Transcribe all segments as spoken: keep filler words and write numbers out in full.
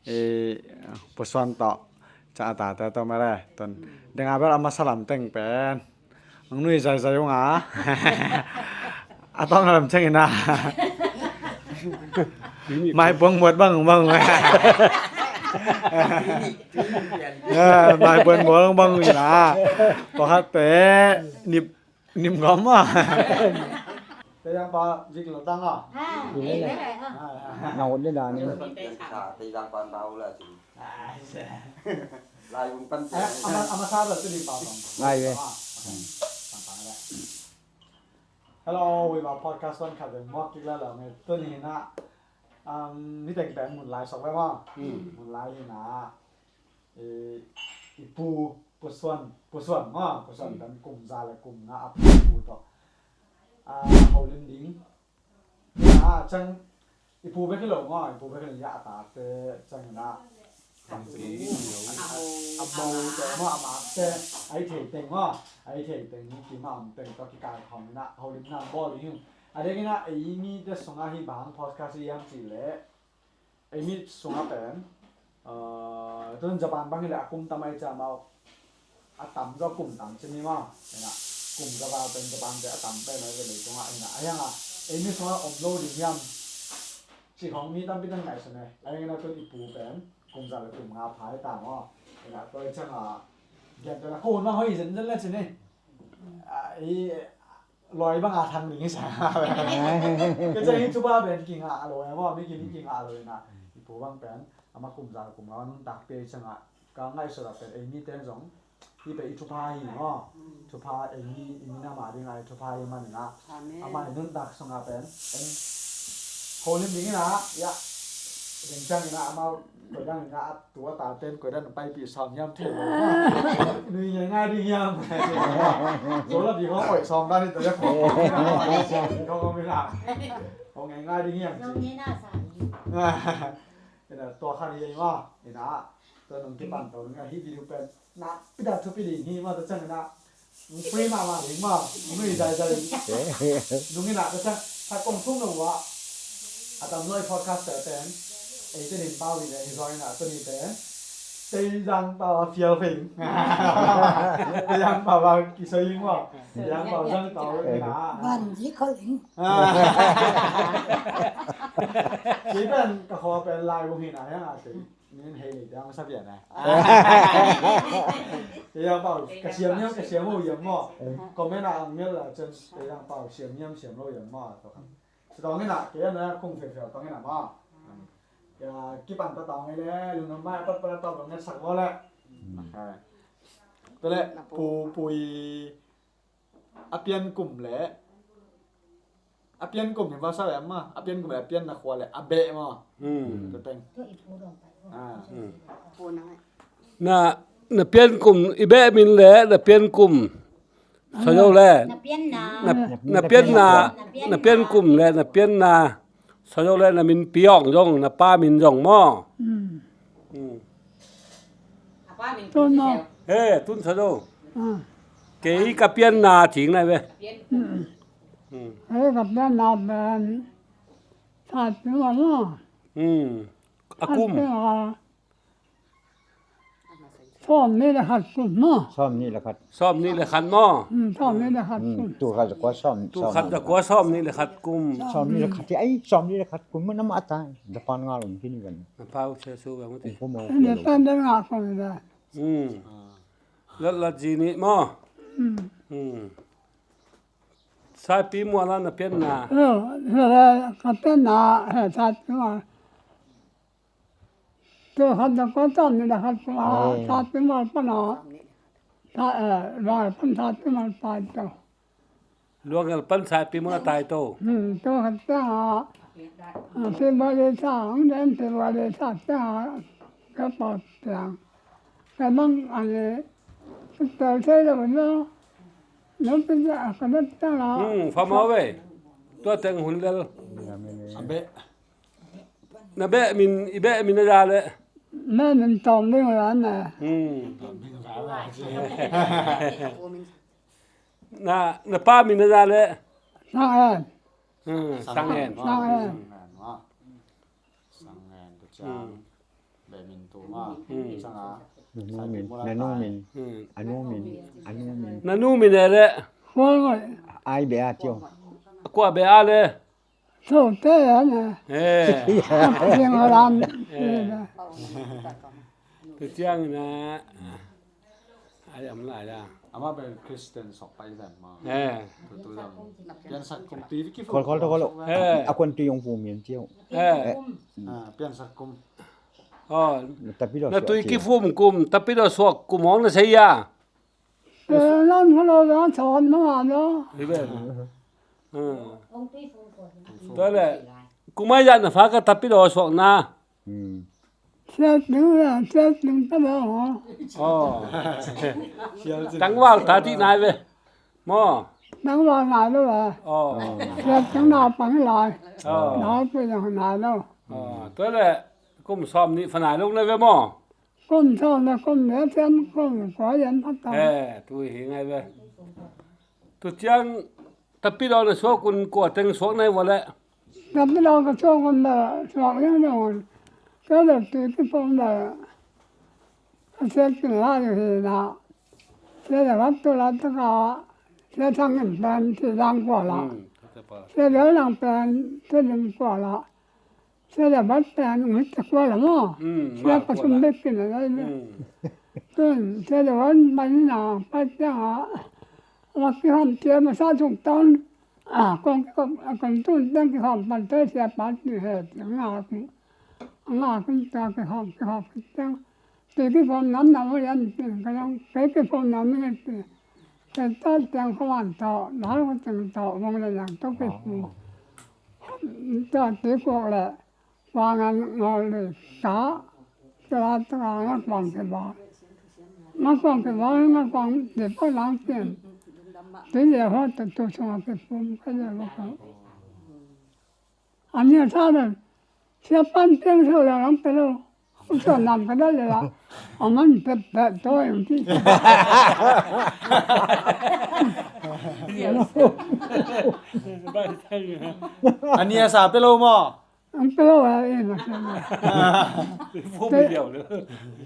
Pu Suan tawh, ca a tate tawh mah le, tun denga bel a masa lam teng pen ang nui zaizai ung a, a tawng lam ceng ina, mai puang muat bang bang, mai puang muat bang ina, pakhat te nip Nim gom ah. Tei dang pa Vic lo tang ah. Ha, eh, eh, eh, ah. Nang ut ni dan ni. Tei dang pa Nau la cin. Lai ung pan. Ama, ama sa da tu ni pa bang. Lai ve. Hello, we ma podcast one khat ve mok kik la la me tu ni na. Um, ni teng teng mun lai sok ve ma. Mun lai ni na. Eh, i pu, Pu Suan, Pu Suan maw, Pu Suan kan kum za le kum nga a pu tawh. Ah, holim ding. Ah, cang, i pu bek hi lo maw, i pu bek hi lo ya a tate, cang na. A mo tawh maw, a mate, a i thei teng maw, a i thei teng ni ki ma om teng tawh ki kai khong na, holim na bawl ding. A deng ina, ei mi te sunga hi bang podcast i yam ci le. Ei mi sunga pen, ah, tun Japan bang hi le a kum tam ai ca mau. A tam zaw kum tam ci mi mau. Ina, kum za val pen Japan te a tam pen ai ve lei tunga ina. A yang a, ei mi sunga om lo ding yam. Ci khong mi tampi tang ngai sa ne. A yang ina tun i pu pen, kum za le kum nga phai ta mau. Ina, toi chang a, gen te la ko na hoi zen zen le ci ni. A, i, Loi bang a thang ding hi sa. Ka ceng hi thupha pen kingah a loi a maw, mi kim hi kingah a loi na. I pu bang pen, ama kum za kum nga nuntak pia i cangah. Ka ngaihsut a pen, ei mi ten zong. Hi pen i thupha hi maw. Thupha ei mi, i mi na ma ding a i thupha hi man na. Amen. Ama i nuntak sung a pen. En. Holim ding na, ya. Ding cang na, ama Koi dan in a tu a ta ten koi dan paipih sawm hiam thei lo. Nui ngai ngai ding hiam. Zo la di hong oi sawm dan in ta ya kong. Kong mi la. Hong ngai ngai ding hiam. Ina tua khan hi ma. Ina tua nung kipan to nung hi video pen. Na pida thupi ding hi ma ta chang na. Free mahmah ding maw, nui zaizai. Nung ina ka sa, sa kong thum lo wa. A tam loi podcast te pen. Ei te din pau hi le, hi zong ina, tuni pen. Tei zang pau a fial fing. Tei zang pau a kisoi ing maw. Tei zang pau zang pau ina. Ban ji ko ling. Ki pen ka kho pen lai bu hi na yang a tei. Min hei ni dang sa pian a. Tei dang pau ka siam niam ka siam ho yam maw. Comment a ang mel la cun tei dang pau siam niam siam lo yam maw. Sa tawng ina kei na kong fe fe tawng ina maw. Ya kipan ta tawng le lungnom mai pat pat tawng ngat sak maw le. Pele pu pui A pian kum le a pian kum hi va sa em ma a pian kum le a pian na khua le a beh ma. Tua teng. Na na pian kum i beh min le na pian kum. Sayo le na pian na na pian kum le na pian na. Sayo le na min piawng zong na pa min zong maw. Tun no. He tun sayo. Kei ka pian na cing nai ve. Hei ka pian na pen sa pian na. A kum. Sawm nih le khat kum maw? Sawm nih le khat. Sawm nih le khat maw? Sawm nih le khat kum. Tu khat zakua sawm. Tu khat zakua sawm nih le khat kum. Sawm nih le khat ti ai sawm nih le khat kum man ama ta. Japan nga lom kini kan. Na pau che su bang ti. Ni tan den nga kum da. Lat lat ji ni maw? Saipi muala na pian na. Ka pian na he saipi muala. Tu khat na kua tam ni na khat kua ta ti mal pana. Ta eh luang pan ta ti mal pa to. Luang el pan sa pi muna tai to. Tu khat ta. Ti mal ta ang den ti mal ta ta. Ka pa ta. Ka mang ani. Ta te lo no. No pin ta ka na ta la. Fa ma ve. Tua teng hun lel. Abe. Na beh min i beh min a za le. Beh min tawm ding la ne. Na na pa min a za le. Sang en. Sang en. Sang en. Sang en. Beh min tu ma. Hmm. Sanga. Na nu min, na nu min. Hmm. A nu min, a nu min. Na nu min e le. Ai beh a tio. Kua beh a le. Sote a na. Eh. Yang lam. Eh. Tu ciang na. Ai am lai da. Ama pen Christian sok pai dan ma. Eh. Tu tu dan. Pian sak kum ti ki fu. Khol khol khol. Eh. A kuan tu yong fu mian tio. Eh. Ah, pian sak kum. Oh. Tapi do na tui ki fu kum, tapi do suak kum ong na sei ya. Eh, nan kholo da son ma ma no. Hi be. Hmm. Tua le, kumai zah na fa ka tapi lo suak na. Hmm. Sial tung la, sial tung ta ba ho. Oh. Tangval ta ti nai ve. Mo. Tangval nai lo ve. Oh. Sial tung na pang lai. Oh. Na pe yang nai lo. Oh. Tua le, kum som ni fa nai lo na ve mo. Kum thawh le kum nih a thiam kum kua hiam a tam. Eh, tu hi ngai ve. Tu ciang tapi dawn a suak un kua teng suak nai vua le. Tapi dawn ka suak un le suak hiam ding un. Kei le tu ki pom le. A siat kin la yu hi na. Siat le vat tu la ta ka. Siat thang in pen ti dang kua la. Hmm, ka te pa. Siat le nang pen ti ding kua la. Sia le bat pen ngit ta kua la maw. Mm, sia ma ka sum kua la. Bek kin a lai le. Mm. Tun sia le wan pan na pat tiang a. Wa ki hom tia ma sa tung ton. A kong ki kong a kong tun tiang ki hom pan te sia pat ni he. Nga ki. Nga ki ta ki hom ki hom ki tiang. Kei ki phone nam nam yan tin ka yang kei ki phone nam yan tin. Kei ta tiang ko wan to, na ko tiang to, wong le yang to kei phone. Ta ti ko le, wang an ngol le ka, ta ta nga kwang ke ba. Nga kwang ke ba, nga kwang de ko lang tin. Ti le ho ta tu song ke phone ka le ko. An nia sa le, sia pan tiang sa le ang pe lo. Sa nam ka da le la. A man pe pe to yung ti. An nia sa pe lo mo. Ang pe lo a e na sa le. Fu mi liao le.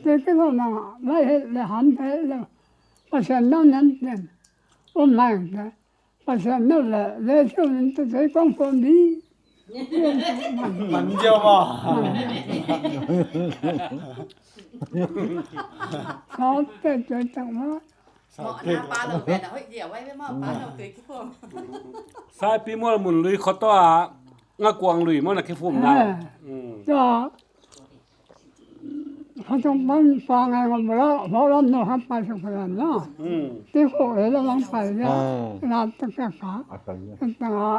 Te ke lo na, lai he le han he le. Pasian no nan ten. O mai te. Pasian no le, le su nin te te kong kong di. Man jiao ma. Sa te te tak ma. Mo na pa lo ve na hoi dia wai ve mo pa lo tui ki phum. Saipi mual mun lui khot tawh a nga kuang lui mo na ki phum na. Eh. Mm. Sa Kha tung pan pa ngai ngam bala, ho lam no kha pai suk pai na. Hmm. Ti ko e la lang pai ya. Ah. La ta ka ka. A ta ya. Ta nga,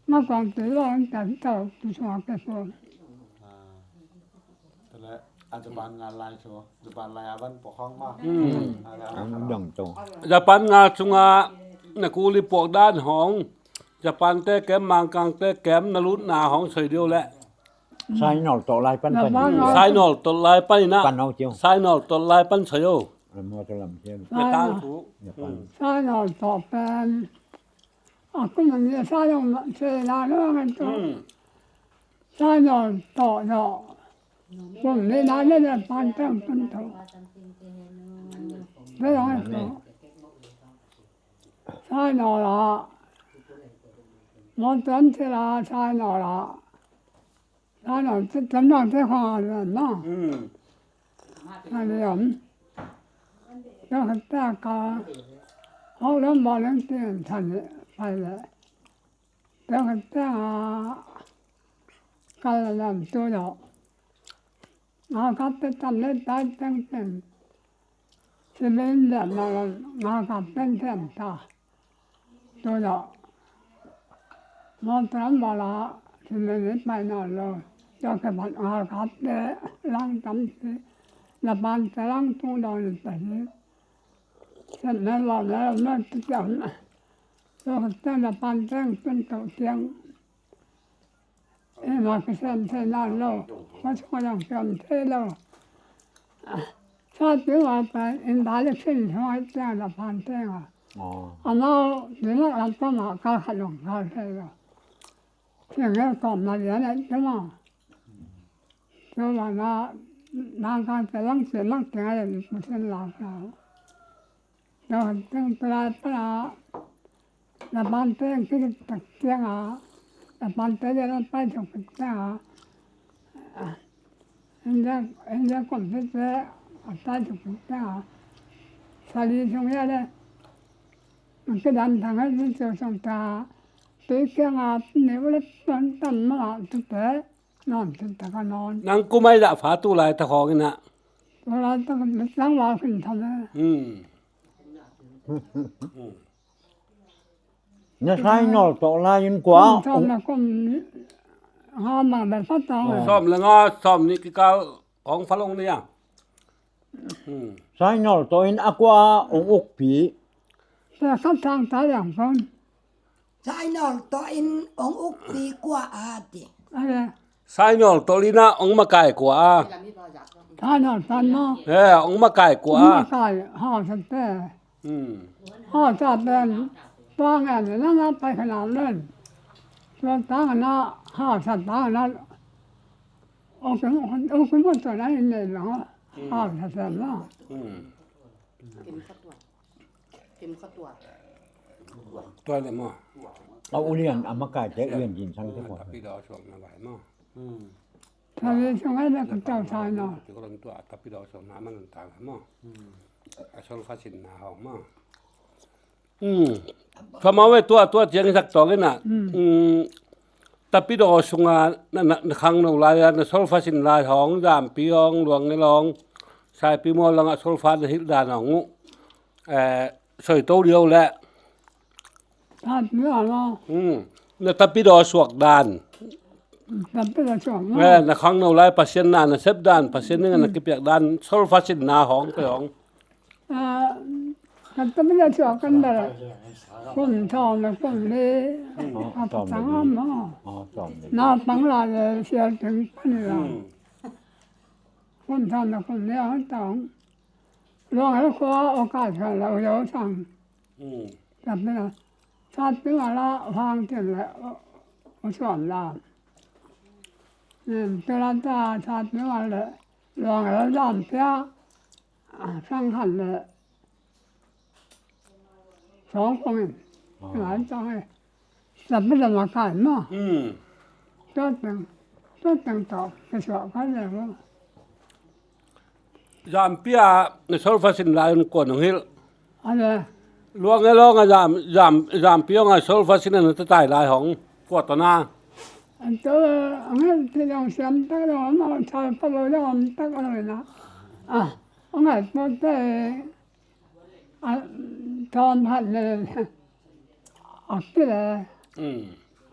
ma kong ti la ta ta tu sua ke so. Ah. Tale, a Japan nga lai so. Japan lai a ban po khong ma. Hmm. A la. Ang dang to. Japan nga sunga na kuli puak dan hong. Japan te kem, Mangkang te kem, na lut na hong soi diu le. Sainawl tawh lai pan pan. Sainawl. Sainawl tawh lai pan ina. Pan hau tiu. Sainawl tawh lai pan sayo. Lam hua tawh lam tiu. Nya tang thu. Nya pan. Hmm. Sainawl tawh pen. A kum a nia sainawl ma se na lo ngan tawh. Hmm. Sainawl tawh tawh. Kum ni na ne ne pan tang tun tawh. Ve lo ngan tawh. Sainawl a. Mon tan se la sainawl a. Sainawl te, tun nang te khong a le na. Hmm. A le am. Te khat te ka. Hau lam ba leng te an than le, pai le. Te khat te a. Ka la lam tu lo. Nga kap te tam le tai teng teng. Simen le na la nga kap teng teng ta. Tu lo. Mo tram ba la simen le pai na lo. Yo ke bat nga kap te lang tam si. Na pan te lang tu lo ni ta si. Simen ba le na ti tam. Yo ke te na pan teng tun to tiang. Ema kisem thei nawn lo, khua sungah zong kiom thei lo. Sa pi ua pen in direction sungah ciang la pan teng a. Amau dimak lam pamah kal khat zong kal thei lo. Ciang nge kawm na lian et tum a. Tua banah nang kang te lang te lang te ngai Pu Sen Lau sa. Tua teng tua lai pana na pan teng kik tak tiang a, na pan te dia na pai tuk tiang a, India, India kom te te a pai tuk tiang a, sali sung ya le, na kidan thang hai ni tua sung ta, te kiang a ni ule tuan tam ma tu te. Nawn, tua taka nawn. Nang kum ai dah fa tu lai ta khawng in ah. Tu lai ta khawng in ah. Hmm. Na sai nawl tawh lai in kua? Sawm le kum nga mang bel fa ta. Sawm le nga, sawm nih kikal hong fa long ni a. Hmm. Sai nawl tawh in a kua hong ukpi. Tua khat sang ta liang kong. Sai nawl tawh in hong ukpi kua a ti. Sai nawl tawh in ah hong makai kua a. Sai nawl tawh in ah. Eh, hong makai kua a. Hong makai, hausa te. Hmm. Hausa pen, tua ngen le na na pai kha na len. Tua tang na, hausa tang na. Hong kum, hong kum tua na in nei lo. Hmm. Hausa te lo. Hmm. Tua le maw. A ulian a makaite ulian din sang te ko. Tapidaw suakna vai maw. Tapidaw suakna ka tau sai na. Tua tapidaw suakna man ta maw. A solfa sinna hong maw. Famau e tua tua ciang i sak tawng in ah. Tapidaw sunga na, na, na khangno lai a, na solfa sin lai hong, Zampi hong, Luang Nge Long, Saipi Mual langah solfa na hilh dan hong uh. Eh, soito liau le. Tapidaw lo. Hmm. Na tapidaw suak dan. Tapidaw suak lo. Eh, na khangno lai Pasian na, na sep dan, Pasian ning na kipiak dan, solfa sin na hong, pe hong. Ah, kan tapidaw suak kan dal. Kum thawm le kum li. Hmm. A patang am maw. Oh, thawm li. Na pang lai le sial teng pan la. Hmm. Kum thawm le kum li a tang. Luang Nge Long khua a kai kha la u yo sang. Hmm. Tapidaw. Sat pi wa la hang tin le u suan la. Hmm, tua la ta sat pi wa le. Luang Nge Long Zampi a, a, sang khat le sawng kong in. Ah. Ngai tang e. Tapidaw makai maw. Hmm. Tua teng, tua teng tawh kisuah kha le maw. Zampi a na solfa sin lai un kuan hong hilh. A le. Luang Nge Long a Zam, Zam, Zampi hong a solfa sin a na tatai lai hong kua tawh na. A tua hong hilh ti dong siam tak dong a maw, thal pa lo dong om tak lo in ah. A, hong ngai pawt te. A, thawm khat le a kile. Mm.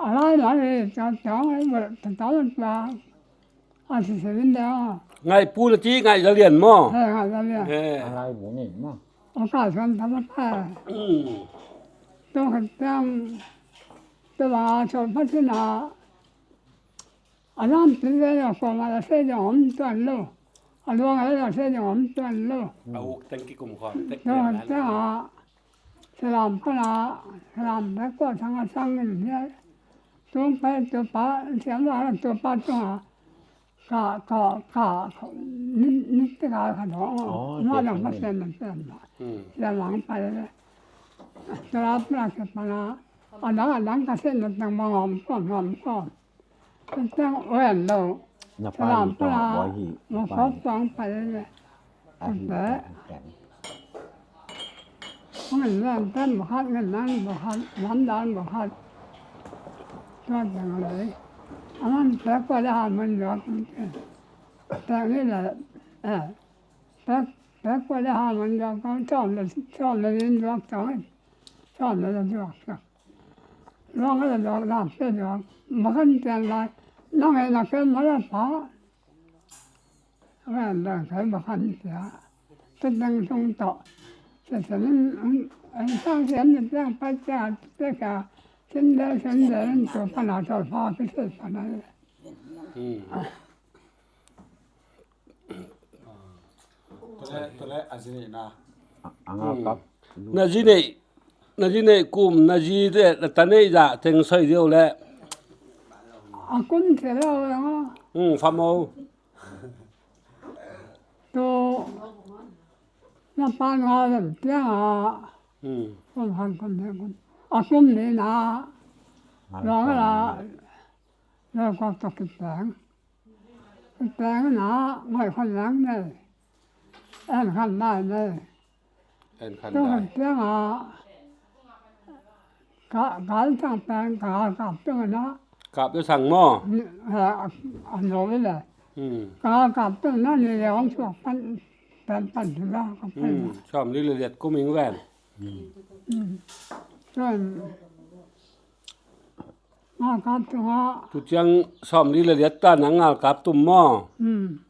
A lai lai le ta ta ngai ba ta ta ba. A si se lin da. Ngai pu na ti ngai za lian maw. He, ngai za lian. He. A lai bu ni maw. A ka san ta ba ka. Mm. To ka tang. To ba so pa si na. A lam pi ve lo ko ma la se dong om tuan lo. A luang a la se dong om tuan lo. A uk teng kikum khawm tek. Dong teng a. Salam pana, salam pe ko sang a sang in hia. Tung pe tu pa, siam wa tu pa tung a. Ka, ka, ka, ni, ni te ka ka dong. Oh, ma dong pa siam na siam na. Hmm. Siam wang pa le. Salam pana ke pana. A dang, a dang ka se na tang ma ngom ko, ngom ko. Tang wen lo. Na pa salam hi tawh pana, ua hi, ma na pa khop hi. Tang pa le le. A hi tawh hi tang. Ngan len tan bukhat, ngan nan bukhat, nan dan bukhat. Tua tang le. A man pek kua le han man luak. Pek ni le, eh. Pek, pek kua le han man luak. Kong tawm le, tawm le nin luak tawm. Tawm le luak tawm. Luang a la luak lam se luak. Ma kan tian lai. Nang e na kem ma la pa. Wen dang kai ba khan sia. Tua dang sung tawh. Sia sia nin, an sang sia nin dang pa sia, sia sia. Sin de, sin de, in tua pa na tua pa pi sia pa na. Hmm. Tua le, tua le, a zi neih na. A, a nga kap. Na zi neih, na zi neih kum, na zi de, na ta neih zah teng soi deuh le. A kun sia le, a nga. Hmm, fa mo. Na pan nga lem tiang a. Hmm. Kum han kum ne kum. A kum ni na. Luang la. Luang kong tok ki peng. Ki peng na ngai khan lang ne. En khan nai ne. En khan nai. Tu khan tiang a. Ka, ka tang peng, ka kap tang na. Kap tang sang maw? Ni, eh, a, a no le. Hmm. Ka kap tang na ni le ong suak pan, pan, pan tu la, ka pan. Hmm. Sawmli le liat kum ing ven. Hmm. Tuan, nga kap tang a. Tu ciang sawmli le liat ta na ngal kap tum maw? Hmm.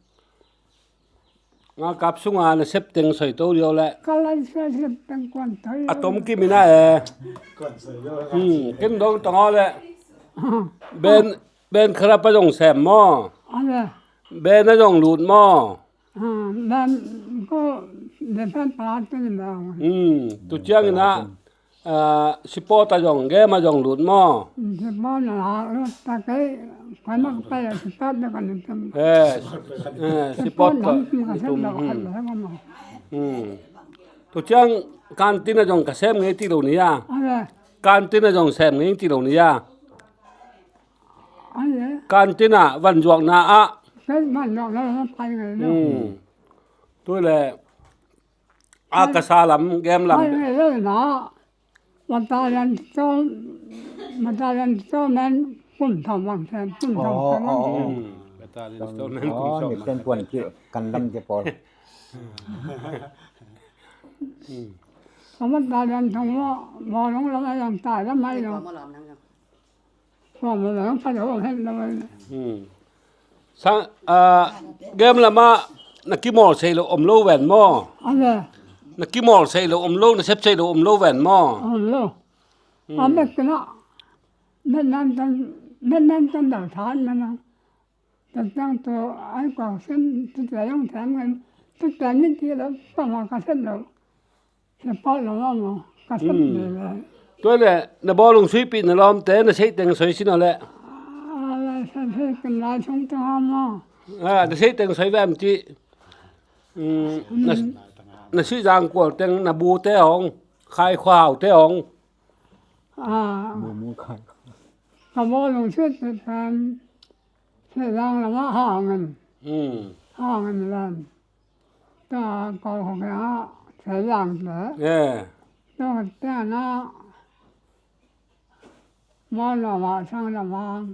Ngalkap sunga na sep teng soi to dio le. Ka lai sep teng kuan thoi. A tom kim ina e. Hmm, ken dong tong aw le. Ben, ben kharap a zong sem maw? A le. Ben a zong lut maw? A, ben ko le pen pa tu ni maw. Hmm, tu ciang ina. Ah, sipawt a zong, game a zong lut maw? Sipawt a zong lut ta kei, koi mak pai a sipawt na kan tum. Eh, eh, sipawt ka tum, hmm. Hmm. Tu ciang kantin a zong ka sem ngei ti lo ni a. A le. Kantin a zong sem ngei ti lo ni a. A le. Kantin a van zuakna ah. Kei van zuakna ah pai ngei lo. Hmm. Tu le. A ka sa lam, game lam. Ai, ai, ai, na. Battalion to, battalion to men kum thong bang sem, kum thong sem bang sem. Hmm, battalion to men kum thong bang sem. Ni pen puan ki kan lam ki pawl. Ka battalion thong lo, bawlung lam ai lam tai lam ai lo. Kua maw, nang khat a om het lo. Hmm. Sang, ah, game lamah na kimawl sei lo om lo ven maw? A le. Na kimawl sei lo om lo, na sep sei lo om lo ven maw? Om lo. Hmm. A met kena. Met nan tan, met nan tan dal than na na. Tan tang to ai kua sem, tu te yong than ngan. Tu te ni ti lo, pa ma ka sem lo. Sia pau lo lo mo, ka sep le le. Tua le, na bawlung suipih na lawmte, na seiteng soi sin aw le. A, la sa se kin la chung tang a mo. A, na seiteng soi vem ti. Mm, na, na sih zang kual teng, na bu te ong, khai khua hau te ong. A. Bu mu khai khua. Ka bawlung suipih pen, sih zang lamah hangin. Mm. Hangin lam. Tua kol kho kiangah Thei Lang te. Eh. Tua khat ciangin ah Maw Lawm ah Sang Lam Ang.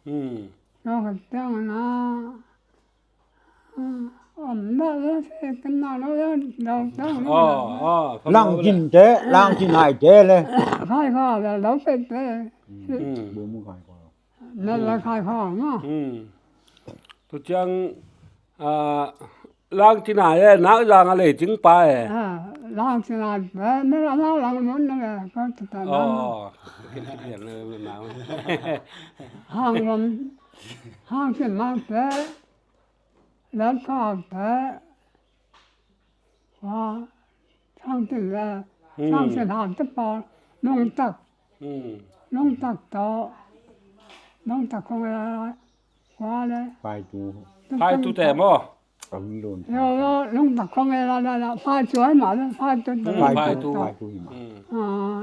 Hmm. Tua khat ciangin ah, ah, om dah lo se kan na lo ya, lo tang lo. Oh, oh, Lang Cin te, Lang Cin Hai te le. Khai kha le lo pe te. Hmm. Bu mu khai kha. Nat la khai kha ma. Hmm. Tu ciang, ah, Lang Cina e, nak lang a lei cing pa e. Ah, Lang Cina e, na la lang mun na e, ko ta ta na. Oh, kin kin kin na na. Hang lam, hang sin mang te, lam kha te. Wa, Thang Tin le, hmm. Thang Tin Ham te pawl, Nung Tak. Hmm. Nung Tak tawh, Nung Tak khong e la, kua le. Phai Tu. Phai Tu te maw? Yo, yo, Nung Tak khong e la, la, la, Phai Tu ai ma le, Phai Tu te. Hmm, Phai Tu. Phai Tu hi ma. Hmm. Ah,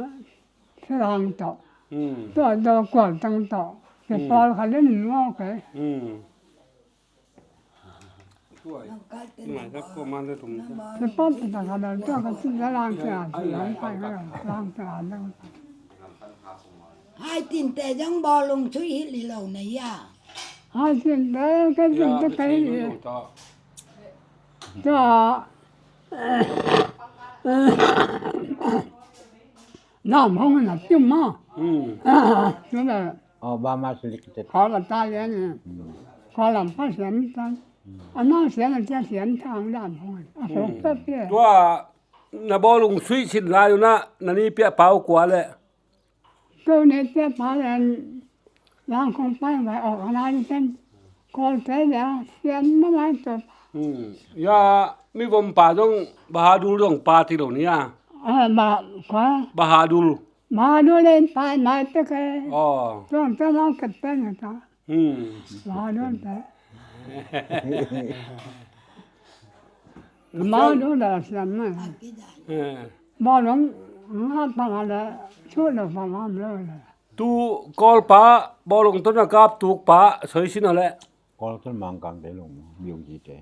Thei Lang tawh. Hmm. Tua, tua Kual Tang tawh. Ke pawl kha le nin ngawk e. Hmm. Hai Tin te zong bawlung sui hi lo na ia. Hai Tin te ka Tin te ka hi. Tua Nam Hong na tiu ma. Hmm. Tua Obama selected. Khaw battalion. Hmm. Khaw lam pa siam tan. Hmm. A nang siam a tia siam thang dan hong. A hong ta pia. Tua na bawlung suih sin lai una na ni pia pau kua le. Tua ni pia pau le lang kong pai vai organization. Kol te le siam ma mai to. Hmm. Ya mi vom pa dong Bahadur dong pa ti lo ni a. Ah, ba kua. Bahadur. Manu le pai mai te ke. Oh. Tuang te nang ke pen ta. Hmm. Manu te. Mah lo da siam mai. Bawlung nga panga le, thu lo panga lo le. Tu Kawlpa bawlung tawh na kap tukpa Soi Sin aw le. Kawl tawh Mangkangte lung biu jite.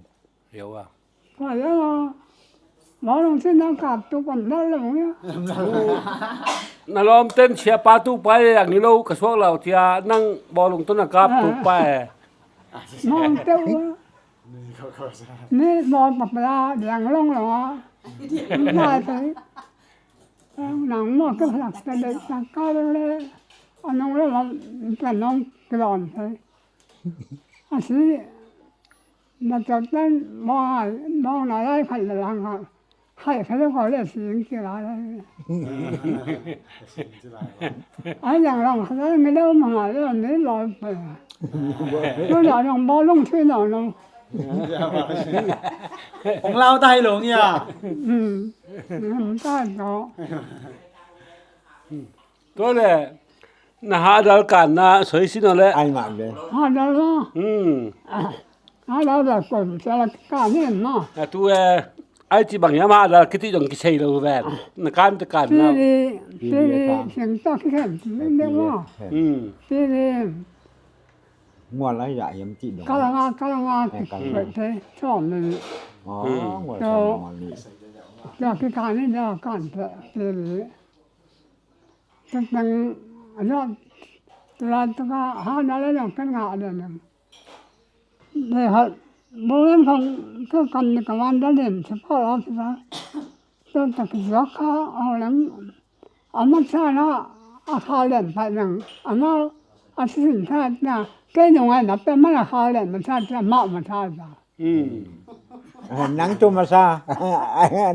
Yo a. Bawlung tawh na kap tukpa na lung ya. Na lawmten siapa tukpa e ang hi lo ka suak lau cia nang bawlung tawh na kap tukpa e. Mangte uh. Ni bawl papala diang long long a. Nai te. Nang mo ke lak te de ta ka le. Anong le lam ta nong kilon te. Asi na ta tan mo ai mo na lai khat le lang ha. Hai khat le ko le sing kila le. Ai yang long khat le mi lo ma ngai le mi lo pe. Ko la long bawlung thui no no. Hong lau tai lung ya. Hong tai to. Tua le na hadal kanna Soi Sin aw le. Ai mah ve. Hadal lo. Hadal da kon sa la kan ni ma. A tu e ai ci bang ya ma hadal kiti dong kisei lo ven. Na kan te kanna. Pili pili sing ta kisei ni ma. Pili. Mual ai ya yam ci dong. Kalanga kalanga ki kwe te chom ni. Oh, mual chom ni. Ya ki kan ni ya kan te pili. Teng a lo tulan tuka ha na le nong kan nga le nong. Bawlung kong tu kan ni kawan da len sepa lo sepa. Tu ta ki zuak kha a leng. Ama sa na a kha len pai nang ama a sin sa na ke nong ai na pe ma na kha len ma sa ma ma sa sa. Nang tu masa.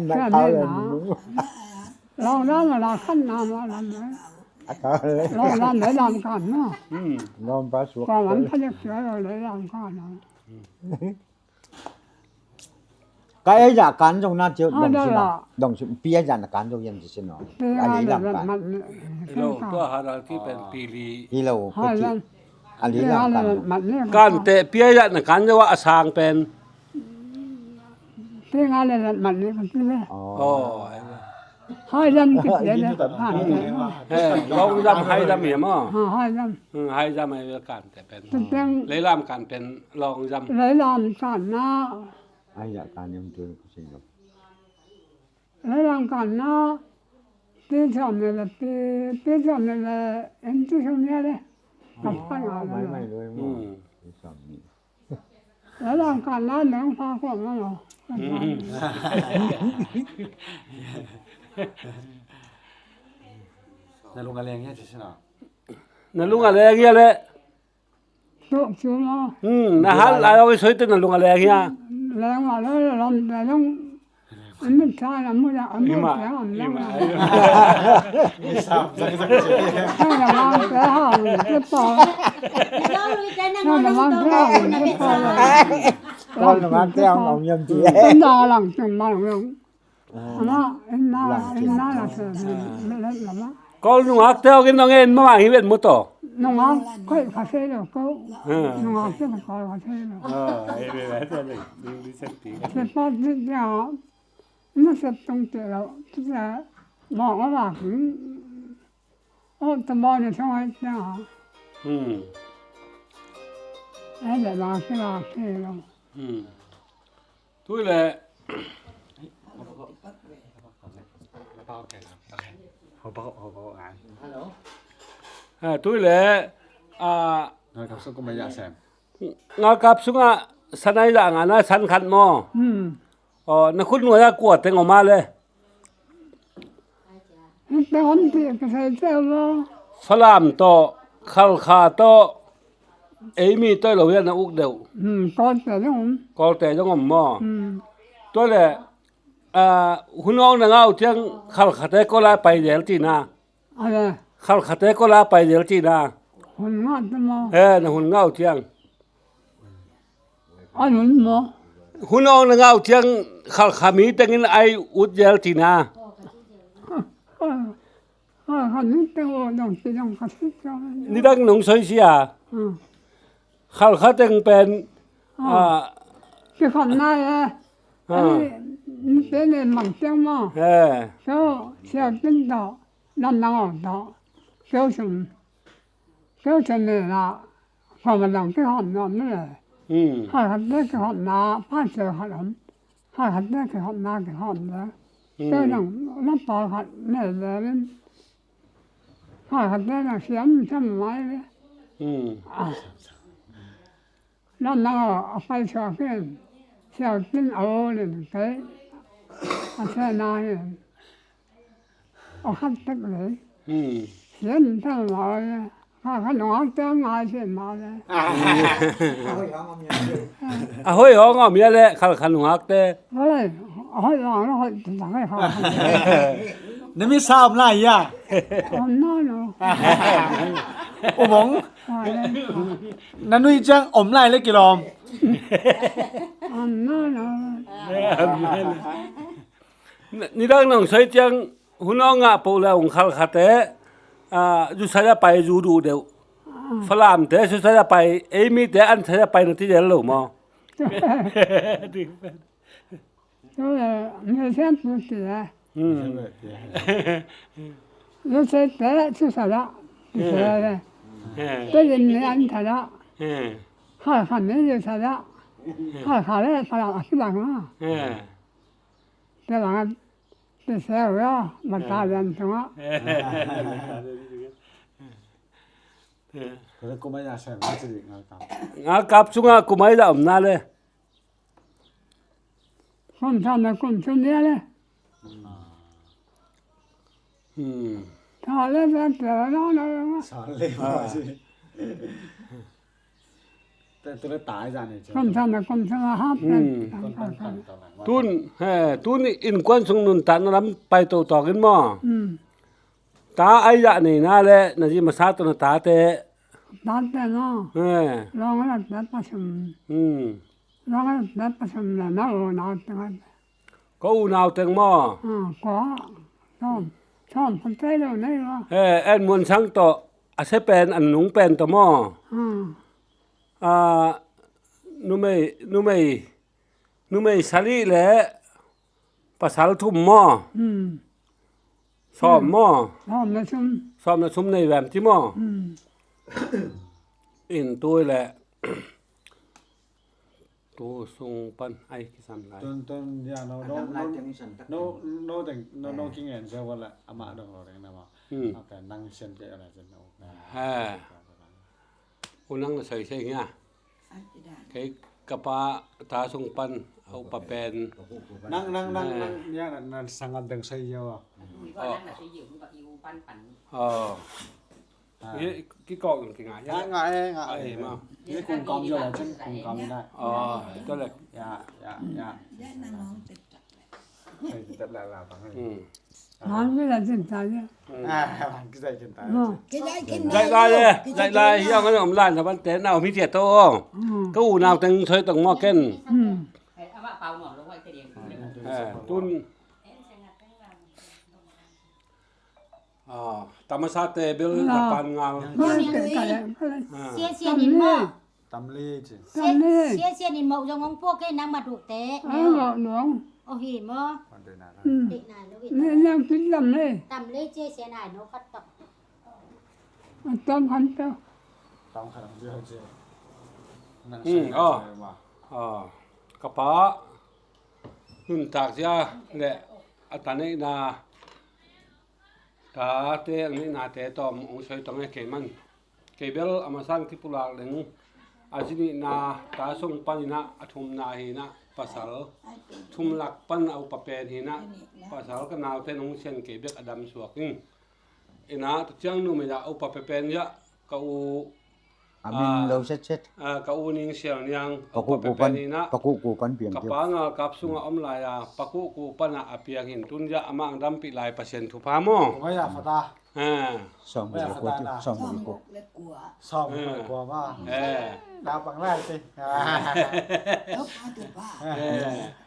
Nang kau le. Long lam la khan na ma lam. Long lam le lam kan na. Long pa suak. Kau lam pa le suak le lam kan na. Ka ei ya kan zong na tiu dong si na. Dong si pi ei ya na kan zong yan si no. Ali lam kan. Lo to ha dal ki pen pili. Ilo pili. Ali lam kan. Kan te pia ya na kan jawa a sang pen. Pi nga le mat le kan ti le. Oh. Hai lam ki pia le. Long lam hai lam ya ma. Hai lam. Hai lam ai kan te pen. Le lam kan pen long lam. Le lam kan na. Ai ya kan yam tu ku sin lo. Leilam kan na pi thiam ne le pi pi thiam ne le en tu thiam ne le. Ka pan a le. Leilam kan na nang pa ko ma lo. Na lung a leng hia ci sina. Na lung a leng hia le. Tuk cu maw? Na hal lai aw i soi te na lung a leng hia? Leng a leng lam te leng. A mit sa na mu ya a mu te am leng. Sa na mang te ha mu te pa. Sa na mang te ha mu te pa. Kol na mang te ha mu yam ti. Sa na lang te mang yam. Ama, ina, ina la se, ina la ma. Kol nungak te awgin nong en mama hi vet muto. Nungak koi kha se lo ko. Nungak te koi kha se lo. Se pa ti ya. Ina se tong te lo. Ti ya. Ma wa la. O ta ma ne song ai te ha. Ai le la se la se lo. Tui le. Tui le. Ngalkap sung kuma ya sem. Ngalkap sungah sanai lah ngana san khat maw. Na khut nuai ah kua teng om a le. Falam tawh Khalkha tawh eimi tawh lo hian a uk deuh. Kawlte zong om maw? Tua le hun awng na ngah uh ciang Khalkhate kol a pai zel cihna. Khalkhate kol a pai zel cihna. He na hun ngah uh ciang. A nun maw? Hun awng na ngah uh ciang Khalkha mi tengin ai ut zel cihna. Khalkha mi teng aw dong ci dong ka si ciang. Nidang nong soi sia. Khalkha teng pen. Kikhamna e. Tene mang tiang maw. Eh. Keu siau tin tawh, nan nang aw tawh. Keu sum. Keu sum ne la. Khuama dang kihawm nuam ni le. Hmm. Khat khat te kihawmna, pan siau khat om. Khat khat te kihawmna kihawm le. Hmm. Keu dang na pawl khat ne le in. Khat khat te dang siam tam mai le. Hmm. Ah. Nang nang a pai suak in, siau tin a aw len kei, a siana in, a khat tek lei. Hmm. Sian tang ma le, kha kha nong a tang ngai sian ma le. A hoih hong om ia le, kha kha nong a te. Hoih, a hoih hong, a hoih tang kha. Na mi sa om lai ia? Om na no. Om ong. Na nui ciang om lai le kilawm. Nidang nong soi ciang hun aw ngah poh le ong khalkhate, ah, zusai a pai zu duh deuh. Falamte zusai a pai, ei mite an sai a pai na ti del lo maw? Mesia tu ti le. Mesia te tu sa da. Te lim ne an ta da. Kha kha ne tu sa da. Kha kha le sa da a si bang ma. Te bang te se ya ma ta yan tu ma. Ngalkap sunga kumai da om na le. Kum thum na kum thum nia le. Hmm. Tha le na te na na na. Sa le ma si. Te tu le tai za ne. Kum thum na kum thum a hap na. Hmm. Tun, he, tun innkuan sung nuntakna lam pai to tawk in maw? Hmm. Ta ai zah nei na le na zi masa tawh na tate. Tate maw? He. Lawng a tate pasum. Hmm. Lawng a tate pasum le na unau teng a. Ko unau teng maw? Ah, ko. Sawm. Sawm khat tei lo nei maw? He, en muan sang tawh a se pen an nung pen tawh maw? Ah. Ah, numei, numei, numei sali le pasal thum maw? Hmm. Sawm maw? Sawm le thum. Sawm le thum nei vem ti maw? Hmm. In tui le tu sung pan ai kisam lai. Tun, tun, ya, no, no, no, no, no, no, no, no, king en sa wala ama dong lo deng na maw? Hmm. Okay, nang sian ke ala jen no. Ha. U nang na soi sei nia. Kei ka pa ta sung pan a upa pen. Nang, nang, nang, nang, nia na, na sangal deng soi yo. Oh. Oh. Ki kong ki ngai. Ngai, ngai, ngai. Ai ma. Ni kong kam yo la chen kong kam na. Oh, to le. Ya, ya, ya. Nang mi la cin ta ya. Zai lai le, zai lai, hiang an om lai na ban te nau mi tia to. Ka u nau teng soi tong mo ken. Tun. Tamasa te bil na pan ngal. Sia sia nin mo. Tam le ci. Tam le. Sia sia nin mo zong ong puak kei nang ma duh te. Ai mo nong. O hi mo. Deih nai lo hi. Ni nang pin tam le. Tam le ci sia nai no khat tok. Tam khan to. Tam khan ang zia ci. Nang sai ma. Ka pa. Nuntak zia le a ta neihna. Tate ang neihnate tawm ong soi tong e kei man. Kei bel a masang kipulak leng a zi nihna ta sung paninah a thumna hinah pasal thum lak pan a upa pen hinah pasal ka naute nong sian kei bek a dam suak in. Inah tu ciang numei ah a upa pen yah ka u A min lo set set. Ka u Ning Sial Niang, Pakuhku pan, Pakuhku pan piang ka pa ngal kap sungah om lai a, Pakuhku pan a piang hin tun zah amah ang dampih lai Pasian thupha maw? Sawm le kua, sawm le kua. Sawm le kua maw? Lau pang lai te.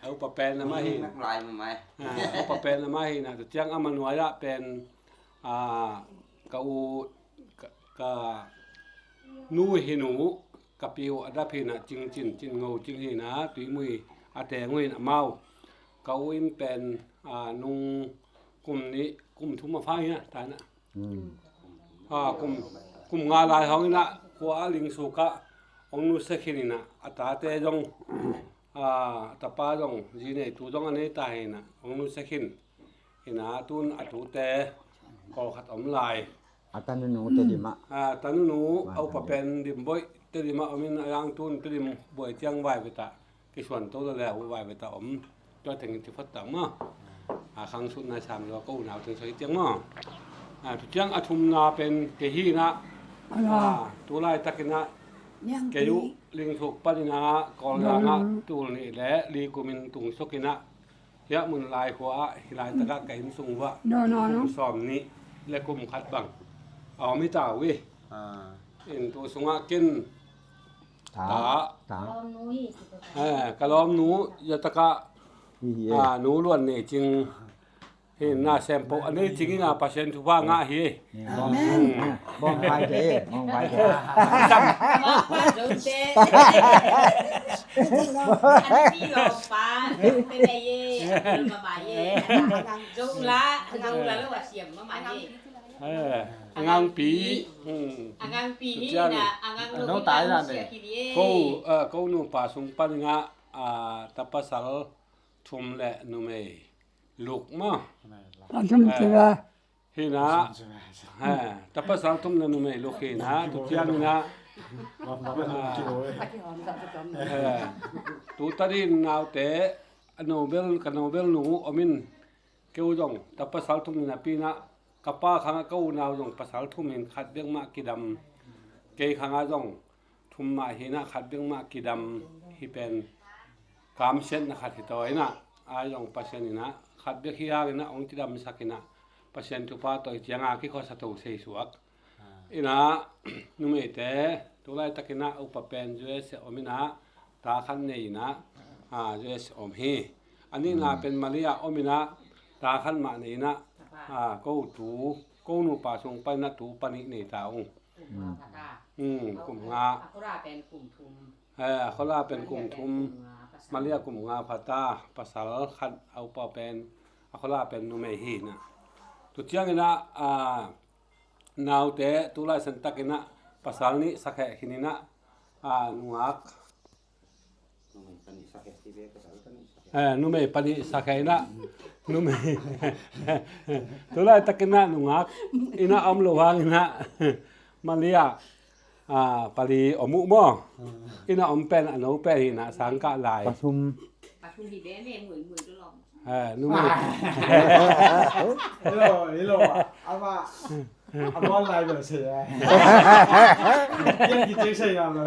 A upa pen amah hin. A upa pen amah hin a, tu ciang a manuai ah pen ka u ka nu hi nu ka piu a dap hinah cing cin cin ngo cing hinah tuimui a teng uh hin amau Ka u in pen, a, nung kum nih, kum thum a pha hi a, ta in a. Hmm. A, kum, kum nga lai hong in a, khua a Lingsuk ah hong nusia khin in a, a tate zong, a, a tapa zong, zi nei tu zong a nei ta hi in a, hong nusia khin in a, tun a tute kawlkhat om lai. A tanunu Tedim ah. A, tanunu, a upa pen Dim Boih, Tedim ah om in a, yang tun Tedim Boih ciang vai vet ah kisuan to lel a, vai vet ah om. Tua teng in ci phot tak maw. A, khang sutna sam lo ko unau teng soi ciang maw. A, tu ciang a thumna pen kei hi in a. A, tu laitak in a kei uh Lingsuk pan in a, Kawllang ah tul nih le li kum in tung suk in a, hiah mun lai khua ah, hih laitak ah ka inn sung uah kum sawm nih le kum khat bang a om hi ta uh hi. In tu sungah ken ta, ta, eh, ka lawmnu, ya tak ah, a, Nu Luan Nei Cing hi in a, sem peuh a Nei Cing in a, Pasian thupha ngah hi. Amen. Bawng vai te, bawng vai te. Eh, a ngangpi. Hmm. A ngangpi hi in a, a ngangnu hi in a, ko, eh, ko nupa sung pan in a, a, ta pasal thum le numei luk maw. A thum ci ve. Hi in a, eh, ta pasal thum le numei luk hi in a, tu ciang in a, eh, tu ta ding naute, a nobel, ka nobel nu om in, kei uh zong ta pasal thum hi napi in a, ka pa khang ah ka unau zong pasal thum hi in, khat bek mah kidam, kei khang ah zong thum mah hi in a, khat bek mah kidam hi pen kamsiatna khat hi tawi in a, ai zong Pasian in a khat bek hi hang in a hong kidamsak in a, Pasian thupha tawi ciang a kikhuasa to seisuak. In a, numeite, tu laitak in a upa pen U S A om in a, ta khat nei in a, a, U S A om hi. A nihna pen Malaysia om in a, ta khat mah nei in a, a, ko tu, ko nupa sung pan in a tu panih nei ta ung. Kum nga pha ta. Hmm, kum nga. A khuala pen kum thum. Eh, a khuala pen kum thum. Malaysia kum nga pha ta, pasal khat a upa pen, a khuala pen numei hi in a. Tu ciang in a, a, naute, tu lai san tak in a, pasal nih sakheh khin in a, a, nungak. Eh, numei panih sakheh in a, numei. Tu laitak in a nungak in a om lo hang in a, Malaysia, a, pali om uh maw. In a om pen a no pen hi in a, sangkah lai. Pathum. Pathum hi be me mui mui tu lo. Eh, numei. Hello, hello. Ama, ama online lo se. Kian ki cek se ya lo.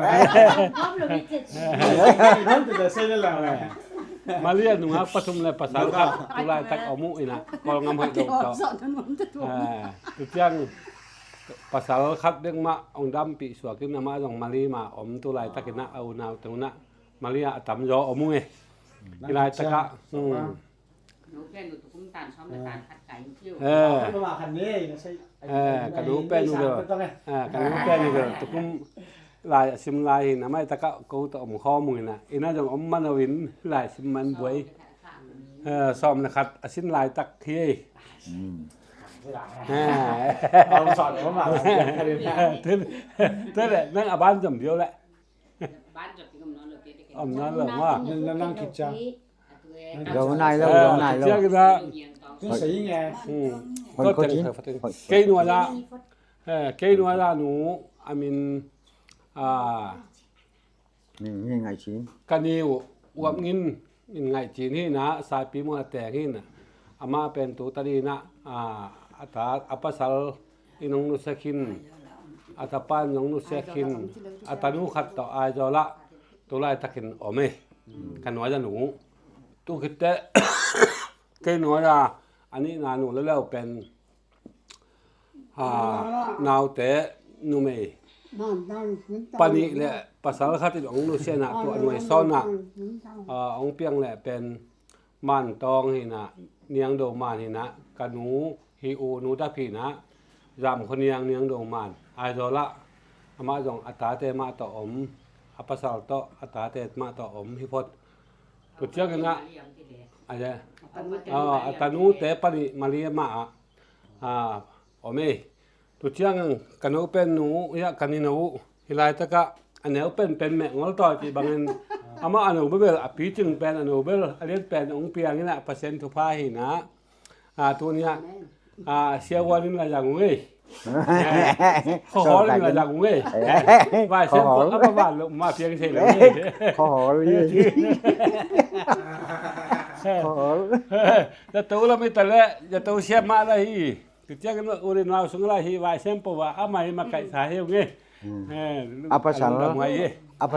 Kian tu da se la. Malaysia nungak pathum le pasal khat tu laitak om uh in a, Kawlgam hoih lo tawh. Eh, tu ciang pasal khat bek mah hong dampih suak in, amah zong Malaysia mah om, tu laitak in a, a unau teng un a Malaysia a tamzaw om uh e. Hih laitak ah, hmm. Eh, eh, ka nu pen uh bel, eh, ka nu pen uh bel tukum lai a sim lai hi in a, maitak ah ko tawh om khawm uh in a, in a zong om man uh in lai sim man buai. Eh, sawm le khat a sin laitak hi. Hmm. Eh. Tua leh, tua leh, nang a ban zom ding uh leh. Om nawn lo maw. Nang, nang, nang kicak. Zo nai lo, zo nai lo. Kiciak in a. Tun sa ing e. Hmm. Kei nuai a, eh, kei nuai a nu, a min, a, Ngaih Cin. Ka ni uh, Uap Ngin, Ngaih Cin hi in a, Saipi mual a teng hi in a. Amah pen tu ta ding in a, a, a ta, a pasal in hong nusia khin, a tapa in hong nusia khin, a tanu khat tawh Aizawl ah tu laitakin om e. Ka nuai a nu. Tu khit teh kei nuai a, a nihna nu le leu pen, a, naute numei panih le pasal khat in hong nusia in a, tua nuai sawn a, a, hong piang le pen Man Tawng hi in a, Niang Do Man hi in a, ka nu hi uh, Nu Dap hi in a, Zam Khua Niang, Niang Do Man, Aizawl ah, amah zong a tate mah tawh om, a pasal tawh, a tate mah tawh om hi phot. Tua ciangin a, A, a tanute panih Malia mah ah, a, om ei. Tu ciang ka no pen nu uh, hiah ka nino uh. Hih laitakah a neu penpen meh ngol tawi cih bangin amah a no bebel, a picing pen a no bel, a lian pen a ung piang inah Pasian thupha hinah. A, tuni ah, a, siavuan in la zang ung ei. Khohol in la zang ung ei. Vai siam ko a va lo ma piang sei lo ei. Khohol ei. Khohol. Zato lam i ta le, zato siam mah la hi. Tu ciangin u le nau sung la hi vai siam po va ama hi makaih sa hi ung ei. A pasal, a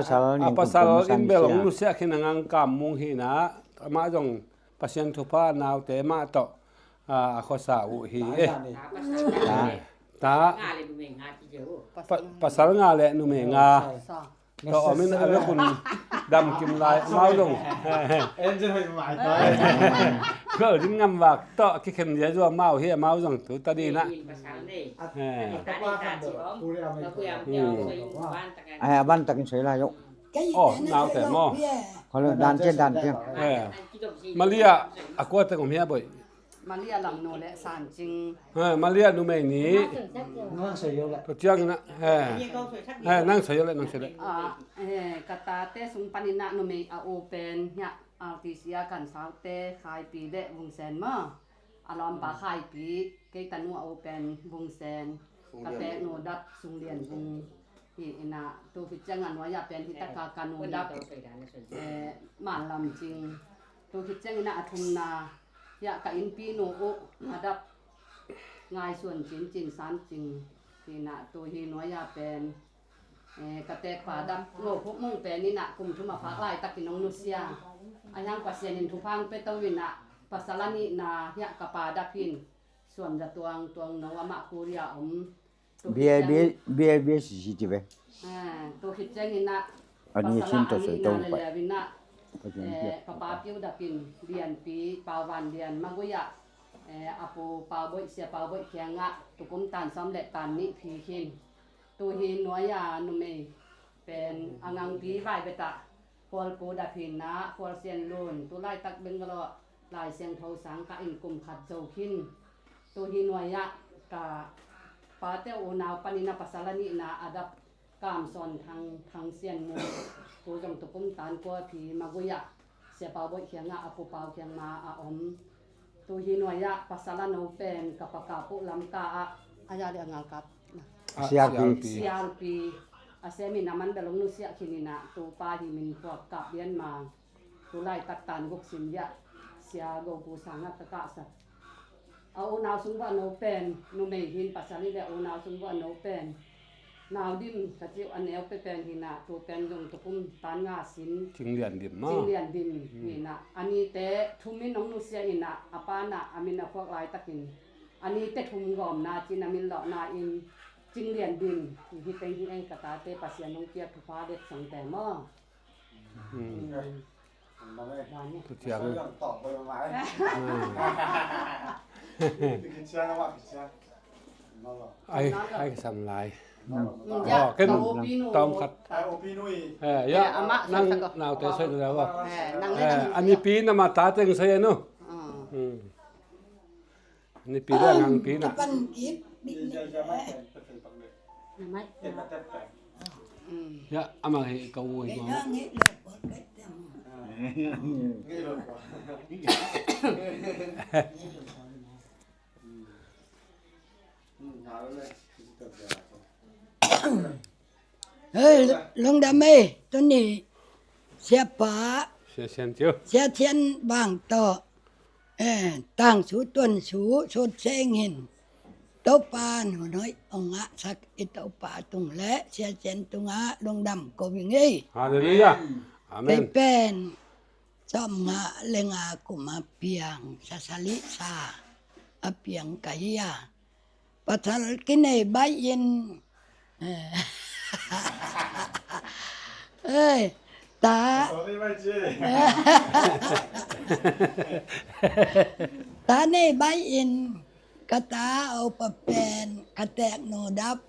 pasal in bel ung nusia khin a ngangkam mung hinah. Amah zong Pasian thupha naute mah tawh, a, a khuasa uh hi e. Ta, ta. Pa-, pasal nga le numei nga. Tawh om in a vekun damkim lai amau zong. Kol din ngam vak tawh kikhen zia zua amau hi amau zong tu ta dinah. Ai, a bantakin soi lai uh. Aw, naute maw? Khaw le, dan ciang, dan ciang. Malia a kua teng om hia boih? Malia Lamnu le Sancing. Malia numei nih. Nang soi yo le. Tua ciang inah, nang soi yo le, nang soi le. Ka tate sung paninah numei a u pen hiah R T C a kan saute Khaipi le Vungsen maw? A lawmpa Khaipi, kei tanu a u pen Vungsen, ka teknu dap Sunglian Vung hi inah, tu khit ciangah nuai-ah pen hi taka ka nu dap, eh, Manlam Cing. Tu khit ciang inah a thumna, hiah ka innpi nu uh, a dap Ngaisuan Cin, Cin San Cing hi inah, tu hi nuai-ah pen Eh, ka tekpa dap Ngo Khup Mung pen inah kum thum a phak laitakin hong nusia. A hiang Pasian in thupha hong pia to inah pasal a nihna hiah ka pa dap hin Suan Za Tuang, Tuang No amah Korea om. Tu khit ciang, B A B C C ti ve. Eh, tu khit ciang inah pasal a nihna leleu inah, eh, ka pa piu dap in Lianpi, Pau Van Lian, Magui ah, eh, a pu Pau Boih, Sia Pau Boih kiangah tukum tan sawm le tan nih phi khin. Tu hi nuai-a numei pen a ngangpi vai betah Khualpu dap hi inah, Khual Sian Lun, tu laitak Bangalore Lai Siangtho sang kah in kum khat zo khin. Tu hi nuai-ah ka pate unau panin a pasal a nihna a dap Kam Sawn Thang, Thang Sian Mung, tu zong tukum tan kua phi Magui ah Sia Pau Boih kiangah a pu Pau kiang ma a om. Tu hi nuai-ah pasal a no pen ka paka puh Lamka ah, a ya le a ngalkap, ah, C R P. C R P a sem in a man bel hong nusiah khin inah, tu pa hi min phuak kap lian ma. Tu laitak tan guk sim liah Sia Go Pu sangah ka kahsak. A unau sung vuah no pen numei hin, pasal hi le a unau sung vuah no pen nau dim ka cih uh, a neu pepen hi inah, tu pen zong tukum tan nga sim. Cing Lian Dim maw? Cing Lian Dim hi inah, a nite thum in hong nusia inah, a pa inah a min a phuak laitakin a nite thum gawmna cin a min lawhna in Cing Lian Dim hi teng hi ei. Ka tate Pasian hong piak thupha dek sangte maw? Hmm. Tu ciang. Ai, ai, ka sam lai. Aw, ken tawm khat. Eh, ya, nang naute soi tu le aw. Eh, a nipi na ma ta teng soi e no. Hmm. Nipi le a ngangpi na. Ya, amah hi ka u hi maw. Hei, lungdam ei, tuni siapa, Sia Sian Ciu, Sia Sian Bang tawh, eh, tangsu tuansu sut seng hin. Topa nunhoih hong ngahsak i Topa tung le Sia Sian tungah lungdam ko ing ei. Halleluiah. Amen. Kei pen sawmnga le nga kum a piang, sa sali sa a piang ka hi a. Pasal kinei baih in, eh, ta, ta nei baih in, ka ta a upa pen ka teknu dap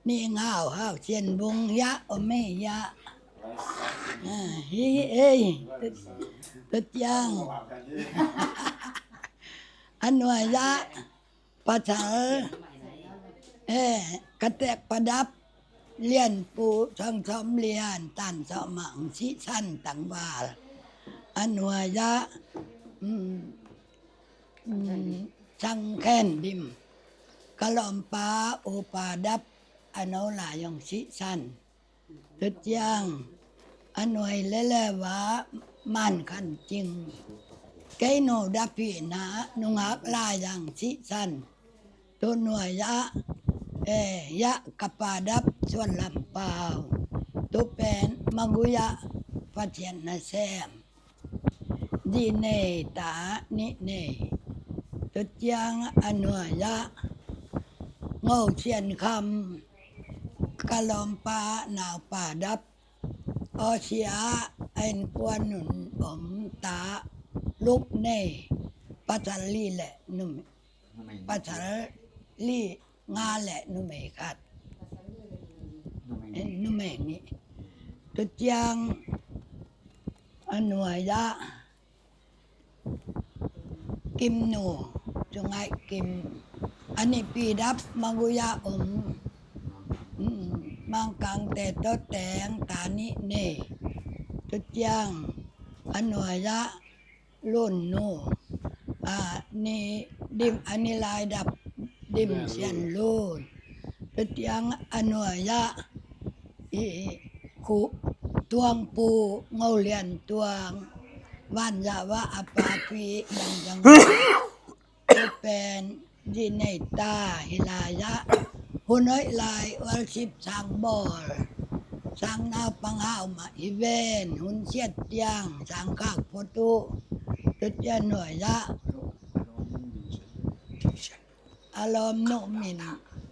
Ning Hau Hau Sian Bung hiah om ei hiah. Ah, hi ei. Tua ciang a nuai-ah pasal, eh, ka teek padap Lianpu Sawng Sawm Lian, Tan Sawm Mang, sihsan tangval. A nuai-ah, mm, mm, Sang Khen Dim, ka lawmpa U Pa Dap, a no lai hong sihsan. Tua ciang a nuai leleu-ah Man Khan Cing, kei nu dap hihna nungak lai hong sihsan. Tua nuai-ah, eh, hiah ka pa dap Suan Lam Pau, tua pen Magui-ah Pasian nasem. Zi nei, ta nih nei. Tua ciang a nuai-ah Ngo Sian Kham, ka lawmpa naupa dap, Aw Sia, a innkuan nun om, ta luk nei, pasal li le num-, pasal li nga le numei khat. Numei nih. Tua ciang a nuai-ah Kim nu, Cu Ngaih Kim, a nihpi dap Magui-ah om, mm, Mangkangte tawh teng, ta nih nei. Tua ciang a nuai-ah Lun nu, a ni dim, a ni lai dap Dim Sian Lun. Tua ciang a nuai-ah i Khuh Tuang Pu, Ngo Lian Tuang, Van Za Wah a papi, Dang Dang Pu pen, zi nei ta, hi lai-ah hun hoih lai, worship sang bawl, sang naupang hau mah hi ven, hun siat ciang sang khak phot uh. Tua ciang a nuai-ah a lawm nu min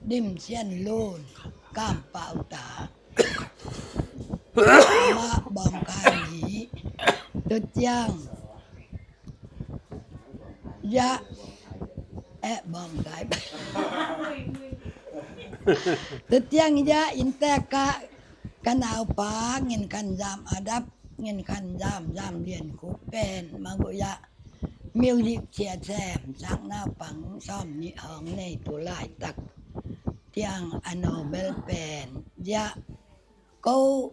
Dim Sian Lun, Kampau ta, amah bawngkai mi. Tua ciang hiah, eh, bawngkai. Tua ciang hiah inntek ah ka naupa Ngin Khan Zam a dap, Ngin Khan Zam, Zam Lian Khuh pen Magui-ah music sia sem, sang naupang sawm nih hong nei tu laitak. Ciang a no bel pen hiah ko,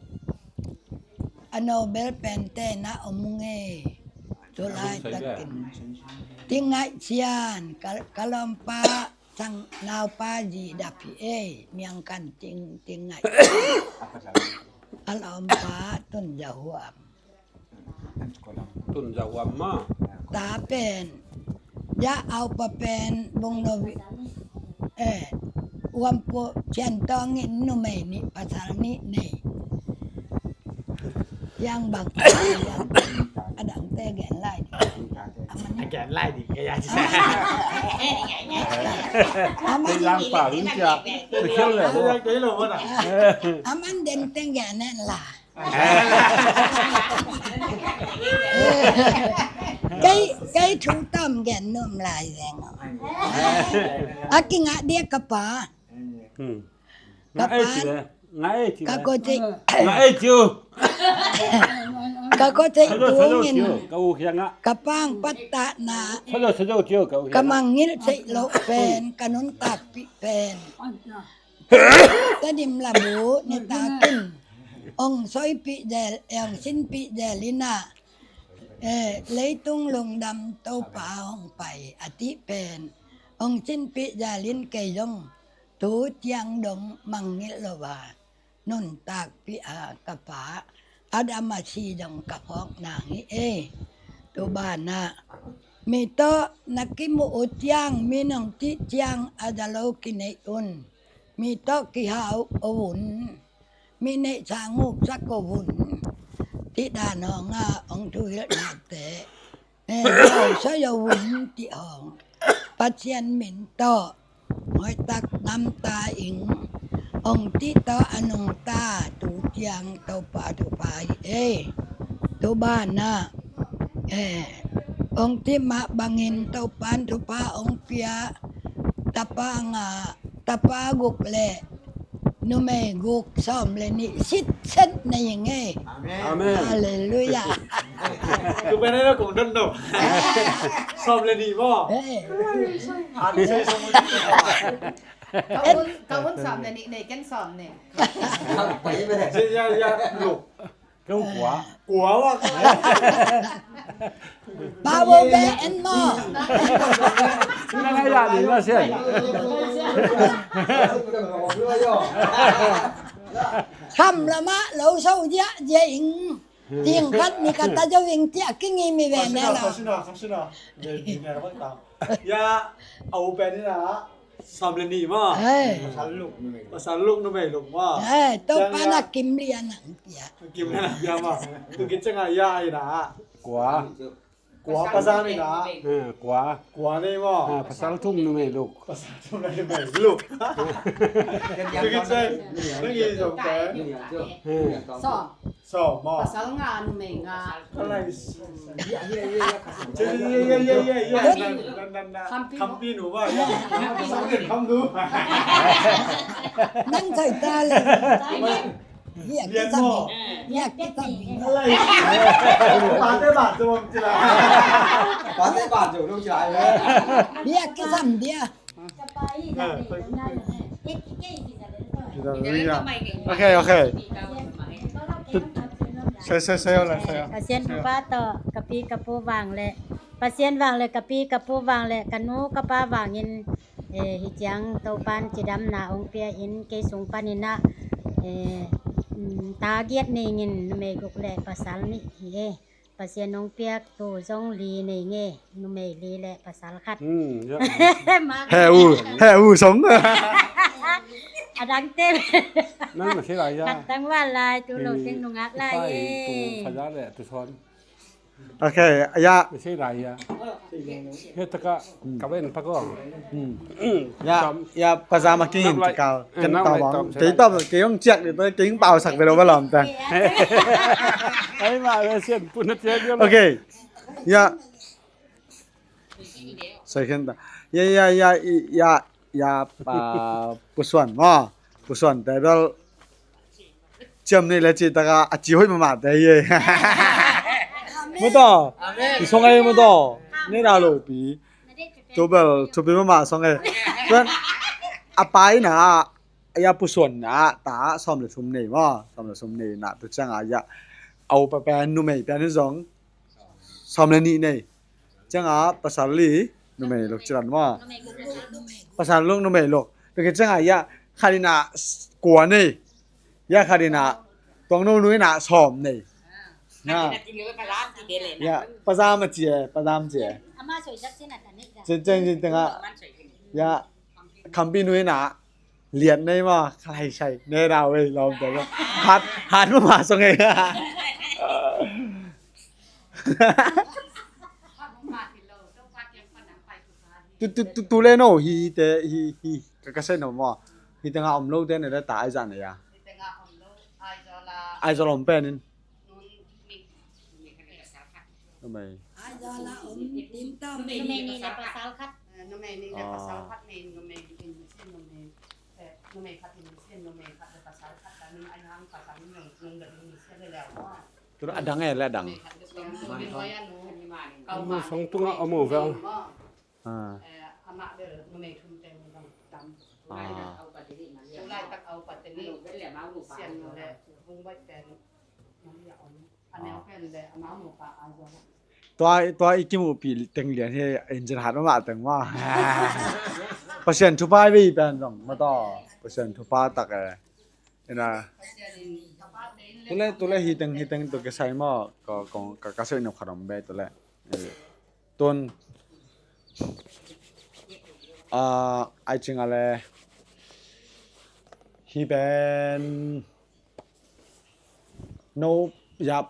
a no bel pen te na om nge. Tu laitak in Ti Ngaih Sian, ka, ka lawmpa sang naupa zi dap hi ei, Miang Khan Cing, Ti Ngaih Sian. A lawmpa Tun Za Huam. Tun Za Huam maw? Ta pen, hiah a upa pen Bung No Vi, eh, Huam Pu Sian Tawng in numei nih, pasal nih nei. Hiang bang, hiang bang. A dangte gen lai ding. A man gen lai ding, ka ya ci. A man, a man den teng gen nen la. Kei, kei thu tam gen num lai zeng. A kingah dia ka pa. Hmm. Ka pa. Ngah ei ci le. Ngah ei ci le. Ka ko ci. Ngah ei ci uh. Ka ko ci. Sado, sado ci uh. Ka u khiang ah. Ka pang pattah na. Sado, sado ci uh. Ka u khiang ah. Ka mangngilh ci loh pen, ka nuntakpih pen. Tedim Labu nitak in ong soipih zel, ong sinpih zel in ah, eh, leitung lungdam Topa hong pai a cih pen ong sinpih zel in kei zong tu ciang dong mangngilh lo a, nuntakpih a ka pa, a dam a si zong ka phawk nang hi ei. Tu banah mi tawh na kimuh uh ciang, mi nong cih ciang a za lo kineih un. Mi tawh kihau uh un. Mi neihsa nguksak uh un. Cih dan hong a, hong thuhilhnate, eh, hong soi uh un cih hong. Pasian min tawh hoihtak namta ing. Hong cih tawh a nungta tu ciang Topa thupha hi ei. Tu banah, eh, hong cih mah bangin Topa in thupha hong pia. Tapa nga, tapa guk le numei guk, sawm le nih sitset na hi ing ei. Amen. Halleluiah. Tu pen ai lo kong don do. Sawm le nih maw? Eh. An sei sawm. Ka un, ka un sawm le nih nei, ken sawm nei. Ya, ya, luk. Kua. Kua wa. Ba wo be en maw. Nang ai ya ni na sian. Kham lamah lo so dia dia ing. Ting khat ni ka ta jo ing tia kingi mi ve ne la. Khasina, khasina. Ya, au pen ni na. Sawm le nih maw? Ai. Pasal luk numei. Pasal luk numei luk maw? Ai, Topa na kim lian ang pia. Kim lian ang pia maw? Tu kit ciang a ya ai na. Kua. Kua pasal ni na. Eh, kua. Kua nei maw? Ah, pasal thum numei luk. Pasal thum numei luk. Tu kit ciang. Nang i zong te. Eh. Sawm. Sawm maw? Pasal nga numei nga. Khampi nu maw? Nang thai ta le. Biak kisam. Biak kisam. Pate ban zong ci lai. Pate ban zong ci lai. Biak kisam dia. Ok, ok. Sai, sai, sai, sai. Pasian thupha tawh ka pi ka pu vang le, Pasian vang le ka pi ka pu vang le ka nu ka pa vangin, eh, hi ciang Topan cidamna hong pia in kei sung panin ah, eh, mm, ta giat nei ngin numei guk le pasal nih hi e. Pasian hong piak tu zong li nei nge, numei li le pasal khat. Hmm, ya. He u, he u song. A dang te. Nang na khi lai ya. Khat tang wan lai, tu lo teng nungak lai e. Tu fa ya le, tu son. Ok, ya. Khi lai ya. He taka, ka ven pa ko. Hmm. Ya, ya, pazama king in takal. Ken tawm, kei tawm, kei hong ciak ni, kei hong pausak ve lo va lawm ta. Ai ma ve sian pun na ciak lo. Ok. Ya. Sai khen ta. Ya, ya, ya, ya, ya, pa, pusuan maw. Pusuan te bel ciam nei le ci taka a ci hoih mahmah te hi. Mu taw. Song ai mu taw. Nei da lo pi. Tu bel thupi mahmah song e. Tuan a pai na a ya pusuan na ta sawm le thum nei maw, sawm le thum nei na tu ciang a ya au pa pen numei pen zong sawm le nih nei. Ciang a pasal li numei luk ci dan maw. Pasal luk numei luk. Tu kit ciang a ya khat in a kua nei. Ya khat in a tuang no nu in a sawm nei. Na. Ya, pazam a ci e, pazam ci e. Cin ceng cin teng a. Ya, khampi nu in a liat nei maw, khalai sai nei da wei lawm te maw. Hat, hat mahmah song e. Tu, tu, tu, tu le no, hi te, hi, hi, ka, ka se no maw. Hi teng a om lo te ne le ta ai zan ne ya. Aizawl om pen in. Numei. Aizawl a om, Dim Tom. Numei nih le pasal khat. Eh, numei nih le pasal khat nei, numei nih in sin numei. Eh, numei khat in sin numei khat le pasal khat, ka nun ai hang pasal nun nun da nun sin le le. Tu a dang e le a dang. Numei khat le pasal khat. Numei khat le pasal khat. Song tung a om vel. Ah. Eh, amah bel numei thum teng dang tam. Ah. Tulaitak a upa teni. Sian le Vung Baih pen. Mali a om. A neu pen le amah mupa a zong. Tua, tua i kimuhpih teng lian hi engine hat mahmah teng mah. Pasian thupha vei pen zong mah tawh. Pasian thupha tak e. Ina. Tule, tule hi teng, hi teng tu kisai maw. Ko, ko, ka, ka soi nop khat om be tule. Eh. Tun, ah, ai cing a le, hi pen, no, ya,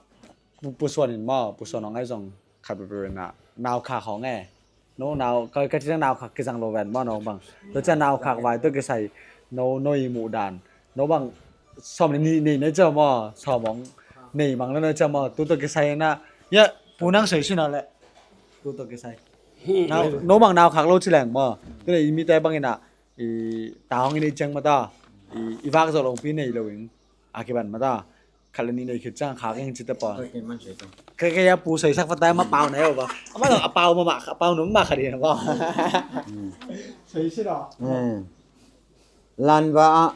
pu, pusuan in maw, pusuan hong ai zong, khat peuhpeuh in a, nau khak hong e. No, nau, ka, ka cing nau khak kizang lo ven maw, no bang. To cing nau khak vai to kisai, no, no i muh dan. No bang sawm le nih nei na ciau maw, sawm hong nei mang lo na ciau maw, tu tawh kisai na, ya, pu nang sei sin a le, tu tawh kisai. Nau, no bang nau khak lo ci leng maw, tu le i mite bang in a, i ta hong i nei ciang mah ta, i, i vak zawh longpi nei lo in, a kiban mah ta, khat le nih nei khit ciang khak in ci ta pawl. Kei, kei a pu seisak fatai ma pau na yo ba. Ama lo a pau ma ma, a pau nu ma kha di na ba. Sei si lo. Lanva ah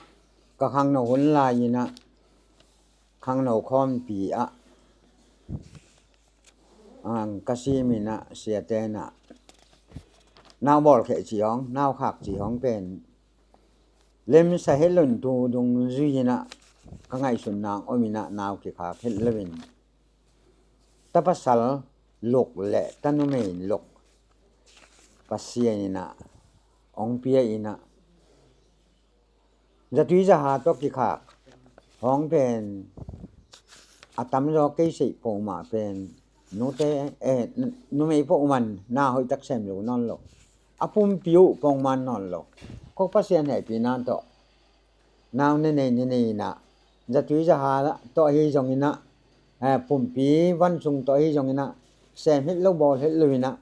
ka khangno hun lai in ah, khangno khawmpi ah, ang ka sim in ah, siate in ah, nau bawlkheh ci hong, nau khak ci hong pen lemsa het lo in, tu dungzui in ah ka ngaihsutna om in ah, nau kikhak het lo in, ta pasal luk le ta numei luk Pasian in ah hong pia in ah, zatui zaha tawh kikhak hong pen a tamzaw kei seih peuhmah pen nute, eh, numei peuhmah in na hoihtak sem zo nawn lo. A pumpi uh peuhmah nawn lo. Ko Pasian hehpihna tawh nau ne nei ne nei in ah, zatui zaha tawh ahi zong in ah, eh, pumpi vansung tawh ahi zong in ah, sem het lo bawl het lo in ah,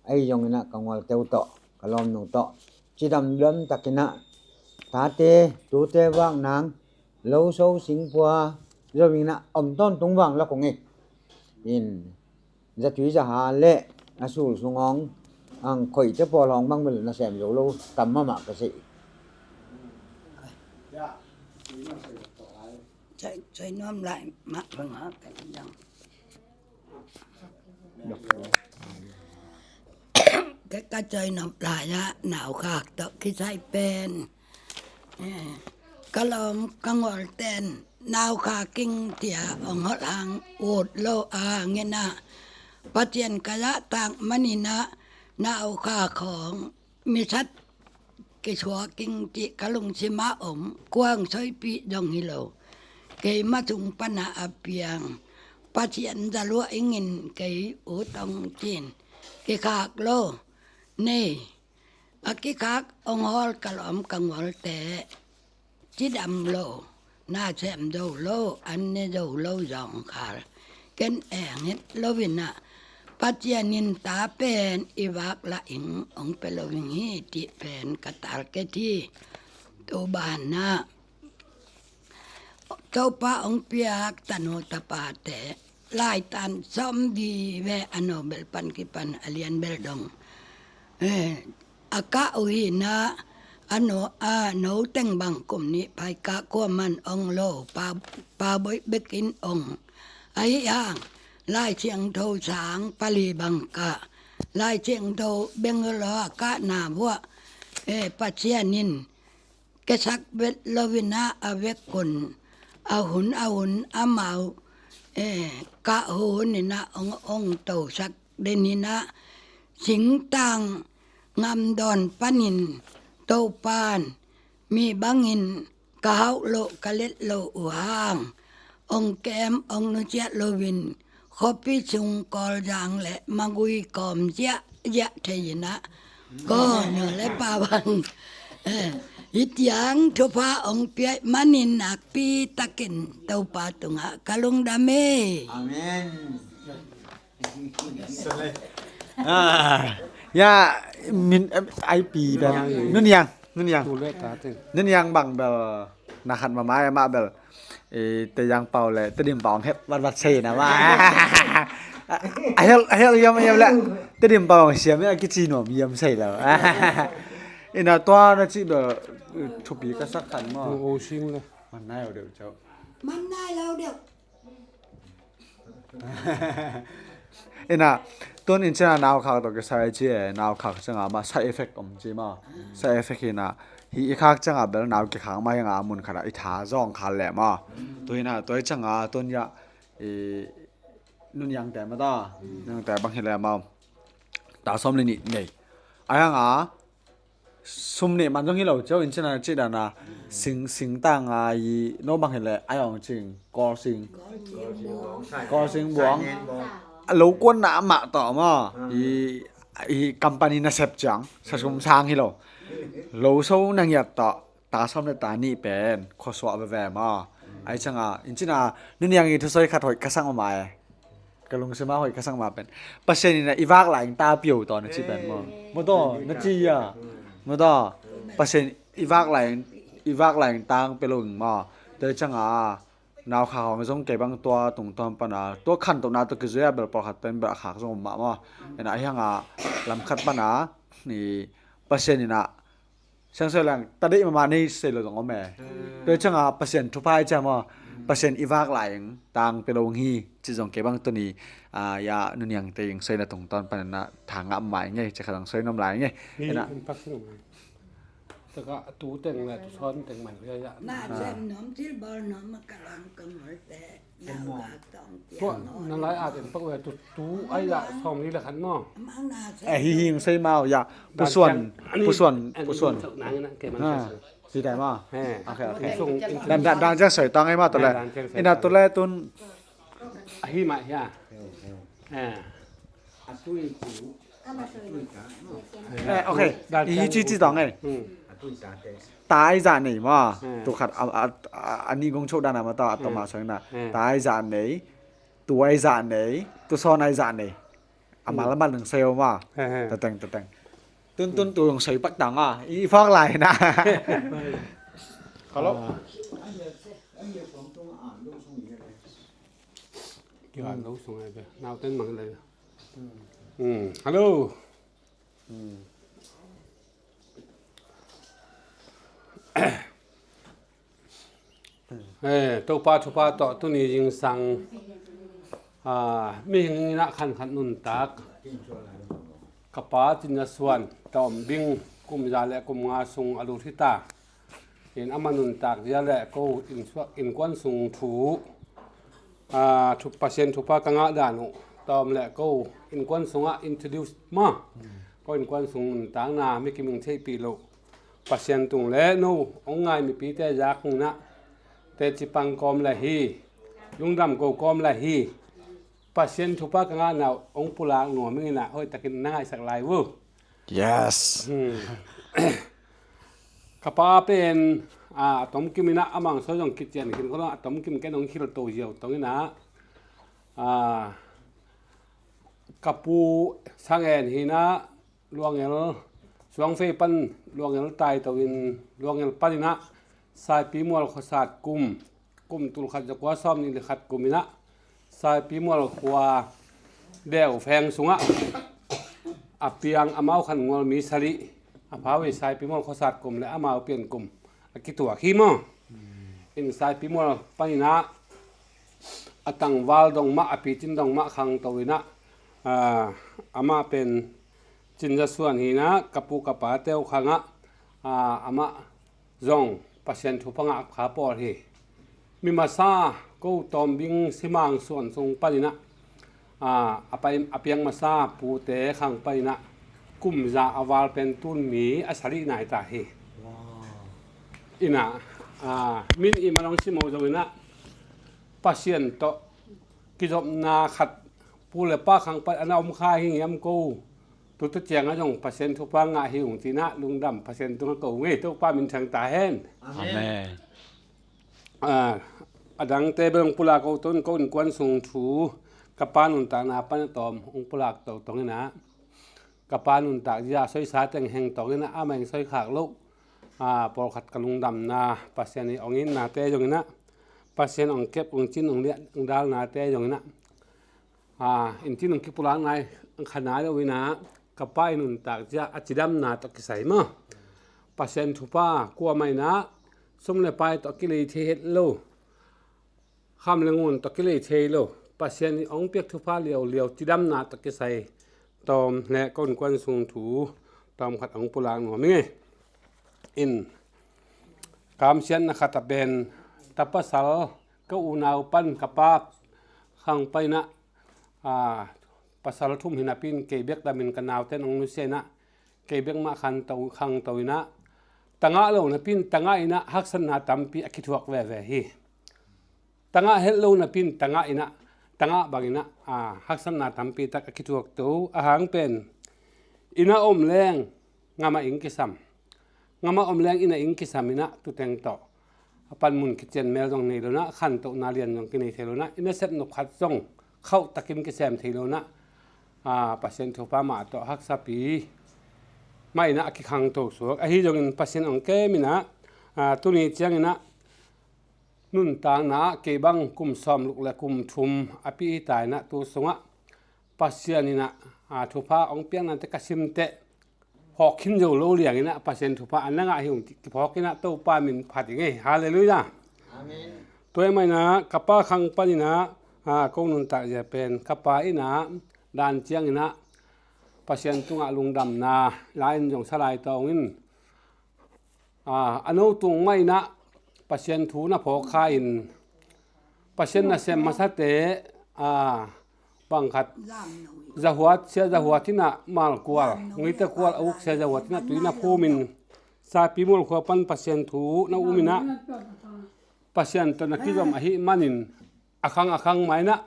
ahi zong in ah ka ngualte uh tawh, ka lawmnu tawh cidam lam tak in ah, tate tute vak nang, lo so singpua zo in ah om tawntung vang lak ung e. In zatui zaha le a sul sung hong, ang khoihte pawl hong bang bel na sem zo lo tam mahmah ka si. Cai, cai nuam lai mah bang ha ka dang. Ka, ka cai nuam lai ah nau khak tawh kisai pen, eh, ka lawm ka ngualten nau khak ing tia hong holh hang ut lo a hang in ah, Pasian ka zahtak man in ah nau khak hong misat kisuak ing cih ka lungsim ah om, kuang soipih zong hi lo. Keima sung pan ah a piang Pasian za lua ing in kei ut hong ci in, kikhak lo. Nei, a kikhak hong hawl ka lawm ka ngualte cidam lo, na sem zo lo, an ne zo lo zawngkhal ken eng het lo in ah, Pasian in ta pen i vak lah ing hong pia lo ing hi cih pen ka target hi. Tu ban ah Topa hong piak tanu tapate laitan sawm vive, a no bel pan kipan a lian bel dong, eh, a kah uh hi in ah, a no, a no teng bang kum nih phaikah kua man hong lo, pa, pa boih bek in hong. Ahi hang Lai Siangtho sang pali bang kah, Lai Siangtho Bangalore ah kahna vuah, eh, Pasian in kesak vet lo in ah a vekun, a hun a hun amau, eh, kah hun in ah hong, hong tosak den in ah, singtang ngamdawn panin Topan mi bangin ka hauh loh ka let loh uh hang, hong kem hong nusiat loin khuapi sung Kawlzang le Magui kawm ziahziah thei in ah, ko no le pa bang, eh, hih ciang thupha hong piak manin nakpi takin Topa tungah ka lungdam e. Amen. Ah, ya, min, eh, I P bel. Nuniang, Nuniang. Nuniang bang bel na khat ma mai ma bel. Eh, Te Yang Pau le Te Dim Pau hep vat vat sei na ma. A hel, a hel yam yam le. Te Dim Pau siam ya kici nuam yam sei lo. Ina tua na ci bel thupi ka sak khan ma. O sing le. Man nai lo deuh cau. Man nai lo deuh. Ina, tun in cina nau khak tawh kisai ci e, nau khak cianga ma side effect om ci ma. Side effect ina, hi i khak cianga bel nau kikhak ma hi nga mun khat a i tha zawngkhal le ma. Tu ina, tu i cianga, tun ya, i, Nuniang te ma ta. Nuniang te bang hi le ma. Ta sawm le nih nei. A hi nga, sum nih man zong hi lo cio in cina ci dana sing, singtang a i no bang hi le a yawng cing, Kawl sing. Kawl sing buang. Lo kuan na mah tawh maw. I, i company nasep ciang sa sum sang hi lo. Lo so na ngiat tawh ta sawm le ta nih pen khuasuah veve maw. Ai cianga in cina Nuniang i thusoi khat hoih ka sang maw mai. Ka lungsim ah hoih ka sak ma pen Pasian in a i vak lai in ta pio tawh na ci pen maw? Maw tawh na ci a. Maw tawh Pasian i vak lai in, i vak lai in tang pia lo in maw? Tua cianga Nau khak hong zong kei bang tua tungtawn pana tua khantohna tawh kizui a bel pawlkhat pen bel a khak zong om mah maw. Ina ahi hanga lam khat pana i Pasian ina siang soi lang ta deih mama nei sei lo zong om e. Tua cianga Pasian thupha i ciam maw. Pasian i vak lai ing tang pe lo hi ci zong kei bang tuni a ya nuniang te ing soina tungtawn pana tha ngah mai ngei ci kha zong soi nom lai ngei. Ina Taka tu teng le tu sawn teng man hia ya. Na sem nom thil bol nom a ka lam ka mol te. Na ka tong tia. Tua na lai a den pak we tu tu ai ya sawm ni le khan maw. Mang na sem. Eh hi hing sei mau ya. Pusuan pusuan pusuan. Nang na ke man. Hi dai maw. Okay okay. Dan dan dan jang sei tang ai maw to le. Ina to le tun. Ahi mah hia. Eh. A tui tu. Eh, okay. I hi ci ci tawng ei. Ta ai zah nei maw. Tu khat a ni gong chok dan a ma tawh a tawh ma sawng na. Ta ai zah nei. Tu ai zah nei. Tu sawn ai zah nei. A mal a mal nang sayo maw. Tateng tateng. Tun tun tu nang sayo pak tang a i fak lai na. Hello. Kian lo sung ai be. Nau ten mang lai. Hello. Eh, Topa thupha tawh tuni zingsang mihing inah khankhat nuntak ka pa Cin Za Suan tawm ding kum za le kum nga sung a lut hita. In ama nuntak zia le ko innkuan sung thu Pasian thupha ka ngah dan uh tawm le ko innkuan sungah introduce ma. Ko innkuan sung nuntakna mi kiming theihpih loh Pasian tung le no hong ngai mipite zak inah teci pang kawm le hi, lungdam ko kawm le hi. Pasian thupha ka ngahna uh hong pulak nuam inginah hoihtakin na ngaihsak lai uh. Yes. Ka pa pen a tomkim inah a mangsaw zong kician khin kholong a tomkim ken hong khilto ziau tong inah ka pu Sangen hinah Luangel Suangfei pan Luangel taito in Luangel pan inah Saipi mual khuasat kum kum tulkhat zakua sawm nih le khat kum inah Saipi mual khua deu feng sungah a piang amau khan ngual mi salih a phau i Saipi mual khuasat kum le amau pian kum a kituak hi maw. In Saipi mual pan inah a tangval dong mah a picin dong mah khangto inah amah pen Cin Za Suan hinah ka pu ka pa teu khangah amah zong Pasian thupha ngah kha pawl hi. Mi masa ko tawm ding simang suan sung paninah a piang masa pute khang paninah kum za a val pen tun mi a salih nai ta hi. Inah min i manong simo zonginah Pasian tawh kizopna khat pu le pa khang pan ana om kha hi ngiam ko. Tutu ciangah zong Pasian thupha ngah hi ung tinah lungdam Pasian tungah ko ngei Topa min thang ta hen. Amen. A dangte bel hong pulak ko tun ko innkuan sung thu ka pa nuntakna pan a tawm hong pulak to tonginah ka pa nuntak zia soisa teng heng tonginah amah heng soikhak loh pawlkhat ka lungdamna Pasian i hong innate zonginah Pasian hong kep hong cin hong liah hong dalnate zonginah Inntin hong kipulak nai kha nai lo inah ka pa i nuntak zia a cidamna tawh kisai maw? Pasian thupha kuamah inah sum le pai tawh kilei thei het lo, kham le ngun tawh kilei thei lo, Pasian i hong piak thupha liauliau cidamna tawh kisai tawm le ka innkuan sung thu tawm khat hong pulak nuam i ngei. In kamsiatna khat a pen ta pasal ka unau pan ka pa khang painah pasal thum hi napi in kei bek damin ka nauten hong nusia inah kei bek mah khan to khang to inah tangah lo napi in tangah inah haksatna tampi a kithuak veve hi. Tangah het lo napi in tangah inah tangah banginah haksatna tampi tak a kithuak to a hang pen inah om leng ngamah ing kisam. Ngamah om leng inn a ing kisam inah tuteng tawh a panmun kician mel zong nei lonah khantohna lian zong kinei thei lonah inn a sepnop khat zong khauhtakin kisem thei lonah Pasian thupha mah tawh haksapi mah inah a kikhangto suak ahi zongin Pasian hong kem inah tuni cianginah nuntakna ah kei bang kum sawm luk le kum thum a pi hi ta in ah, tu sungah Pasian in ah, a, thupha hong piaknate ka simteh phawk khin zo lo liang in ah, Pasian thupha a na ngah hi ung, kiphawk in ah Topa min phat i ngei. Halleluiah. Amen. Tua ahih manin ah ka pa khang panin ah, a, kong nuntak zia pen ka pa in ah dan ciangin ah Pasian tungah lungdamna la-in zong sa lai tawng in, a, a no tung mah in ah Pasian thu na phawk kha in, Pasian nasem masate, a, bang khat, zahuat, sia zahuat in ah malkual, nguite kual a uk sia zahuat in ah tui na phum in, Sapi mual khua pan Pasian thu na um in ah, Pasian tawh na kizom ahih manin, a khang a khang mah in ah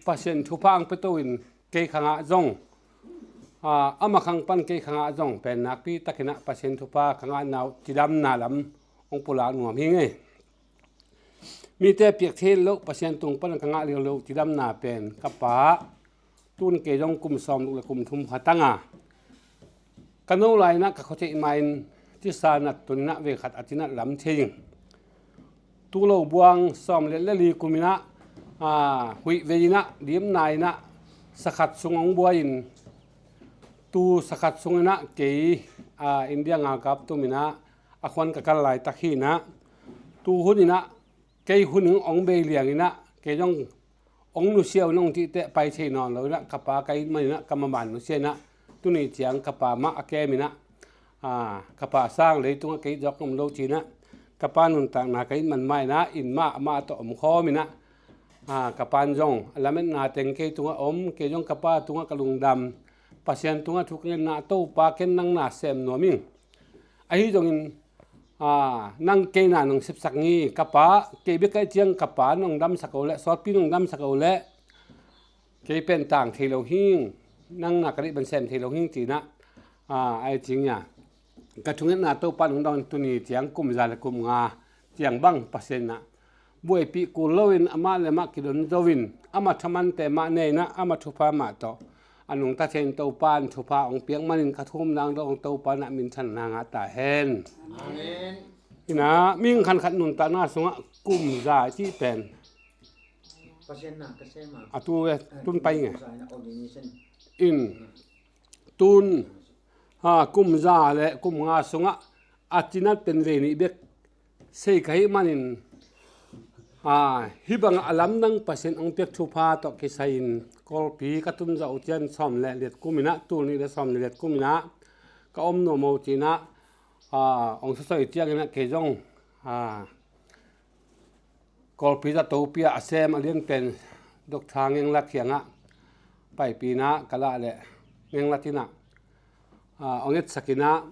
Pasian thupha hong pia to in, kei khang ah zong, a, ama khang pan kei khang ah zong pen nakpi takin ah Pasian thupha ka ngahna uh cidamna lam hong pulak nuam hi ngei. Mite piak thei loh, Pasian tung pan ka ngah liauliau cidamna pen ka pa, tun kei zong kum sawm luk le kum thum khat a ngah, ka no lai in ah ka khuatheih mah in tisa nat tun in ah vei khat a cinat lam thei ing. Tu lo buang sawm le le li kum in ah, a, huih vei in ah, dimna in ah, sakhat sung hong buai in, tu sakhat sung in ah kei, a, India ngalkap tum in ah a khuan ka kal laitak hi in ah, tu hun in ah kei hun hong bei liang in ah, kei zong hong nusia un hong cih teh pai thei nawn lo in ah, ka pa ka it man in ah ka maban nusia in ah, tuni ciang ka pa mah a kem in ah, a, ka pa sang leitungah ka it zawk om lo ci in ah, ka pa nuntakna ka it man mah in ah, inn mah amah tawh om khawm in ah, a, ka pa'n zong a lametna teng kei tungah om, kei zong ka pa tungah ka lungdam, Pasian tungah thu ka ngetna, Topa, ken nang na sem nuam ing. Ahi zongin, a, nang kei na nong sepsak ngi, ka pa, kei bek ka hih ciang ka pa nong damsak o leh, sawtpi nong damsak o leh, kei pen tang thei lo hing, nang na ka deih ban sem thei lo hing ci in ah, a, ai cing ia, ka thungetna Topa nong dong in tuni ciang kum za le kum nga ciang bang Pasian in ah buaipih kul lo in, amah le amah kidon zo in, ama thamante mah ne in ah, ama thupha mah tawh a nungta thei in Topa in thupha hong piak manin ka thu-um nang dong Topa in ah minthanna ngah ta hen. Amen. In ah mihing khankhat nuntakna sungah kum za i cih pen, Pasian na ka sem a, a tu ve, tun pai nge. Kum za in ah ordination. In tun, ha, kum za le kum nga sungah a cinat pen vei nih bek sei ka hih manin, a, hih bangah a lamdang Pasian hong piak thupha tawh kisai in Kawlpi ka tun zawh uh ciang sawm le liat kum in ah, tul nih le sawm le liat kum in ah ka om nuam o ci in ah, a, hong sawsawh ciangin ah kei zong, a, Kawlpi zatopi ah a sem a lian pen Doctor Ngenglat kiangah paipih in ah ka lah leh, Ngenglat in ah, a, hong etsak in ah,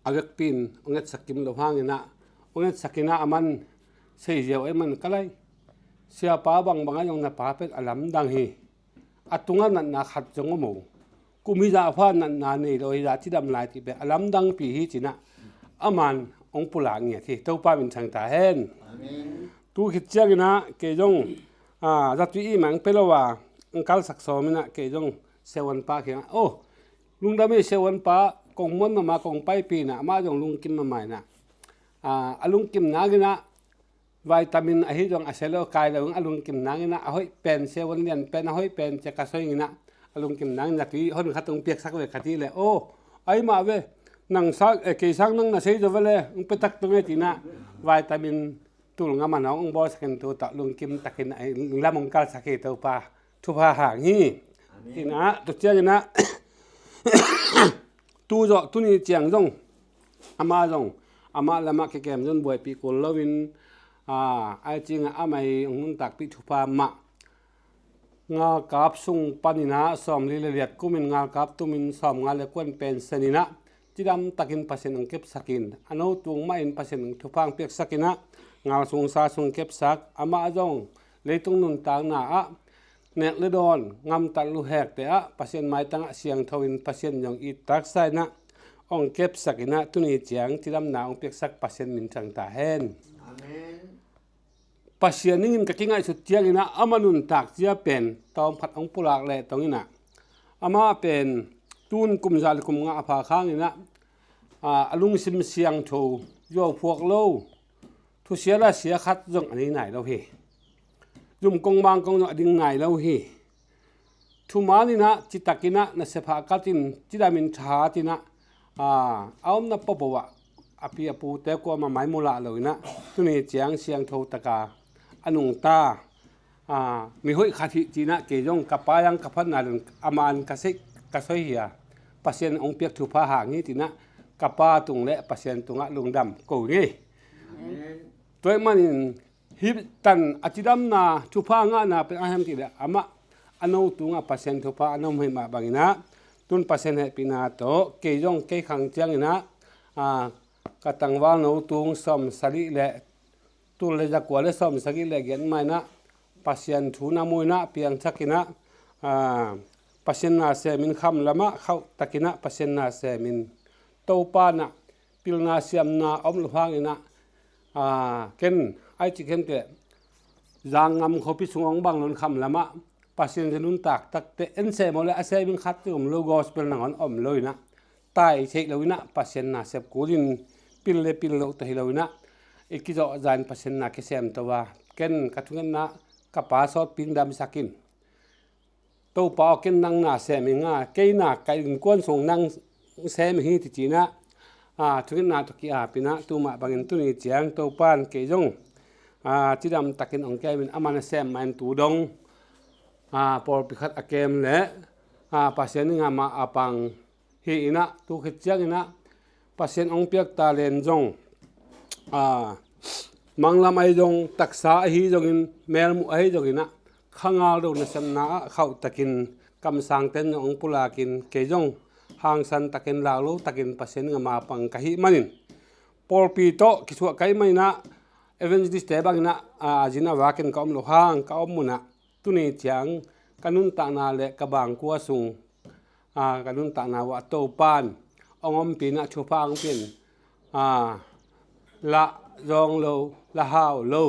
a vekpi in hong etsak kim lo hangin ah, hong etsak in ah, aman sei ziau ahih man ka lai, siapa bangbang ah zong na pa pen a lamdang hi. A tungah natna khat zong om o. Kum hizah pha natna nei lo, hizah cidam lai cih pen a lamdangpi hi ci in ah, aman hong pulak ngiat hi. Topa min thang ta hen. Amen. Tu khit ciangin ah kei zong, a, zatui i mang pe lo a, hong kalsak sawm in ah kei zong siavuanpa kiangah, oh, lungdam ei siavuanpa, kong muan mahmah, kong paipih in ah, amah zong lungkim mahmah in ah, a, a lungkim nangin ah, vitamin ahi zong a sia lo kai lo in a lungkim nangin ah, a hoih pen, siavuan lian pen, a hoih pen ci a ka soi in ah, a lungkim nangin ah tui hon khat hong piaksak ve ka cih leh, oh, ahi mah ve, nang sang, eh, kei sang nang na sei zaw ve le, hong pia tak tung e ci in ah, vitamin tul nga man hong bawlsak in tu tawh lungkim takin a lam hong kalsak hi. Topa thupha hang hi. Amen. Ci in ah, tu ciangin ah, tu zawh tuni ciang zong, amah zong, amah le amah kikem zong buaipih kul lo in, a, ai cing ah amah i hong nuntakpih thupha mah, ngalkap sung panin ah sawmli le liat kum in ngalkap tum in sawmnga le kua in pension in ah cidam takin Pasian hong kepsak in, a no tung mah in Pasian hong thupha hong piaksak in ah, ngal sung sa sung kepsak, amah zong leitung nuntakna ah nek le dawn, gamtat luhekte ah Pasian maitang ah siangtho in Pasian zong it taksa in ah hong kepsak in ah, tuni ciang cidamna hong piaksak Pasian min thang ta hen. Amen. Pasian ningin ka kingaihsut ciangin ah, ama nuntak zia pen tawmkhat hong pulak leh tong in ah, amah pen tun kum za le kum nga a pha khang in ah, a, a lungsim siangtho, zuauphuak lo, Thusia la sia khat zong a nei nai lo hi. Zum kong mang kong zong a ding nai lo hi. Thuman in ah, citakin ah, na sepha katin, cidamin thahat in ah, a, a omna popo ah, a pi a pute kuamah mai mulah lo in ah, tuni ciang siangtho taka a nungta, a, mihoih khat hi ci in ah, kei zong ka pa zang ka phatna lun a man ka sih, ka soi hi a, Pasian hong piak thupha hang hi ci in ah, ka pa tung le Pasian tungah lungdam ko ngei. Amen. Tua ahih manin, hih tan a cidamna thupha a ngahna pen a hiam cih leh amah a no tungah Pasian thupha a na om hi mah bangin ah, tun Pasian hehpihna tawh kei zong kei khang ciangin ah, a, ka tangval no tung sawmsagih le, tul le zakua le sawmsagih le giat mah in ah Pasian thu na mu in ah piangthak in ah, a, Pasian na semin kham lamah khauh takin ah Pasian na semin Topa in ah pilna siamna a om loh hangin ah, a, ken ai ci ken teh, Zangngam khuapi sung hong bang lon kham lamah Pasian za nuntak takte en sem aw le a semin khat te om lo, gospel nangawn om lo in ah, tai theih lo in ah Pasian na sep kulin pil le pil loh tawh hi lo in ah, i kizawh zain Pasian na kisem to a, ken ka thungetna ka pa sawtpi damsak in Topa aw, ken nang na sem ing a, kei na ka innkuan sung nang sem hi ci ci in ah, a, thungetna tawh ki-ap in ah, tu mah bangin tuni ciang Topa in kei zong, a, cidam takin hong kem in, a man a sem mah in tu dong, a, pawlpi khat a kem le, a, Pasian in amah a pang hi in ah, tu khit ciangin ah Pasian hong piak talent zong, a, manglam ahi zong, taksa ahi zongin, melmuh ahi zongin ah, khangal do nasepna ah khauh takin kamsangten zong hong pulakin, kei zong hangsan takin, lau lo takin Pasian in amah pang ka hih manin, pawlpi tawh kisuah ka hih manin ah, evangelist te bangin ah, a, zin a vakin ka om loh hang, ka om mun ah tuni ciang ka nuntakna le ka bangkua sung, a, ka nuntakna uah Topa in hong ompih in ah, thupha hong pia in, a, la zawng lo, la hau lo,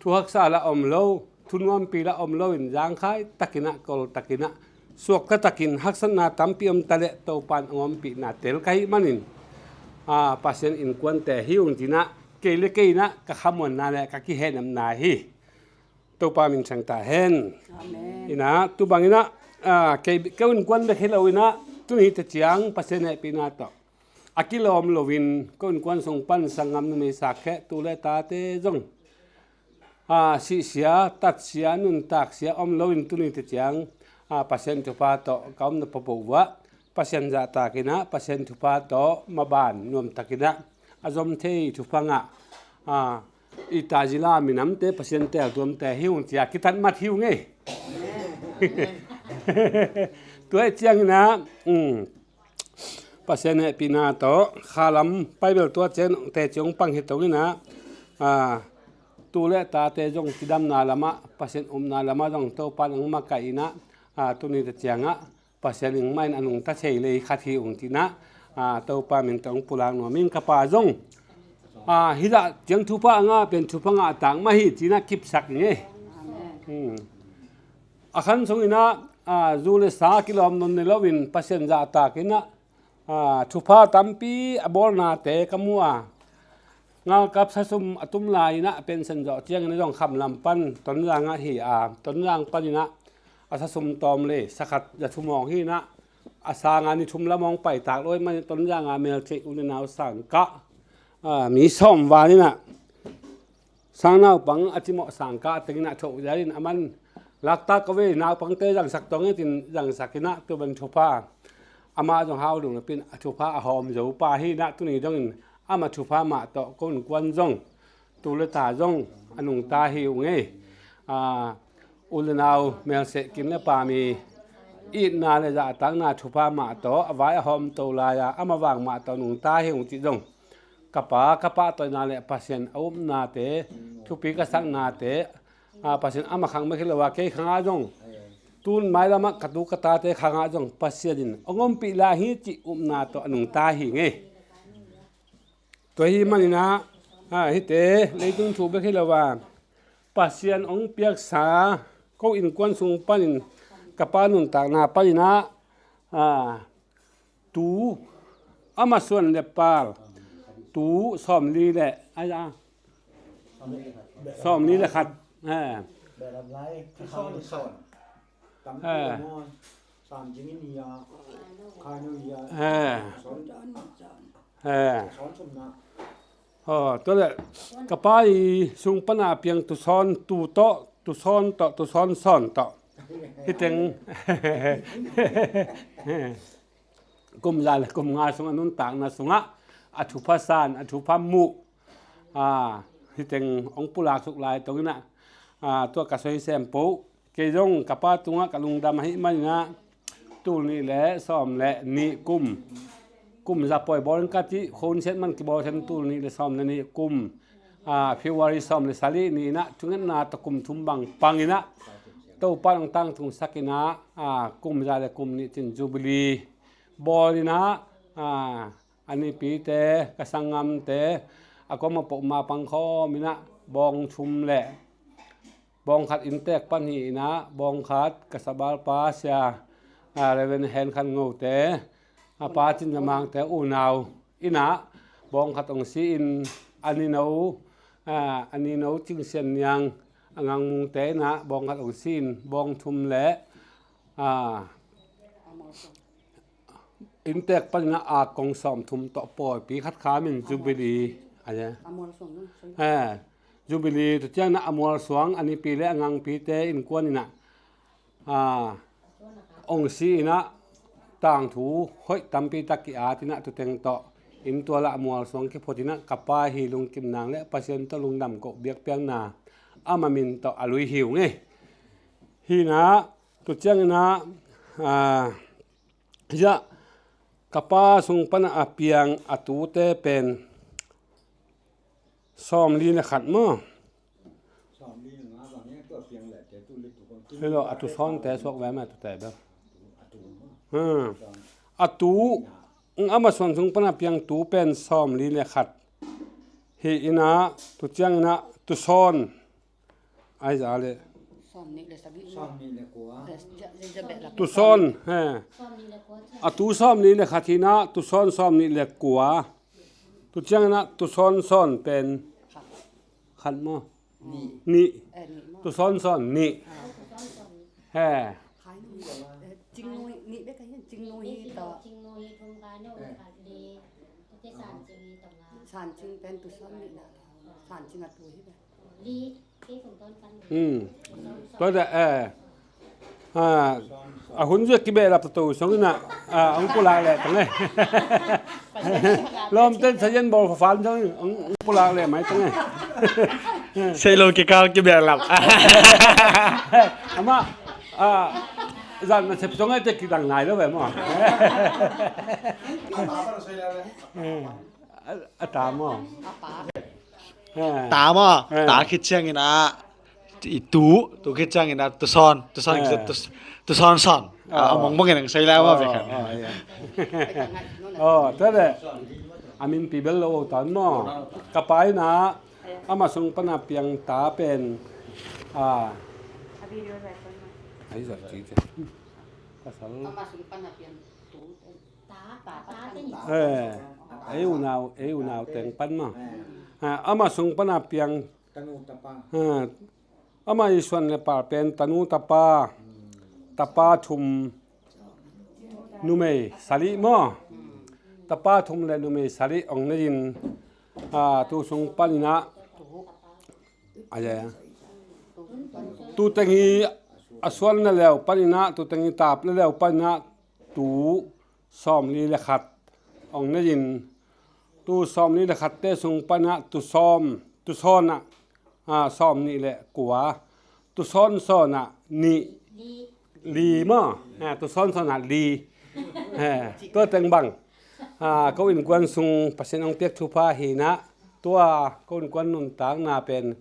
thu haksa la om lo, thu nuampi la om lo in, zangkhai takin ah, kol takin ah, suakta takin, haksatna tampi om ta leh Topa in hong ompihna tel ka hih manin, a, Pasian innkuante hi ung ci in ah, kei le kei in ah ka khamuanna le ka kihehnepna hi. Topa min thang ta hen. Amen. In ah, tu bangin ah, a, kei, kei innkuan bek hi lo in ah, tuni te ciang Pasian hehpihna tawh a kilawm loin, ko innkuan sung pan sanggam numei, sakkheh, tu le tate zong, a, sihsia, tatsia, nuntaksia om loin tuni te ciang, a, Pasian thupha tawh ka omna popo uah Pasian zahtakin ah, Pasian thupha tawh maban nuamtakin ah a zom thei thupha ngah, a, i tazila minamte, Pasian teltuamte hi ung ci a kitat mat hi ung ei. Tua ahih ciangin ah, um, Pasian hehpihna tawh khalam paibel tua ciang teci hong pang hi tong in ah, a, tu le tate zong cidamna lamah, Pasian upna lamah zong Topa in hong makaih in ah, a, tuni te ciang ah Pasian in mah in a nungta thei lei khat hi ung ci in ah, a, Topa min tawh hong pulak nuam ing. Ka pa zong, a, hih zah ciang thupha a ngah pen thupha ngah tak mah hi ci in ah kipsak ing ei. Amen. Hmm. A khan sung in ah, a, zu le sa kilawm nawn ni loin Pasian zahtakin ah, a, thupha tampi a bawlnate ka mu a, ngalkap sasum a tum lai in ah pension zawh ciangin ah zong khamlam pan Tonzang ah hi a, Tonzang panin ah a sasum tawm le sakhat za thum awng hi in ah, a sanga ni thum lam hong paitak lo ahih manin Tonzang a meltheih u le nau sangkah, a, mi sawm val in ah, sang naupang a cimawh sangkah tengin ah thoh zia in, a man laktak ka vei, naupangte zangsak tawng e ci in zangsak in ah, tua ban thupha. Amah zong hau lungdam in a thupha a hawm zo pa hi in ah, tuni dongin amah thupha mah tawh ko innkuan zong, tu le ta zong a nungta hi ung ei. A, u le nau melseh kin le pam i itna le zahtakna thupha mah tawh a vai a hawm to lai a, amah vang mah tawh nungta hi ung cih zong ka pa, ka pahtawina le Pasian a upnate, thupi ka saknate, a, Pasian amah khang bek hi lo a, kei khang ah zong, tun mailam ah ka tu ka tate khang ah zong Pasian in hong ompih lai hi cih upna tawh a nungta hi ing ei. Tua ahih manin ah, a, hihte leitung thu bek hi lo a, Pasian hong piaksa, ko innkuan sung panin, ka pa nuntakna panin ah, a, tu, amah suan le pal, tu sawmli le, a, a, Sawmli le khat. Eh. Eh. Eh. Aw, tua le ka pa i sung pana piang tusawn tu tawh, tusawn tawh, tusawn sawn tawh. Hiteng kum za le kum nga sung a nuntakna sungah a thupha san, a thupha muh. Ah, hiteng hong pulak suk lai tong inah, ah, tua ka soi sem poh. Kei zong ka pa tungah ka lungdam ahih maninah tul nih le sawm le nih kum, kum za pawi bawl in ka cih khonsiat man kibawl sen tul nih le sawm le nih kum, ah, February sawm le sali ni inah thungetna tawh kum thum bang pang inah Topa in hong tangtungsak inah, ah, kum za le kum nih cin Jubilee bawl inah, ah, a nipite, ka sanggamte, a kuamah pohmah pangkhawm inah bawng thum le bawng khat inntek pan hi inah, bawng khat ka sabalpa sia, ah, Reverend Hen Khan Ngo te, a pa Cin Za Mang te unau inah bawng khat hong si in, a nino, ah, a nino Cing Sian Niang a Ngang Mung te inah bawng khat hong si in, bawng thum le, ah, inntek panin a kong sawmthum tawh pawipi khat kha min Jubilee. A, eh, Jubilee tu ciangin a mualsuang a nipi le a ngangpite innkuan inah, ah, hong si inah tangthu hoih tampi tak ki-at inah tuteng tawh inn tualah a mualsuang kiphut inah ka pa hi lungkim nang le Pasian tawh lungdam koh biakpiakna ama min tawh a lui hi ung ei. Hi inah tu ciangin ah, ah, Hiah ka pa sung pana a piang a tute pen sawmli le khat maw? Hilo a tusawnte suak ve maw, a tute bel. Hmm. A tu, ama suan sung pana piang tu pen sawmli le khat. Hi inah tu ciang inah tusawn. Ai za le. Sawmnih le sagih. Sawmnih le kua. Eh, ja, ja, ja, beh lak. Tusawn, he. Sawmnih le kua ciang. A tu sawmnih le khat hi inah, tusawn sawmnih le kua. Tu ciang inah, tusawn sawn pen. Khat. Khat maw? Nih. Nih. Eh, nih maw? Tusawn sawn nih. Ah. He. Khai nu, eh, Cing Nu nih bek ka hian, Cing Nu hi ta. Cing Nu hi thum khai nu, khat li. Te San Cing hi ta nga. San Cing pen tusawn nih na. San Cing a tu hi bek. Hmm. Tua dah, eh. Ah, a hun zia kibehlap tato song inah, ah, hong pulak leh tang eh. Lawmten sayan bawl fafan song in hong pulak leh mai tang eh. Sei lo kikal kibehlap. Amah, ah, zan na sep song eh te kidang nai lo ve maw. A, a ta maw? A pa. Eh. Ta maw? Eh. Ta khit ciangin ah, i tu, tu khit ciangin ah, tusawn, tusawn khit ciang, tus-, tusawn sawn. Ah, a mong mong in ang sai lai maw, bek kan. Oh, tua le. A min pi bel lo tan maw? Ka pa in ah, ama sung pana piang ta pen. Ah. Ai, zai ci ci. Pasal. Ama sung pana piang tu. Eh, ei unau, ei unau teng pan maw. Ha, ama sung pana piang. Tanu tapa. Ha, ama i suan le pal pen tanu tapa. Tapa thum numei sali maw. Tapa thum le numei sali ong nei in. Ha, tu sung pan inah. Aja. Tu teng hi a suan le leu pan inah, tu teng hi tap le leu pan inah. Tu sawmli le khat ong nei in, tu sawmli le khat te sung pana tu sawm, tu sawn ah, ah, sawmnih le kua, tu sawn sawn ah nih, li maw, ah, tu sawn sawn ah li. Eh, tua teng bang, ah, ko innkuan sung Pasian ong piak thupha hi inah, tua ko innkuan nuntakna pen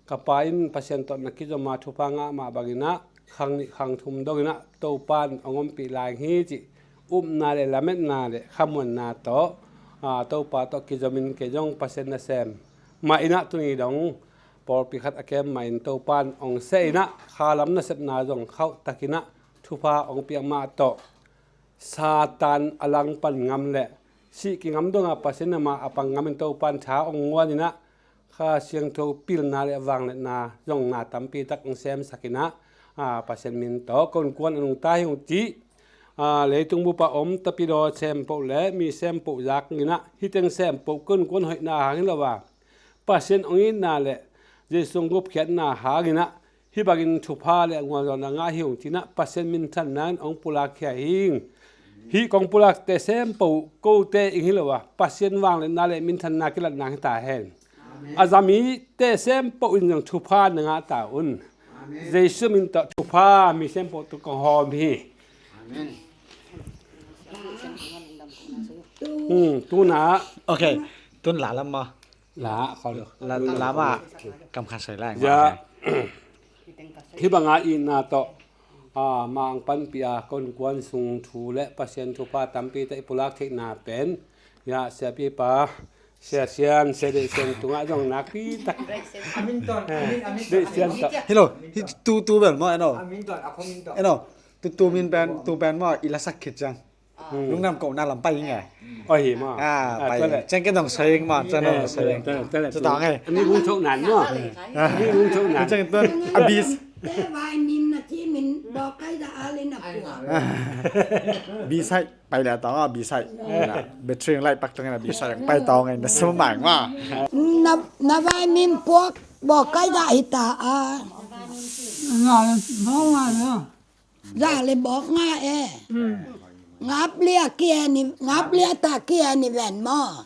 Ka pa in Pasian tawh na kizom a thupha ngah mah bangin ah khang nih khang thum dongin ah Topa in hong ompih lai hi cih upna le lametna le khamuanna tawh, aa, Topa tawh kizomin kei zong Pasian nasem mah in ah tuni dong pawlpi khat a kem mah in Topa in hong seh in ah khalam nasepna zong khauh takin ah thupha hong piak mah tawh Satan a langpan ngam le sih kingam dongah Pasian in amah a pang ngamin Topa in tha hong guan in ah Kha Siangtho pilna le vangliatna zong na tampi tak hong semsak in ah, a, Pasian min tawh ko innkuan a nungta hi ung cih, a, leitung bup a om tapidaw sempoh le mi sempoh zak in ah, hih teng sempoh ko innkuan hoihna hang hi lo a, Pasian hong itna le Jesu hong gupkhiatna hang in ah, hih bangin thupha le gualzawhna ngah hi ung cih in ah, Pasian minthanna in hong pulak khia hi ing. Hih kong pulakte sempoh kote ing hi lo a, Pasian vangliatna le minthanna kilatna hi ta hen. A za mite sempoh in zong thupha na ngah ta un. Jesu min tawh thupha mi sempoh tawh kong hawm hi. Hmm, tu in ah. Ok, tu in la lam maw? La, khol. La, la mah kam khat soi lai. Ya. Hih banga itna tawh, a, mah hong panpih a, ko innkuan sung thu le Pasian thupha tampi tak i pulak theihna pen, ya, siapipa, Sia Sian, Sia Deih Sian tungah zong nakpi tak. A min tawh, a min, a min tawh, Deih Sian tawh. Hi lo, hih tu, tu bel maw, eno. A min tawh, a khuamin tawh. Eno, tu, tu min pen, tu pen maw, i lasak khit ciang. Hmm. Lungdam kohna lam pai ing e. Oi, hi maw. A, a, pai. Tua leh. Ciang ken dong soi ing maw, ciang dong soi ing. Tua leh, tua leh. Tua tawh ing e. Ani vung thok nan maw. Ani vung thok nan. Ciang ken tuan, a bis. Te vai min na ci min bawk kai da a le na pua. Bisai, pai le tawng a, bisai. Battery lai pak tawng e na bisai, pai tawng e na sum mai maw. Na, na vai min puak bawk kai da hi ta a. Nga le, bawk nga le. Za le bawk nga e. Ngap lia kia ni, ngap lia ta kia ni ven maw.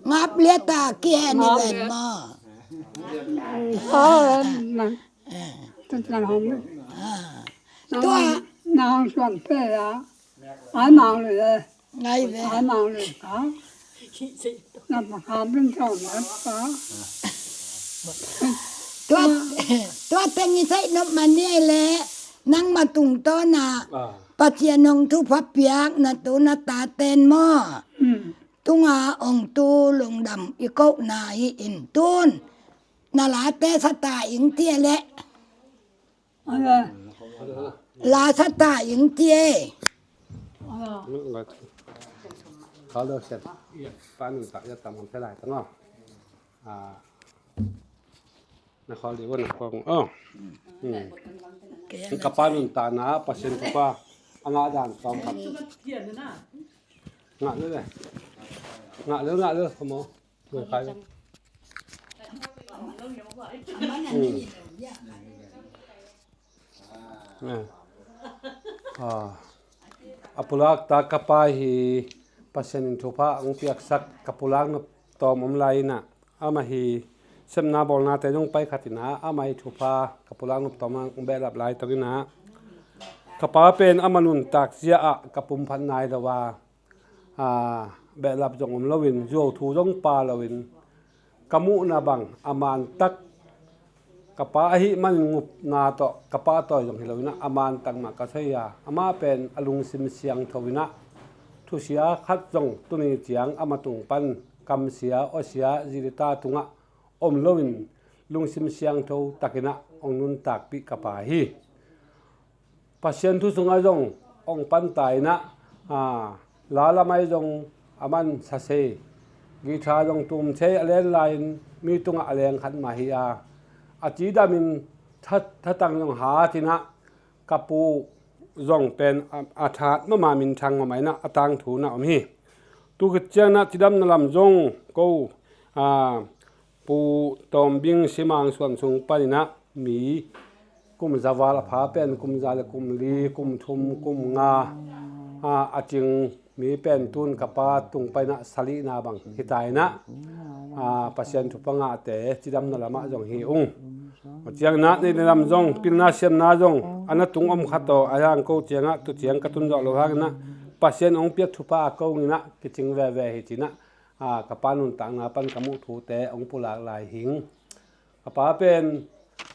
Ngap lia ta kia ni ven maw. Tua. Nang suan pe a. Ai mang le. Ngai ve. Ai mang le ka. Na pa ka bin tawm na pa. Tua, tua teng i theih nop man ni le nangma tungtawn a Pasian hong thupha piak na tu na taten maw. Tunga hong tu lungdam i kohna hi in tun. Na late sa ta ing tia le. La sa ta ing ti e. Ka lo set. Pa nung tak ya tam hong te lai ta ngo. Na khol di wan kong. Oh. Ka pa nung ta na Pasian thupha a ngah dan tawm khat. Ngah le le. Ngah le, ngah le, kamo. A pulak ta ka pa hi Pasian in thupha hong piaksak ka pulak nop tawm om lai inah, amah hi sepna bawlnate zong pai khat inah, amah hi thupha ka pulak nop tawm hong behlap lai tawh inah, ka pa pen amah nuntak zia ah ka pumphat nai lo a, behlap zong om loin, zuau thu zong pa loin, ka muhna bang a mantak ka pa ahih manin ngupna tawh ka pa tawi zong hi loinah a mantak mah ka sawi a, amah pen a lungsim siangtho inah thusia khat zong tuni ciang amah tung pan kamsia, awsia, zi le ta tungah om loin lungsim siangtho takinah hong nuntakpih ka pa hi. Pasian thu sungah zong hong panta inah, la lamah zong a man sasei, guitar zong tum thei a len lai-in mi tungah a leng khat mah hi a, a cidamin that, thatang zong hat inah ka pu zong pen a, a that mahmah minthang mahmah inah a tangthu nah om hi. Tu khit cianginah cidamna lam zong ko, Pu Tawmbing Simang Suan sung paninah mi kum za val a pha pen kum za le kum li, kum thum, kum nga a cing mi pen tun ka pa tung paninah salihna bang hi ta inah, Pasian thupha ngahte cidamna lamah zong hi ung. Cianginah neihna lam zong, pilna siamna zong a na tung om khat aw, a hang ko ciangah tu ciang ka tun zawh lo hanginah Pasian hong piak thupha a ko inah kicing veve hi cinah, ka pa nuntakna pan ka muh thute hong pulak lai hing. Ka pa pen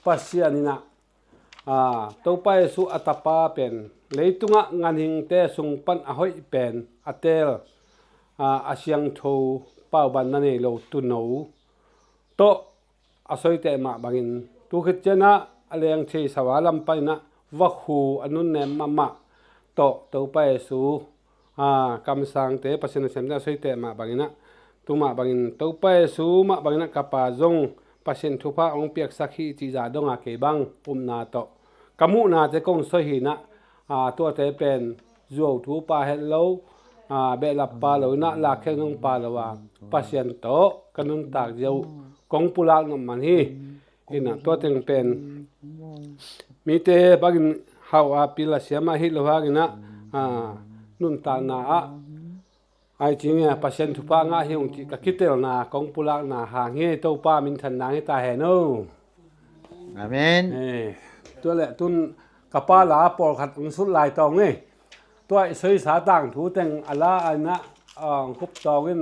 Pasian inah, Topa Jesu a tapa pen leitungah ganhingte sung pan a hoih pen a teel, a siangtho, paubanna nei lo tuuno tawh a sawiteh mah bangin, tu khit cianah a leng thei sava lam paninah vakhu a nunnem mahmah tawh Topa Jesu, kamsangte, Pasian nasemte a sawiteh mah banginah Tu mah bangin Topa Jesu mah bangin ah ka pa zong Pasian thupha hong piaksak hi cih zah dong a kei bang upna tawh ka muhnate kong soi hi in ah, a, tuate pen zuau thu pa het lo, a, behlap pa lo in ah, lakkhiat nong pa lo a, Pasian tawh ka nuntak zia uh kong pulak nop man hi. In ah tua teng pen mite bangin hau a pil a siam a hi lo hang in ah, a, nuntakna ah ai cing e, Pasian thupha ngah hi ung cih ka kitelna kong pulakna hang hi. Topa minthanna hi ta hen o. Amen. Eh, tua leh tun ka pa la pawlkhat hong sut lai tawng e. Tua i soisa tangthu teng a la a in ah, a, hong khup tawng in,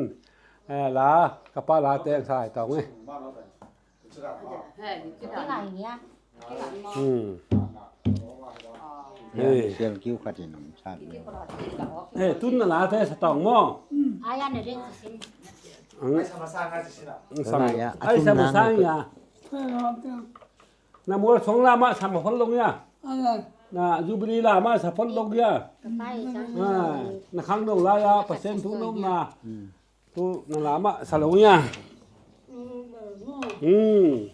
eh, la ka pa la teng sa lai tawng e. Hmm. Hei. Sial kiu khat in om sa. Hei, tun na late sa tawng maw? Ang, ang sam. Ai, sa masang ya. Na mual song la mah sa ma phot long ya. Na Jubilee la mah sa phot long ya. Ah, na khang dong la ya, Pasian thu nopna. Tu na la mah sa lo nia. Hmm.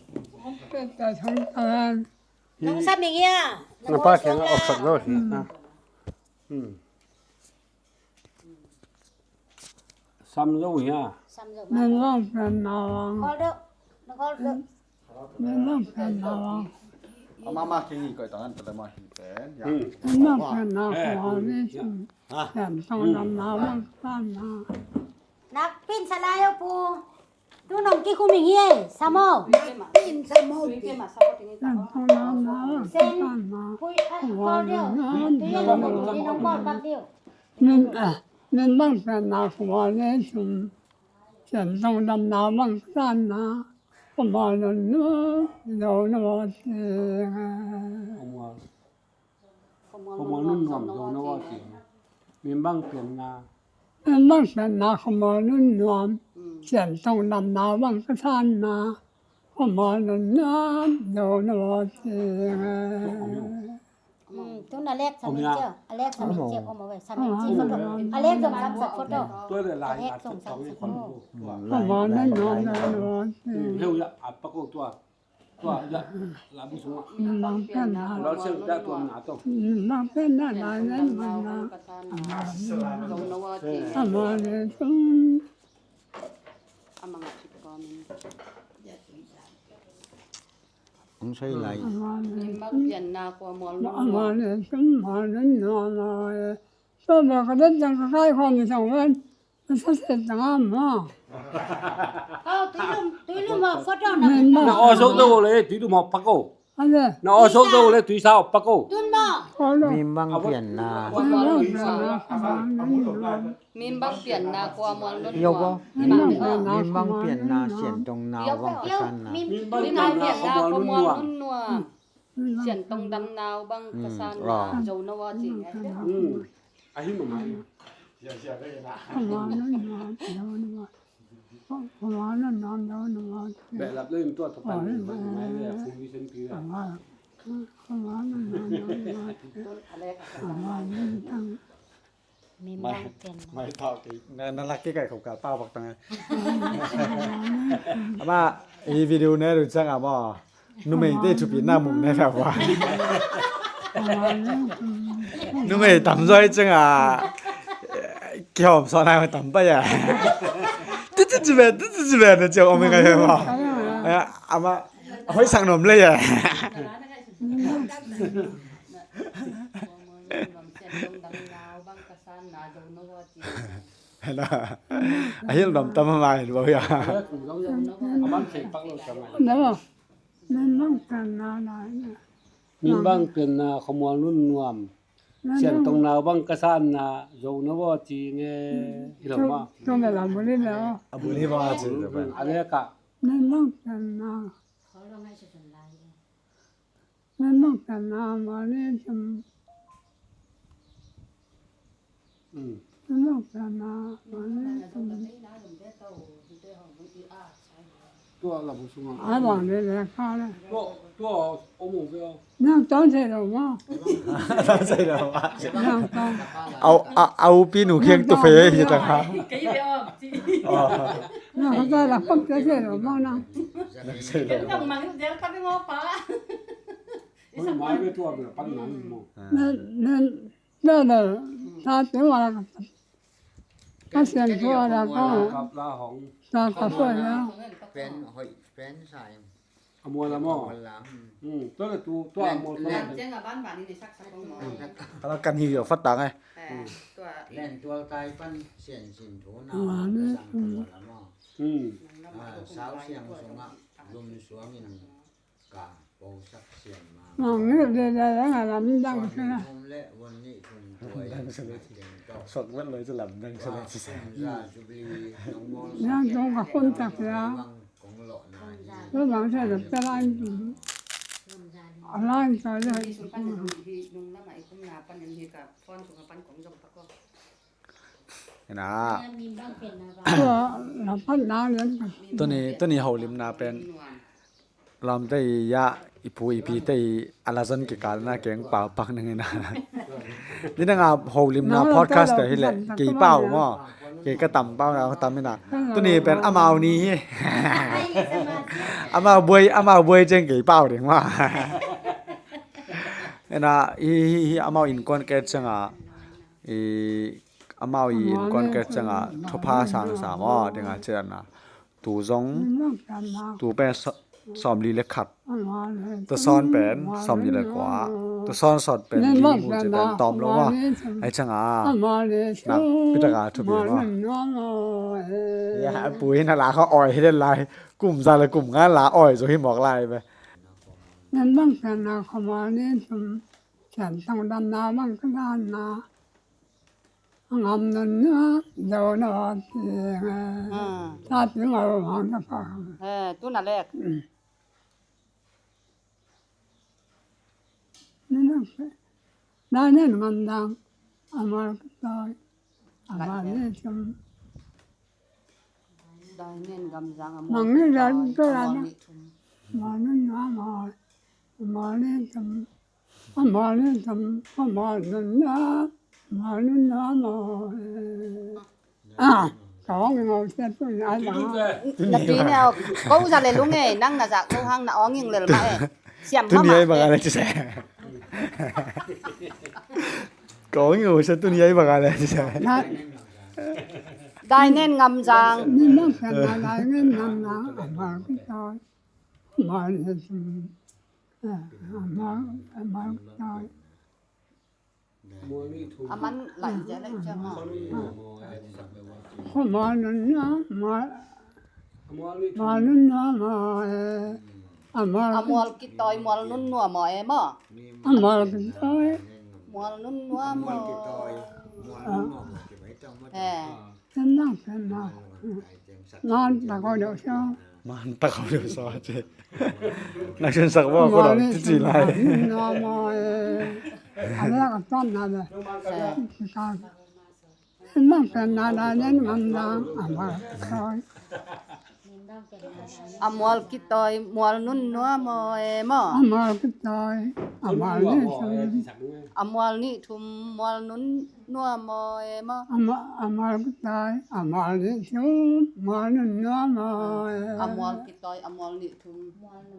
Nong sam ing ia. Na pa kiang a awk sak lo hi. Hmm. Sam lo hia. Sam lo. Nong sam na wang. Kol do. Nong kol do. Amah mah keng hi koih tang an pada mah hi pen. Hmm. Amah pen na khua ni sum. Sian tong dam na wang san na. Nak pin sa lai o pu. Tu nong kikhum ing hi e, sam o. Nak pin sam o pi. Sian tong dam na wang san na. Khua ni na. Khua ni na. Min, eh, min bang pen na khua ni sum. Sian tong dam na wang san na. Khuamual nunnuam, Zo na vaw cing e. Khuamual nunnuam, Zo na vaw cing e. Min bang pianna. Min bang pianna, khuamual nunnuam. Sian tong dam na wang ka san na. Khuamual nunnuam, Zo na vaw cing e. Tun a lek sa min ciau, a lek sa min ciau, om a ve, sa min ciau photo. A lek zong samsak photo. A lek zong samsak photo. Heuh ya, a pak o tua. Tua ya, la bu sung a. Min bang pianna. La siau ya tua na to. Min bang pianna, la nen man na. Ama ne sung. Hong soi lai. Min bang pianna khuamual nunnuam. Ama ne sung ma nunnuam a e. Tua bek ka den tang ka kai khuam i tang ven. Ka sa set tang a ma. Kau tuilum, tuilum a photo na. Na aw sok to le tuilum a pak o. Na aw sok to le tuisa a pak o. Tun ma. Min bang pianna. Min bang pianna khuamual nunnuam. Min bang pianna sian tong na wang ka san na. Min bang pianna khuamual nunnuam. Sian tong dam na wang ka san na. Zo na vaw cing e. Ahi mama. Behlap le in tua tapa ni mai le a fung ni sen pi le. Min bang pianna. Mai tau kei. Na, na lak kei kai khop kal pau bak tang e. Ama, i video ne ru chang a maw. Numei te thupina mung ne tau a. Numei tam zoi chang a. Kihawm sawn nai tam pai a. Tutu ci ve, tutu ci ve na ciang om ngai he maw. Ama, hoih sak nuam le a. A hil dam tam a mai lo ya. Min bang pianna khuamual nunnuam. Sian tong na bang ka san na zo na vaw cing e. Hi lo ma. A bul hi vaw cing. A lek a. Min bang pianna. Min bang pianna ma ni cing. Min bang pianna ma ni cing. Tua la bu sung a. Ai bang le le ka le. Tua, tua, o mu ve o. Nang tawng thei lo ma. Tawng thei lo ma. Nang tawng. Au, au, au pi nu khiang tu fe hi ta ha. Na ka ta la pam te se lo mo na. Nang sei lo. Nang mang del ka bi mo pa. Oi, mai ve tua bia pan nang mo. Nen, nen, nen, ta te wa. Ka sian tua la ka. Kap la hong. Ta ka so ya. Pen hoi, pen sai. A mual lam aw. A mual lam. Hmm, tua le tu, tua a mual lam. Lam ciang a ban ban ni sak sak kong maw. Ala kan hi yo fat tang eh. Eh, tua. Len tual tai pan sian sin thu na. Sang a mual lam aw. Hmm. Ah, sau siang sung ah lum suang in ka po sak sian ma. Mang ni le le le nga lam dang sa. Suan thum le wan ni thum tuai. Dang sa le. Sok wan loi sa lam dang sa le. Kum za jubilee nong mol. Yang dong ka kun tak ya. Lo bang sa dap ta lai. A lai sa le. Ina. Tua la pan na lian ka. Tuni, tuni holimna pen. Lamte i ya i pu i pite i a la zon kikal na keng pau pak nang ina. Ni nang a holimna podcast te hi le kei pau maw. Kei ka tam pau na ka tam ina. Tuni pen amau ni hi. Amau buai, amau buai ciang kei pau ding maw. Ina hi hi hi amau innkuan ket ciang a i amau i innkuan ket ciang a thupha sang sa maw ding a cian a. Tu zong, tu pen sa-, sawmli le khat. Tu sawn pen sawmli le kua. Tu sawn sawt pen li mu ci pen tawm lo maw. Ai ciang a. Na pitak a thupi maw. Ya, a pu in a la kha awi hi den lai. Kum za le kum nga la awi zo hi mawk lai ve. Nen bang pen na kha maw ni tum. Cian tang dan na bang ka dan na. Ngam nun na, do na ti, eh, ta ti ngam hang ta pa. Eh, tu na lek. Mm. Ni na pe. Na nen ngam dang, a mal ka tai, a mal ni tum. Dai nen ngam dang, a mal ni dang, a mal ni tum. Mal ni na mal, a mal ni tum. A mal ni tam, a mal nun na, a mal nun na maw e. Ah, ka ong ing o sia tu ni ai bang. Na ti ne o, ko za le lung e, nang na za ko hang na ong ing lel ma e. Siam ma ma e. Tu ni ai bang a le ci se. Ka ong ing o sia tu ni ai bang a le ci se. Dai nen ngam zang. Ni nang sa na dai nen ngam na, a mal ki tai. A mal ni tam. A man lai zia lai zia ma. Khual mual nun nua maw e. A mual kitawi mual nun nua maw e maw. A mual kitawi mual nun nua maw. Pen nang pen nang. Man tak kau deuh saw. Man tak kau deuh saw ci. Nak sin sak baw ko dong ci ci lai. Nua maw e. A lek a tan na le. Pen nang pen na na nen ngam dang a mal kitawi. A mual kitawi mual nun nua maw e maw. A mual kitawi a mual ni thum. A mual ni thum mual nun nua maw e maw. A mual kitawi a mual ni thum mual nun nua maw e. A mual kitawi a mual ni thum.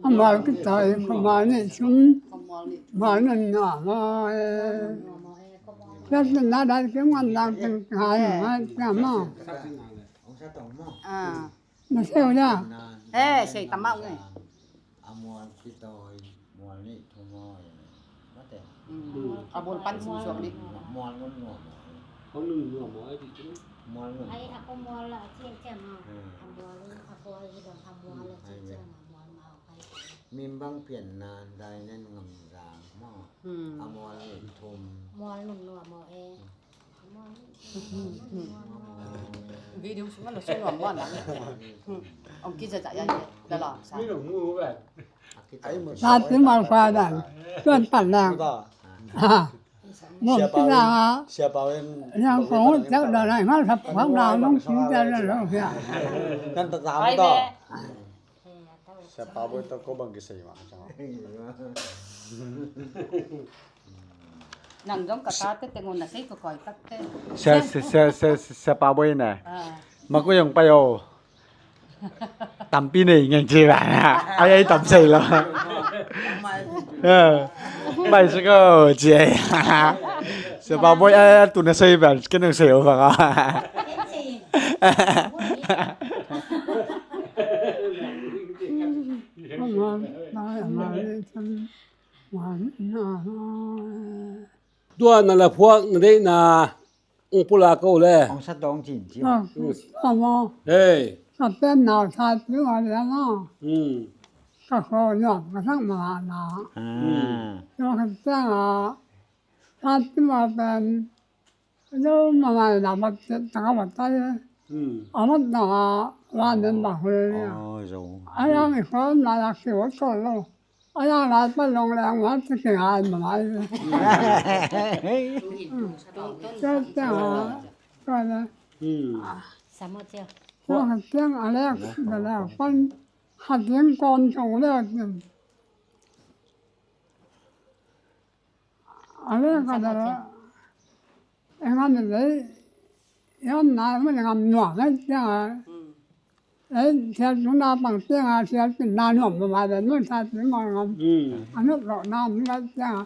A mual kitawi a mual ni thum mual nun nua maw e. Tua na dai ki mual dang teng kai ngai tia maw. Na seu dia. Eh, sei tam mau nge. A mual kitawi mual ni thum maw e. Mate. A bul pan sum suak ni. Mual nun nua maw e. Mual nun nua maw e. Mual nun. Ai, a ko mual la ci ciang a. A mual nun a ko ai dong a mual la ci ciang a mual mau kai. Min bang pian na dai nen ngam zang maw. A mual ni thum. Mual nun nua maw e. Video sung lo sung lo mo na. Ong ki za za ya ya la la sa. Sa ti mal kua dan. Tuan pan lang. Mo ti la. Sia Pau in. Yang kong jak da lai ngal sap phak na nong si ja la lo sia. Kan ta ta mo to. Sia Pau boi to ko bang kisei ma. Nang zong ka tate teng un na sei ko koi tak te. Sia, sia, sia, sia, sia Pau boi ne. Ah. Makuai hong pai o. Tampi nei ngeng ci ba na. Ai ai tam sei lo. Bai sik o ci ai. Sia pa boi ai tu na sei ban ken hong sei o ba ka. Tua na la phuak na deihna ong pulak ko le. Ong sa dong cin ci. Hei. Ka pen nau sa ci ma lian a. Ka kho nuam ka sak ma na. Tua ka ciang a sa ci ma pen zo ma ngai na mat ci ta ka mat ta ye. A mat na a la nen ba hu le. A yang i kho na ya ki wo ko lo. A yang lai pan long leng ma ci ki ngai ma ngai. Tua cia tua le. Tua ka ciang a lek da lek pan khat ding kawm thong lek ding. A lek ka da lek. Engam lei. Engam na engam nuam lei ciang a. Ei, sial tuna pang ciang a, sial tuna nuam mama den nun sa tuna ngam. A nuam lo na mun la ciang a.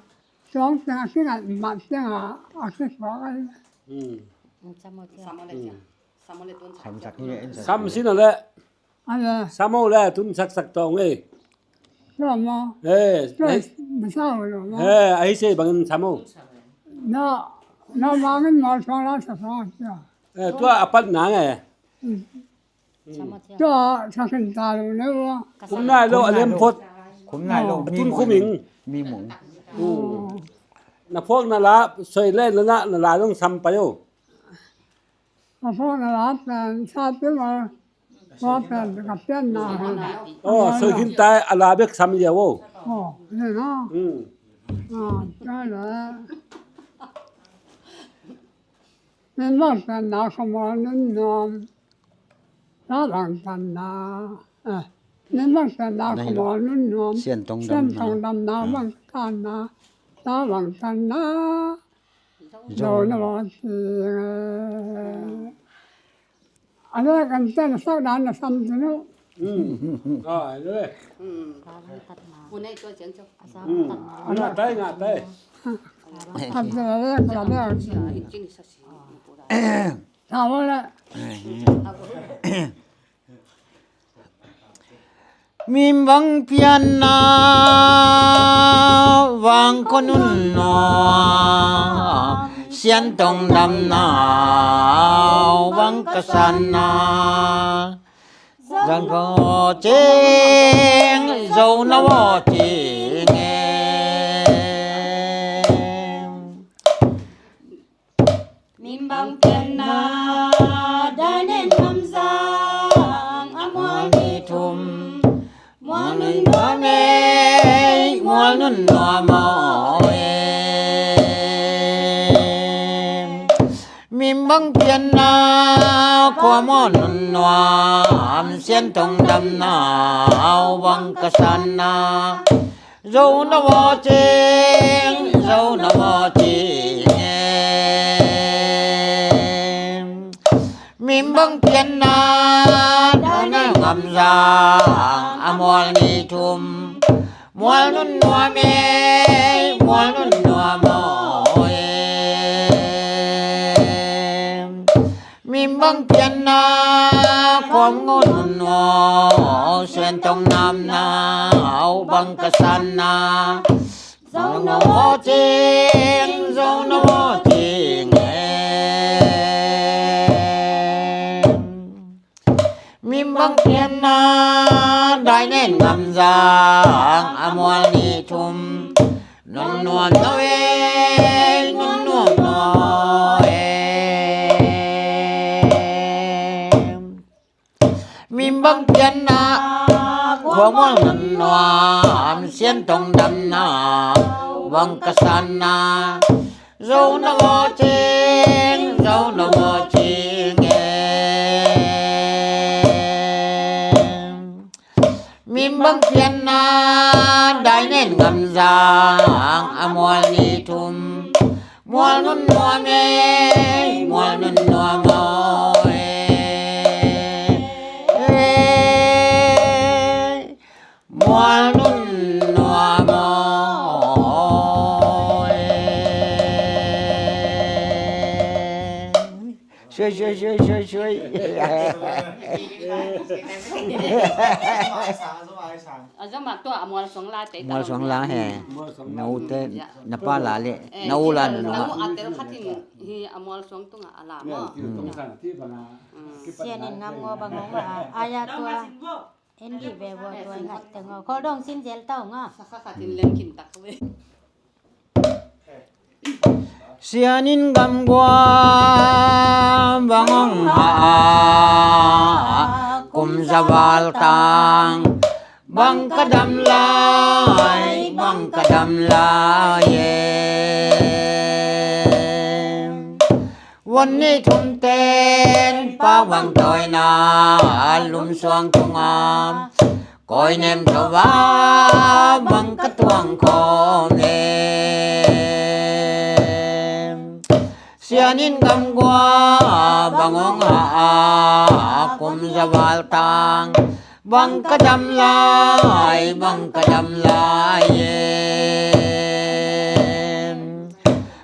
Suang ciang a, singa ma ciang a, a si suang a. Sam sin a le. A le. Sam o le, tun sak sak tong e. Tua mo. E, tua e, ma sa o lo mo. E, a hi se bangin sam o. Na, na bangin ma suang la sa suang a. E, tua a pat na nge. Tua sa khin ta lo ne wa. Kum nai lo a liam phot. Kum nai lo. A tun khum ing. Mi mung. Na phok na la soi le na na na la dong sam pai o. Na phok na la pen sa pi ma. Tua pen ka pian na. O soi khin tai a la bek sam ia o. O ne na. A ta la. Min bang pianna khuamual nunnuam, ta bang tanna. Min bang pianna khuamual nunnuam, siantong damna bang tanna, ta bang tanna. Zo na bang ting. A le kan ten sak dan na sam tinu. Ngah tai, ngah tai. Min bang pianna vang ko nunnuam, siantong damna vang ka sanna. Zang ko cing zo na wo cing e. Min bang pianna dai nen ngam zang a mual ni thum. Mual nunnuam e, mual nunnuam aw e. Min bang pianna khuamual nunnuam, siantong damna aw bang ka sanna. Zo na wo cing, zo na wo cing e. Min bang pianna dai nen ngam zang a mual ni thum. Mual nunnuam e, mual nunnuam aw e. Min bang pianna khuam ngo nunnuam, siantong damna aw bang ka sanna. Zo na wo cing, zo na wo cing e. Min bang pianna dai nen ngam zang a mual ni thum. Nunnuam no e, nunnuam no e. Min bang pianna khuamual nunnuam, siantong damna vang ka sanna. Zo na wo cing, zo na wo cing e. Min bang pianna dai nen ngam zang a mual ni thum. Mual nunnuam e, mual nunnuam aw e. Sui, sui, sui. A zama tua a mual suang la te. Mual suang la he. Na u te na pa la le. Na u la na nung a. Na u a tel khat in hi a mual suang tunga a la maw. Sian in ngam ngo bang ngong a. Aya tua. Endi ve bo tua ngai teng o. Kol dong sin zel tau nga. Sakha khat in lem kin tak ve. Sian in gam gua bang ong ha a, kum za val tang bang ka dam lai, bang ka dam lai e. Van ni thum ten pak bang tawina lum suang tunga koi nem tawva bang ka tuang khawm e. Sian in gam gua bang ong ha a, kum za val tang bang ka dam lai, bang ka dam lai e.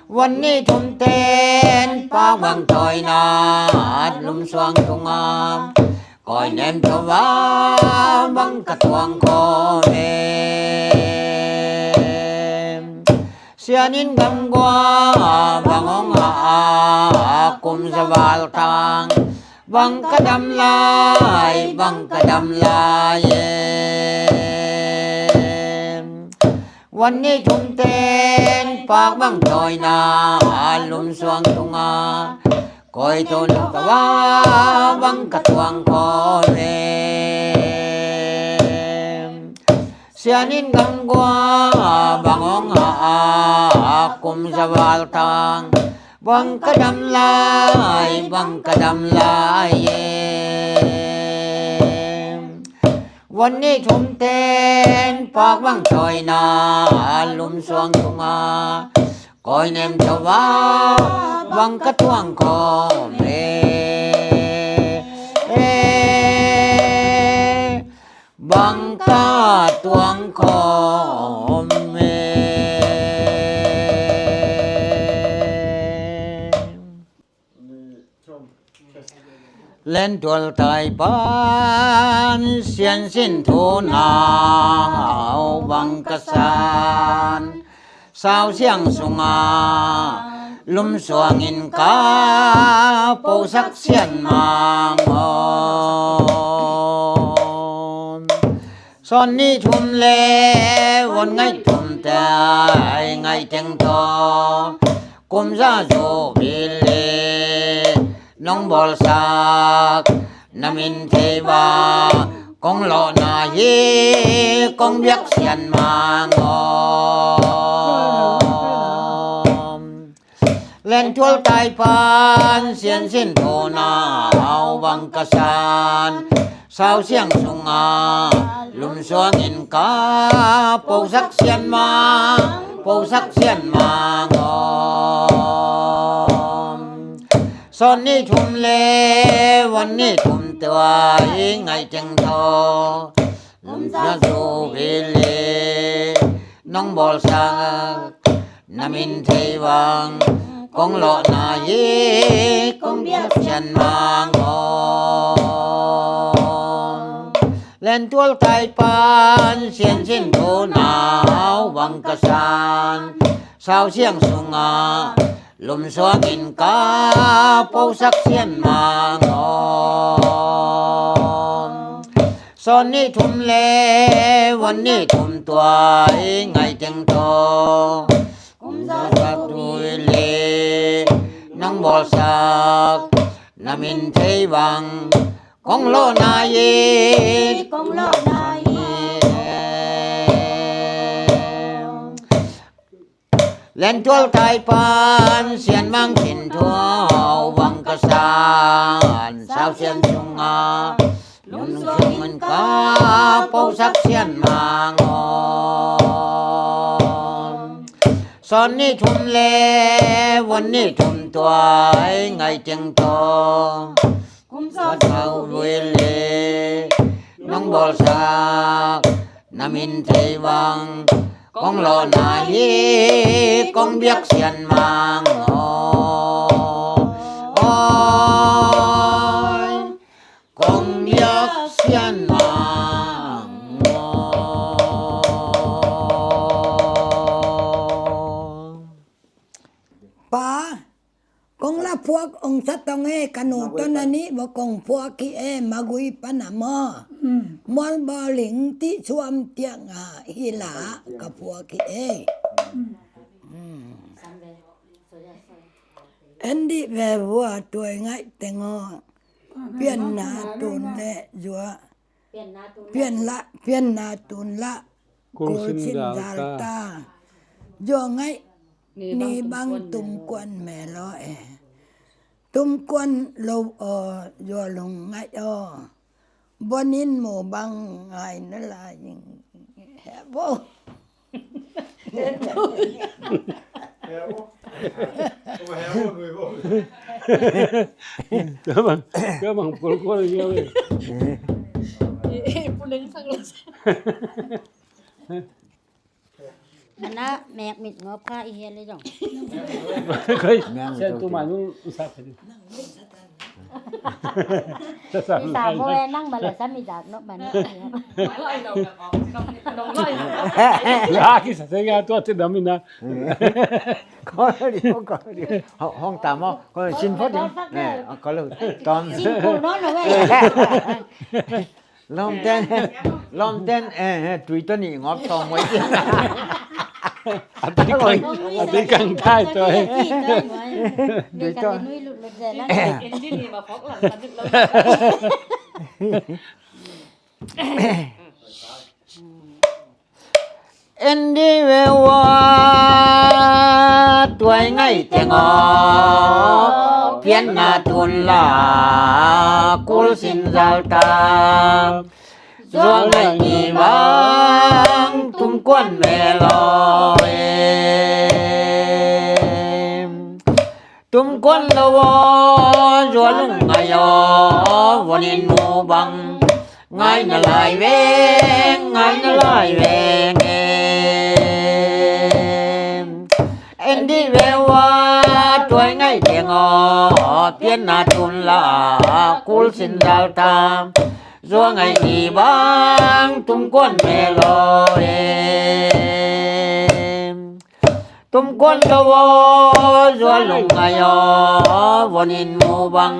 Van ni thum ten pak bang tawina lum suang tunga koi nem tawva bang ka tuang khawm e. Sian in gam gua bang ong ha a, kum za val tang bang ka dam lai, bang ka dam lai e. Van ni thum ten pak bang tawina lum suang tunga koi tawva bang ka tuang khawm e. Sian in gam gua bang ong ha a, kum za val tang bang ka dam lai, bang ka dam lai e. Van ni thum ten pak bang tawina lum suang tunga koi nem tawva bang ka tuang khawm e. Bang ka tuang khawm e. Len tual tai pan sian sin thu nau bang ka san sau siang sunga lum suangin ka posak sian mang om. Sawn ni thum le van ngai thum tai ngai teng tawh kum za zu bil le nong bawlsak na min thei va kong lawhna hi kong biak sian mang om. Len tual tai pan sian sin thu nau bang ka san sau siang sunga lum suangin ka posak sian mang, posak sian mang om. Sawn ni thum le van ni thum tuai ngai teng tawh kum za zu bil le nong bawlsak na min thei vang kong lawhna hi kong biak sian mang om. Len tual tai pan sian sin thu nau bang ka san sau siang sunga lum suangin ka posak sian mang om. Sawn ni thum le van ni thum tuai ngai teng tawh kum za sak tui le nong bawlsak na min thei vang kong lawhna hi, kong lawhna hi. Len tual tai pan sian mang sin thu nau bang ka san sau sian sunga lum suangin ka posak sian mang om. Sawn ni thum le van ni thum tuai ngai teng tawh kum za sak tui le nong bawlsak na min thei vang kong lawhna hi kong biak sian mang om. Ka nu tawh na nih va kong phuak hi e, Magui pan a maw. Mual bawling tih suam tiang a hi la ka phuak hi e. En dih ve vua tuai ngaih teng aw. Pianna tun le zua. Pian la, pianna tun la. Kul sin zal ta. Zua ngaih ni bang tum kuan me lo e. Tum kuan lo aw, zua lung ngaih aw. Bonin mu bang ngai na lai ing. He bo. Ka bang, ka bang pol ko le ngai. Mana mek mit ngop kha i hial le jong. Koi, sen tu ma nung sa pha di. Sa sa. Sa mo e nang ma le sa mi dak no ma ne. La ki sa se ga tu a te dam ina. Ko di ko di. Hong ta mo. Ko sin pho di. Ne, ko lo. Tom. Sin ko no no we. Lom ten, lom ten, eh, eh, tui to ni ngop tong wai. A ti kang, a ti kang tai to, eh. Tui to. En dih ve ua tuai ngaih teng aw, pianna tun la kul sin zal ta. Zua ngaih ni bang tum kuan me lo e. Tum kuan lo aw, zua lung ngaih aw, vonin mu bang. Ngai na lai veng, ngai na lai veng e. En dih ve ua tuai ngaih teng aw, pianna tun la kul sin zal ta. Zua ngaih ni bang tum kuan me lo e. Tum kuan lo aw, zua lung ngaih aw, vonin mu bang.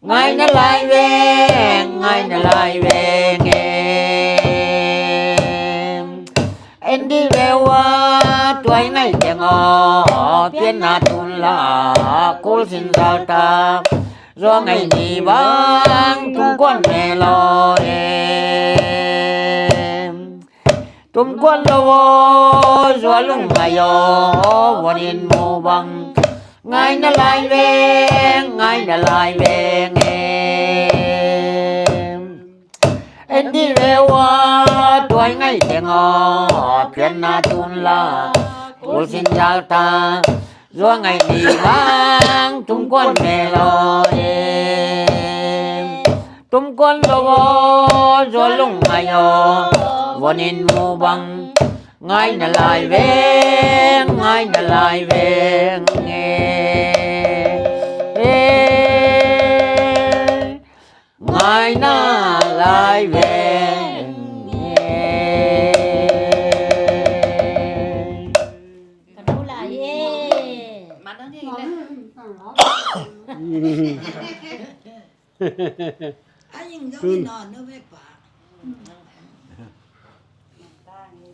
Ngai na lai veng, ngai na lai veng e. En dih ve ua tuai ngaih teng aw, pianna tun la kul sin zal ta. Zua ngaih ni bang tum kuan me lo e. Tum kuan lo aw, zua lung ngaih aw, vonin mu bang. Ngai na lai veng, ngai na lai veng e. En dih ve ua tuai ngaih teng aw, pianna tun la kul sin zal ta. Zua ngaih ni bang tum kuan me lo e. Tum kuan lo aw, zua lung ngaih aw, vonin mu bang. Ngai na lai veng, ngai na lai veng e. E. Ngai na lai veng e. Ka nu lai e. Tun.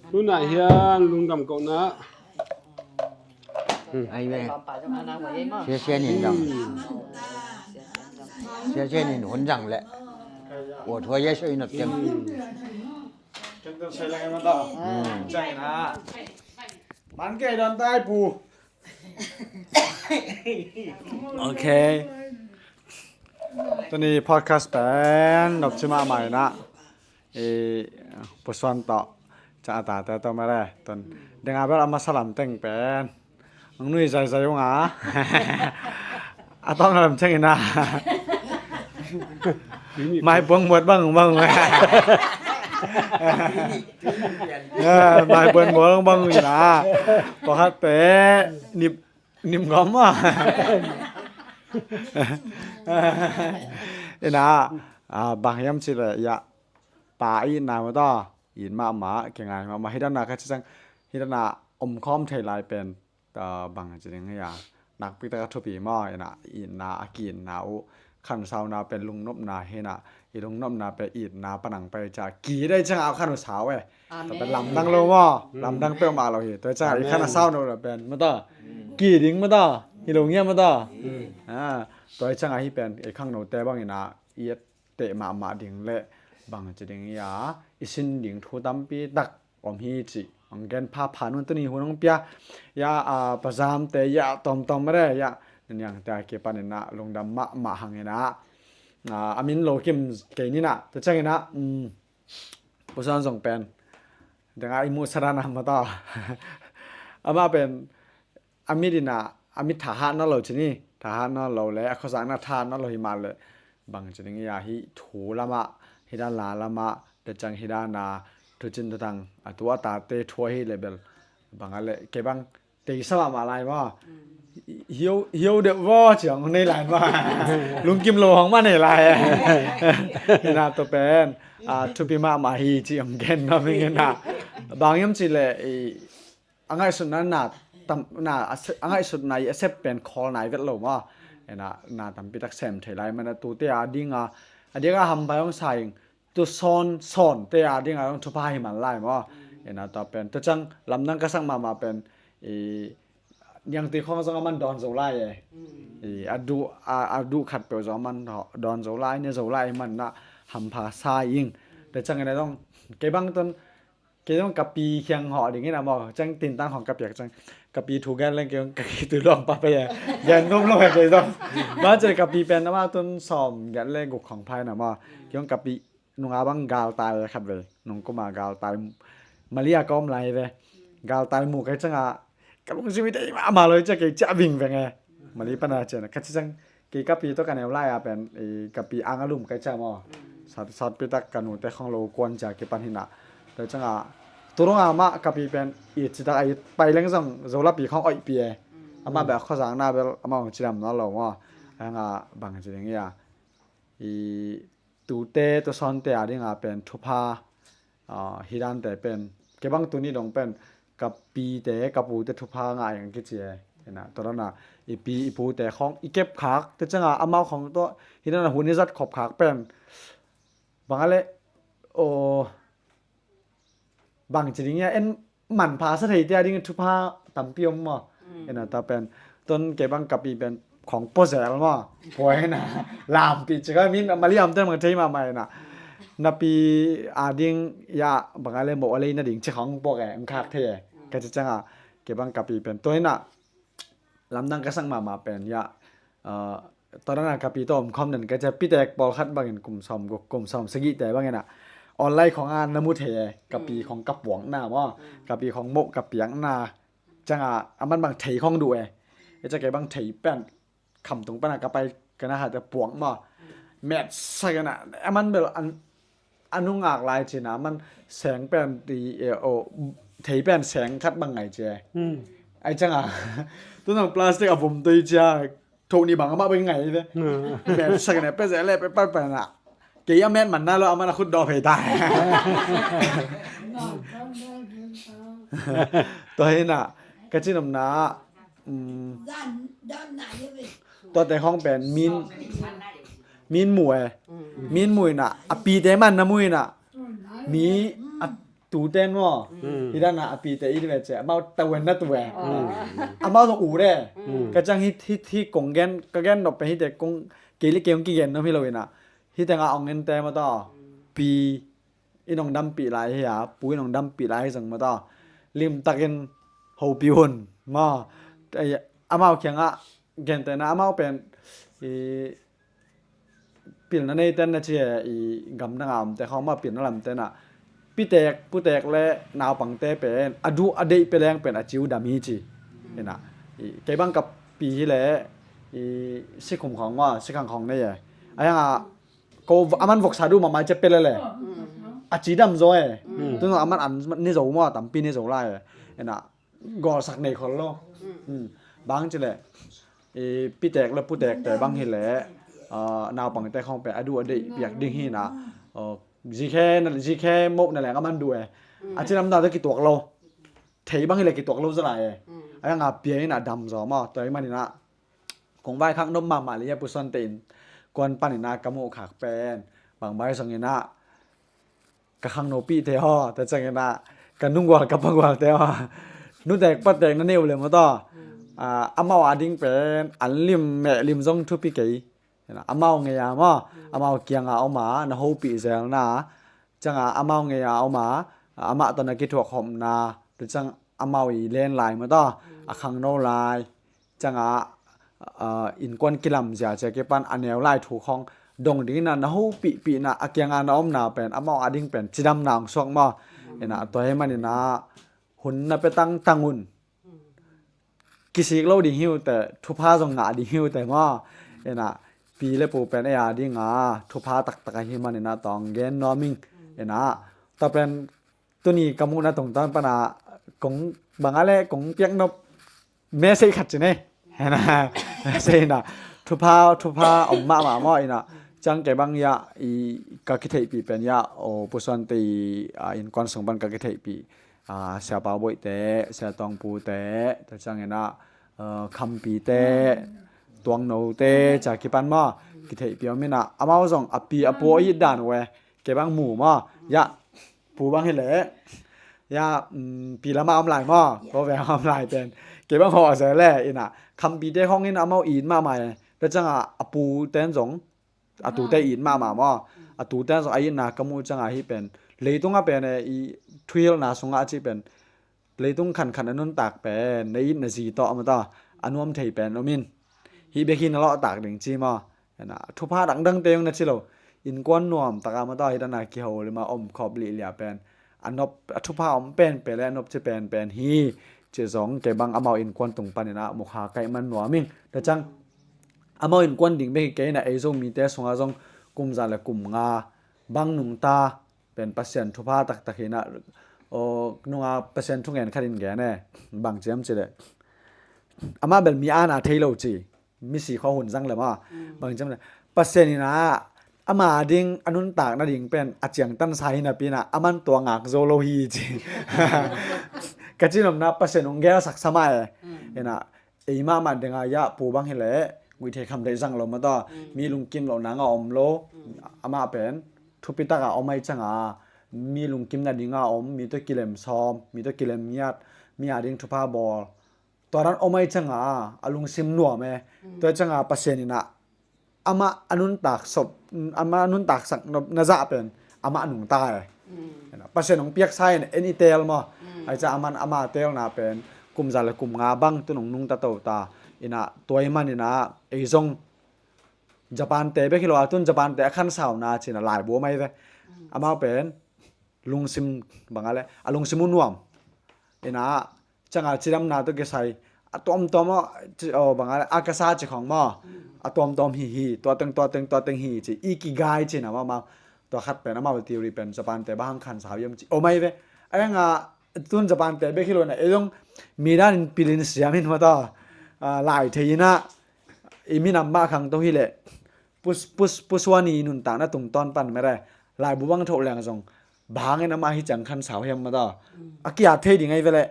Tunah hian lungdam kohna. Ai ve. Sia sia nin dong. Sia sia nin hun jang le. Ua thua ye soi nop tiang. Teng teng sai lang em ta. Hmm. Chang na. Man ke don tai pu. Ok. Tuni podcast pen nop chi mahmah ina. I pusuan tawh cha a tate tawh mare. Tun denga bel a masa lam teng pen ang nui zaizai unga. A tawng lam cheng ina. Mai buang muat bang bang. Eh, mai buang muat bang bang ina. Pakhat te nip Nim ngam a. Ina, ah, bang hiam ci le, ya, pa i na ma ta, in ma ma, ke ngai ma ma, hidana ka ci sang, hidana om khom thei lai pen, ta bang ci ding ya. nakpi tak a thupi maw, ina, itna, a ki-itna uh, khansauna pen lungnopna hi ina, i lungnopna pen itna pan hong pai ciang, ki-it ahih ciangin a khan uh sau e. Amen. Tua pen lamdang lo maw, lamdang peuhmah lo hi. Tua ciang i khan a sau no lo pen, maw taw. Ki ding maw taw, hi lo ngiam maw taw. Ah, tua ciang a hi pen, i khangnote bang ina, i et teh mahmah ding le bang ci ding ia, i sin ding thu tampi tak om hi cih hong gen phapha nuam, tuni hun hong pia ia, a, pazamte ia tawmtawm re ia, niangte a kipan ina lungdam mahmah hang ina, a, a min lo kim kei ni ina, tua ciang ina, um, Pu Suan zong pen deng a i muh saran a maw taw. Amah pen a mit ina, a mit thahat nawn lo ci ni, thahat nawn lo le a khuazakna thahat nawn lo hi mah le, bang ci ding ia, hih thu lamah, hih dan la lamah, tua ciang hih dan a thucin thutang, a tu a tate thu ahi le bel, bang a le, kei bang teisa mahmah lai maw. Hio, hio deuh vaw ci hong nei lai maw. Lungkim lo hong mah nei lai. Ina tua pen, a, thupi mahmah hi ci hong gen ngam ing ina. Bang hiam cih le, i, a ngaihsutna na tam, na, a se-, a ngaihsutna i a sep pen khawl nai vet lo maw. Ina, na tampi tak sem thei lai manin a tute a ding a, a diak a hamphai hong sa ing, tu sawn, sawnte a ding a hong thupha hi man lai maw. Ina tua pen, tua ciang lamdang ka sak mahmah pen, i, niangtui khawng zong a man dawn zo lai e. I, a duh, a, a duh khat peuh zong a man dawn zo lai, ne zo lai hi man ina hampha sa ing. Tua ciang ina zong, kei bang tun, kei zong ka pi kiang hawh ding ina maw, ciang tintan khawng ka piak ciang, ka pi thu gen leng kei zong ka ki tu luang pa pe e. Gen ngom lo e kei zong. Bang ci le ka pi pen amah tun sawm giat le guk khawng phai ina maw. Kei zong ka pi nunga bang galtai khat ve. Nungkum a galtai, Mali a ka om lai ve. Galtai mu kei ciang a, ka lungsim i tei mahmah lo i ciang kei ciah vingveng e. Mali pan a cian ka ci ciang, kei ka pi tawh ka neu lai a pen, i, ka pi ang a lum kei ciang maw. Sat, satpi tak ka nute khawng lo kuan ciang kipan hi ina. Tua ciang a, tu rung a mah ka pi pen, i, ci tak a i pai leng zong Zolapi khawng oih pi e. Amah bel a khuazakna bel, amah hong cidam nawn lo maw. Hang a bang ci ding ia, i, tute, tu sawnte a ding a pen thupha, a, hih dante pen, kei bang tuni dong pen, ka pite, ka pute thupha ngah ing kici e. Ina, tua dan a, i pi, i pute khawng, i kep khak, tua ciang a, amau khawng tawh, hih dan a hun i zat khop khak pen. Bang a le, o, bang ci ding ia, en manpha sa theite a ding thupha tampi om maw. Ina tua pen, tun kei bang ka pi pen khawng pua zel maw. Pua ina, lampi ci ka min, Mali a omte bang thei mahmah ina. Na pi a ding ia, bang a le moh a lei na ding ci khawng pua e, hong khak thei e. Ka ci ciang a, kei bang ka pi pen, tua ina, lamdang ka sak mahmah pen ia, a, tua dan a ka pi tawh om khawm den ka ci a, pitek pawlkhat bangin kum sawm guk, kum sawm sagihte bang ina online khawng a na mu thei e, ka pi khawng ka puakna maw, ka pi khawng moh ka piakna, ciang a, a man bang thei khawng duh e. I ciang kei bang thei pen, khamtung pan a ka pai ka na hat a puak maw. Metsak ina, a man bel an, a nungak lai ci ina, a man seng pen ti, e, o, thei pen seng khat bang ngai ci e. Ai ciang a, tu nang plastic a vum tui ci a, tho ni bang amah bang ngai ve. Metsak ina, pe ze le, pe pa pa na. Kei a met man na lo, a man a khut daw phei ta. Tua hi ina, ka ci nopna, um, tuate khawng pen min, min mu e. Min mu ina, a pite man na mu ina. Mi a tute maw. Hih dan a a pite i ve ci a, amau tawen na tu e. Amau zong u de. Ka ciang hih, hih, hih kong gen, ka gen nop pen hihte kong, kei le kei kong kigen nop hi lo ina. Hihte nga ong en te maw taw. Pi in ong dampih lai hi a, pu in ong dampih lai hi zong maw taw. Limtakin hopih un maw. Amau kiangah gentehna amau pen i pilna neiten na ci e, i gamdang a omte khawng mah pilna lamte na pitek putek le naupangte pen a duh a deih pia leng pen a ci uh dam hi ci. Ina, i, kei bang ka pi hi le, i, sikhum khawng maw, sikhang khawng nei e. A hiang a ko a man voksa duh mahmah i cia pia le le a ci dam zaw e. Tun a man an ne zo maw, tampi ne zo lai e. Ina, gawlsak nei khol lo. Bang ci le, i, pitek le putekte bang hi le, a, naupangte khawng pen a duh a deih piak ding hi na. Zikhe na, zikhe moh na leng a man duh e. A ci lam na te kituak lo. Thei bang hi le kituak lo zalai e. A hiang a pia ina dam zaw maw. Tua i man ina Kong vaikhak nop mahmah leh hia, Pu Suante innkuan panin ah ka muh khak pen, bang vai zongin ah ka khangnopi te aw, tua ciangin ah ka nunggual ka pagual te aw, nutek patek na neih uh leh maw taw, ah, amau ading pen an lim meh lim zong thupi kei. Amau ngei a maw, amau kianga om a na hopih zelna, cianga amau ngei a om a, amah tawh na kithuak khopna, tua ciang amau i len lai maw taw, a khangno lai, cianga, ah, innkuan kilamzia cia kipan a neu lai thu khawng dong dingin ah na hopihpihna, a kianga na omna pen amau ading pen cidamna hong suak maw. Ina tua hi manin ah hun na pia tangtang un. Kisik lo ding hi uh teh, thupha zong ngah ding hi uh teh maw. Ina pi le pu pen ei adinga thupha taktak ahi manin ah tawng gen nuam ing. Ina tua pen tuni ka muhna tungtawn pana kong bang a le kong piak nop message khat ci ne. Ina message ina thupha, thupha om mahmah maw. Ina ciang kei bang ia i ka kitheihpih pen ia, o, Pu Suante i, ah, innkuan sung pan ka kitheihpih, ah, Sia Pau Boih te, Sia Tawng Pu te, tua ciangin ah, ah, Khampi te, Tuang No te, cia kipan maw, kitheihpih om ina amau zong a pi a pu a it dan uh e. Kei bang mu maw, ia pu bang hi leh ia, um, pi lama om lai maw, ko veng om lai pen kei bang hawh zel le. Ina Khampi te khawng in amau it mahmah e. Tua cianga a pu ten zong, a tute it mahmah maw, a tute zong a itna ka muh cianga hi pen leitung a pen e, i thuhilhna sungah a cih pen leitung khankhan a nuntak pen na it na zi tawh a maw taw a nuam thei pen om in, hih bek hi na lawhtak ding ci maw. Ina thupha dangdangte zong na ci lo, innkuan nuamtak a maw taw hih dana kiho lima om khop lihliah pen a nop, a thupha om penpen le a nop ci penpen hi. Ci zong kei bang amau innkuan tung panin ah mukha kaih man nuam ing. Tua ciang amau innkuan ding bek hi kei ina ei Zomite sungah zong kum za le kum nga bang nungta pen Pasian thupha taktak hi ina, o, nunga Pasian thungen khat in gen e. Bang ciam ci le, amah bel mi ana thei lo ci, misi khua hun zang le maw. Bang ciam le Pasian ina ama ding a nuntak nading pen a ciangtansa hi napi ina aman tua ngak zo lo hi ci. Ka cinomna Pasian hong gelsaksa mah e. Ina ei mahmah dinga ia pu bang hi leh nguih thei kham deih zang lo maw taw, mi lungkim loh nanga om lo. Amah pen thupi taka om ai cianga mi lungkim nadinga om, mi tawh kilem sawm, mi tawh kilem ngiat, mi ading thupha bawl, tua dan om ai cianga a lungsim nuam e. Tua cianga Pasian ina amah a nuntak sop, amah a nuntaksak nop na zah pen amah nungta e. Pasian hong piaksa in en i tel maw. Ai ca aman ama telna pen kum za le kum nga bang tun hong nungta to ta. Ina tua i man ina ei zong Japan te bek hi lo a, tun Japan te a khansauna cina laibu mai ve. Amau pen lungsim bang a le a lungsim uh nuam. Ina cianga cidamna tawh kisai a tuamtuam aw, ci, aw, bang a le a kasa ci khong maw, a tuamtuam hi hi, tua teng tua teng tua teng hi ci, ikigai cina maw maw. Tua khat pen amau theory pen Japan te bang hang khansa hiam ci om ai ve. Ai nga tun Japan te bek hi lo na ei zong mi danin pilin siam in maw taw, ah, lai thei ina i minam mah khang to hi leh Pu, Pu, Pu Suante i nuntakna tungtawn pan mere laibu bang thoh leng zong bang hangin amah hi ciang khansa uh hiam maw taw. A kiat thei ding ai ve le.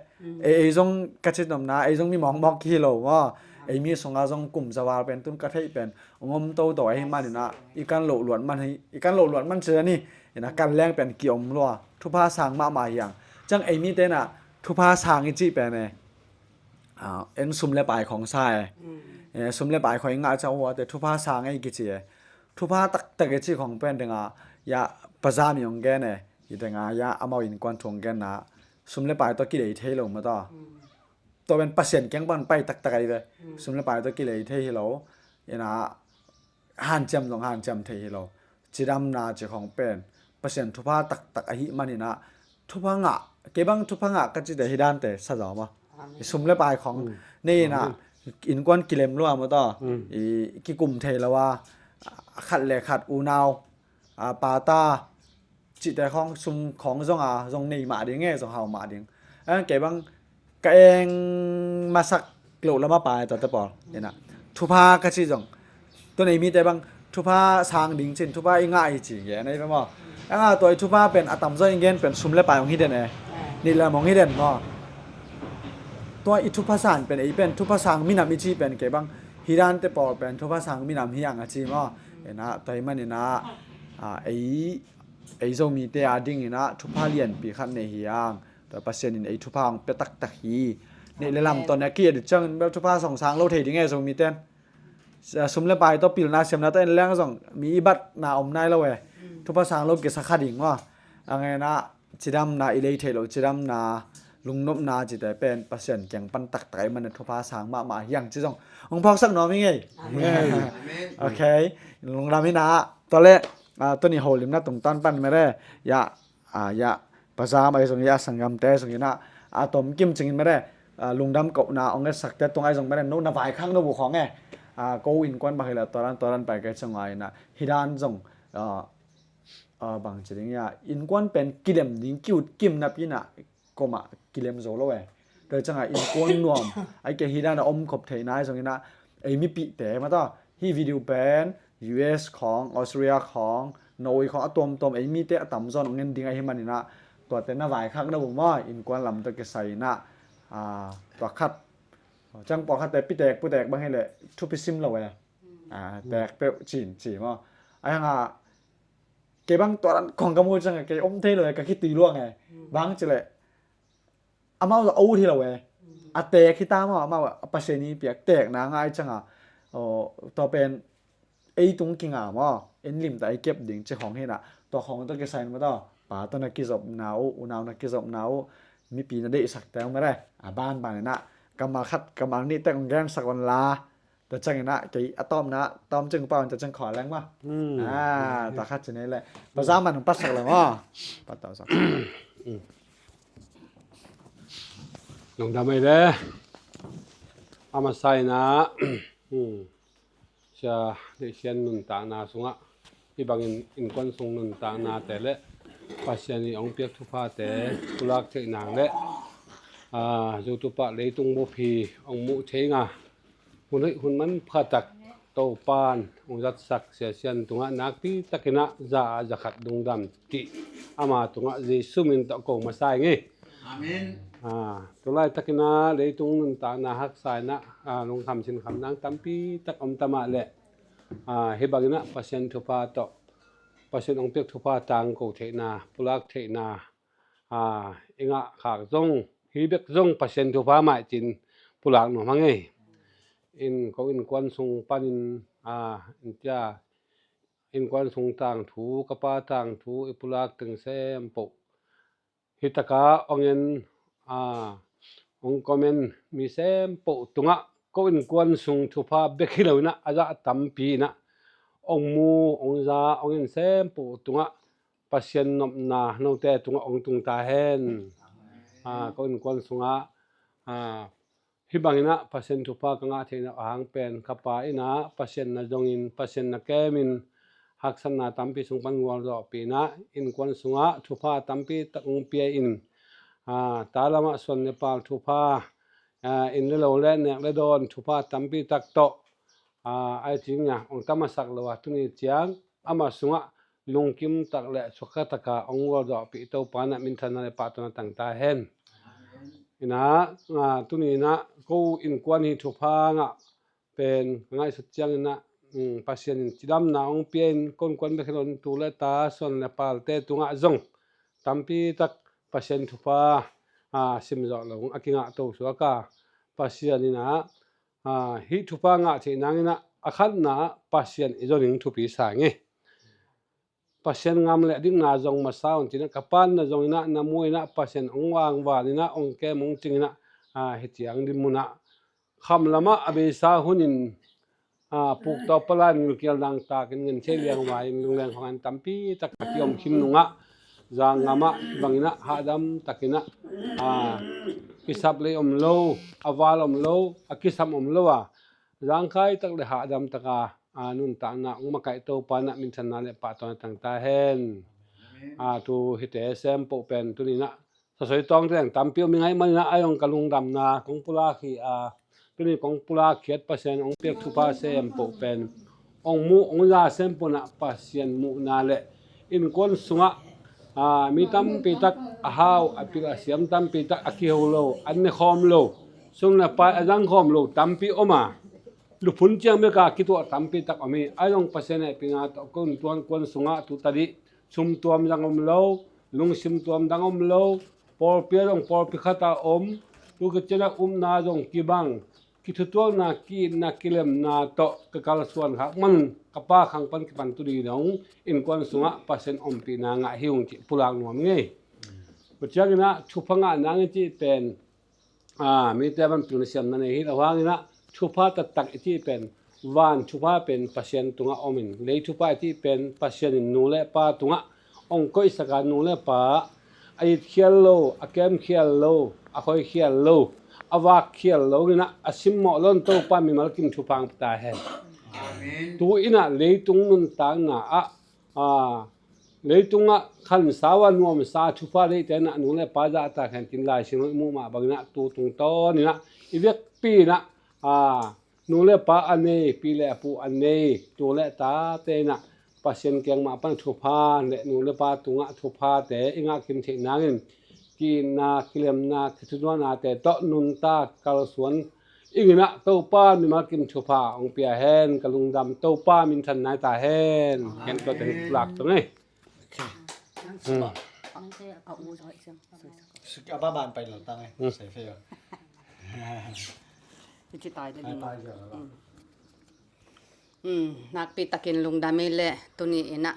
Ei, ei zong ka citnopna ei zong mi mawkmawk ki hi lo maw. Ei mi sunga zong kum za val pen tun ka theih pen hong om toto ahi manin ah i kan loh luat man hi, i kan loh luat man ci a ni. Ina kan leng pen ki om lua, thupha sang mahmah hiang. Ciang ei mite na thupha sang i cih pen e, ah, en sum le pai khong sa e. Eh, sum le pai khong i ngah ciang huate thupha sang e i kici e. Thupha taktak i cih khong pen dinga ia paza mi hong gen e. I dinga ia amau innkuan thu hong genna sum le pai tawh kilei thei lo maw taw. Tua pen Pasian kiang pan pai taktak ai ve. Sum le pai tawh kilei thei hi lo. Ina hanciam zong hanciam thei hi lo. Cidamna ci khong pen Pasian thupha taktak ahi manin ah thupha ngah, kei bang thupha ngah ka cite hi dante sa zaw maw. Sum le pai khong nei ina innkuan kilem lua maw taw. I kikum thei lo a, khat le khat unau, a, pata cite khong sum khong zong a zong nei mah ding e, zong hau mah ding. A kei bang ka eng masak loh lama pai tua te pawl ina thupha ka ci zong tun ei mite bang thupha sang ding cin thupha i ngah i ci nge nei ve maw. A nga tua i thupha pen a tamzaw i gen pen sum le pai hong hi den e. Ni lam hong hi den maw. Tua i thupha san pen ei pen thupha sang minam i ci pen kei bang Hih dante pawl pen thupha sang minam hi ang a ci maw? Inah tua hi maninah, a, ei, ei Zomite a dinginah thupha lianpi khat nei hi ang. Tua Pasian in ei thupha hong pia taktak hi. Neih le lam tawh ne a ki-et uh ciangin bel thupha song sang lo thei ding e Zomite in. Sum le pai tawh pilna siamna tawh en leng zong mi i batna om nai lo e. Thupha sang lo kisa kha ding maw? A ngenah cidamna i lei theih loh cidamna, lungnopna cite pen Pasian kiang pan taktak ahih manin thupha sang mahmah hi ang ci zong hong phawksak nuam hi ngei. Amen. Okay. Lungdam inah tua le, a, tuni holimna tungtawn pan mede ya, a, ya pazam ahi zongin a sanggamte ahi zongin a, a tomkim cingin mede, a, lungdam kohna hong etsakte tung ahi zong mede no na vaikhak no bu khawng e. A, ko innkuan bang hi le tua dan tua dan pai kei cang a inah hih dan zong, a, a, bang ci ding ia, innkuan pen kilem ding ki-ut kim napi inah komah kilem zo lo e. Tua ciangah innkuan nuam ai ke hi dan a om khop theihna ahi zongin ah ei mipihte mataw hih video pen U S khawng, Australia khawng, Norway khawng a tuamtuam ei mite a tamzaw in hong en ding ahi maninah tuate na vaikhak na bu maw innkuan lam tawh kisai inah, a, tua khat ciang pawlkhatte pitek putek bang hileh thupi sim lo e. A, tek peuh cin ci maw? Ahi hangah kei bang tua dan khong ka mu ciangah kei om thei lo e, ka khitui luang e. Bang cileh amau a ut hi lo e. A tek hi ta maw, amau a Pasian i piak tekna ngai ciangah, aw, tua pen ei tung kinga maw, en limta ei kep ding ci khong hinah tua khong tawh kisai in maw taw pa tawh na kizopna uh, unau na kizopna uh, mipi na deihsakte uh mede a banban inah kammal khat kammal nih tek hong gensak un la. Tua cianginah kei a tawpna tawm cing pau in tua ciang khua leng maw? Hmm. Ah, tua khat ci nei le. Paza man hong patsak le maw? Patau sak. Lungdam ei le. A masa inah, hmm, sia, neihsian nuntakna sungah hih bangin innkuan sung nuntaknate le Pasian i hong piak thuphate pulak theih nang le, a, YouTube ah leitung bup hi hong muh thei nga. Hun hoih hun manpha tak Topan hong zatsak siasian tungah nakpi takinah za ah za khat lungdam cih ama tungah Jesu min tawh ko masa ing ei. Amen. A, tulai takinah leitung nuntakna haksa inah, a, lungkham sinkham nang tampi tak om tamah le, a, hih banginah Pasian thupha tawh Pasian hong piak thupha tangko theihna, pulak theihna, a, i ngahkhak zong, hih bek zong Pasian thupha mah cin pulak nuam hang ei. In ko innkuan sung panin, a, in tia, innkuan sung tangthu, ka pa tangthu i pulak teng sempoh hih taka hong en, a, hong comment mi sempoh tungah ko innkuan sung thupha bek hi lo inah a zah tampi inah hong mu, hong za, hong en sempoh tungah Pasian nopna note tungah hong tung ta hen. A, ko innkuan sungah, a, hih banginah Pasian thupha ka ngah theihna a hang pen ka pa inah Pasian na zongin, Pasian na kemin, haksatna tampi sung pan gualzawhpih inah innkuan sungah thupha tampi tak hong pia in, a, ta lamah suan le pal thupha, a, inn le lo le nek le dawn thupha tampi tak tawh, a, ai cing a hong tamasak lo a tuni ciang amah sungah lungkim tak le suakha taka hong gualzawhpih Topa na minthanna le pahtawina tang ta hen. Inah, a, tuni inah ko innkuan hi thupha ngah pen ka ngaihsut cianginah, um, Pasian in cidamna hong pia in ko innkuan bek hi lo in tu le ta suan le palte tungah zong tampi tak Pasian thupha, a, simzawh lo a kingah to suak a Pasian inah, a, hih thupha ngah theih nanginah a khatna ah Pasian i zon in thupi sa ing ei. Pasian ngam le dikna zong masa un cinah ka pan na zong inah na mu inah Pasian hong vangvan inah hong kem hong cing inah, a, hih ciang dinmunah kham lamah a beisa hunin, a, puk tawh palain ngilkial dangtakin ngen thei liangvai in lungleng khawngin tampi tak a kiom khin nungah zanggamah banginah hahdam takinah, a, kisap lei om lo, a val om lo, a kisam om lo a zangkhai tak le hahdam taka, a, nuntakna hong makaih Topa na minthanna le pahtawina tang ta hen. A, tu hite sempoh pen tuninah sasoi tawngte leng tampi om i ngaih maninah a zong ka lungdamna kong pulak hi a, tuni kong pulak khiat Pasian hong piak thupha sempoh pen hong muh hong za sempoh nah Pasian muhna le innkuan sungah, a, mi tampi tak a hau a pil a siam tampi tak a kiho lo, an ne khawm lo, sum le pai a zang khawm lo tampi om a, Luphun ciang beka kituah tampi tak om hi. Ahi zong Pasian hehpihna tawh ko in tuankuan sungah tu tadih sumtuam dang om lo, lungsim tuam dang om lo, pawlpi a zong pawlpi khat a om, tu khit ciangah upna zong kibang, kithutuakna, ki-itna, kilemna tawh ka kalsuan khak man ka pa khang pan kipan tu ding dong innkuan sungah Pasian ompihna ngah hi ung cih pulak nuam ing ei. Tua cianginah thupha ngah nang i cih pen, a, mite van pilna siamna nei hi lo hanginah thupha taktak i cih pen van thupha pen Pasian tungah om in, lei thupha i cih pen Pasian in nu le pa tungah ong koihsak a, nu le pa a itkhial lo, a kemkhial lo, a khoikhial lo, a vakkhial lo inah a simmawh lo in Topa mimal kim thupha ang pia ta hen. Amen. Tu inah leitung nuntakna ah, a, leitungah khansau a nuamsa thupha deihte inah nu le pa zahtak hen cin Lai Siangtho i muh mah banginah tu tungtawn inah i vekpi inah, a, nu le pa a nei, pi le a pu a nei tu le tate inah Pasian kiang mah pan thupha le nu le pa tungah thuphate i ngah kim theih nangin ki-itna, kilemna, kithutuaknate tawh nuntak kalsuan inginah Topa mimal kim thupha ong pia hen. Ka lungdam, Topa minthan nai ta hen. Ken tua teng lak tong ei. Okay. Hmm. Sik a ba ban pai lo tang ei. Hmm. Sai fe yo. Citai le. Pai pai yo lo. Hmm. Hmm, nakpi takin lungdam ei le tuni inah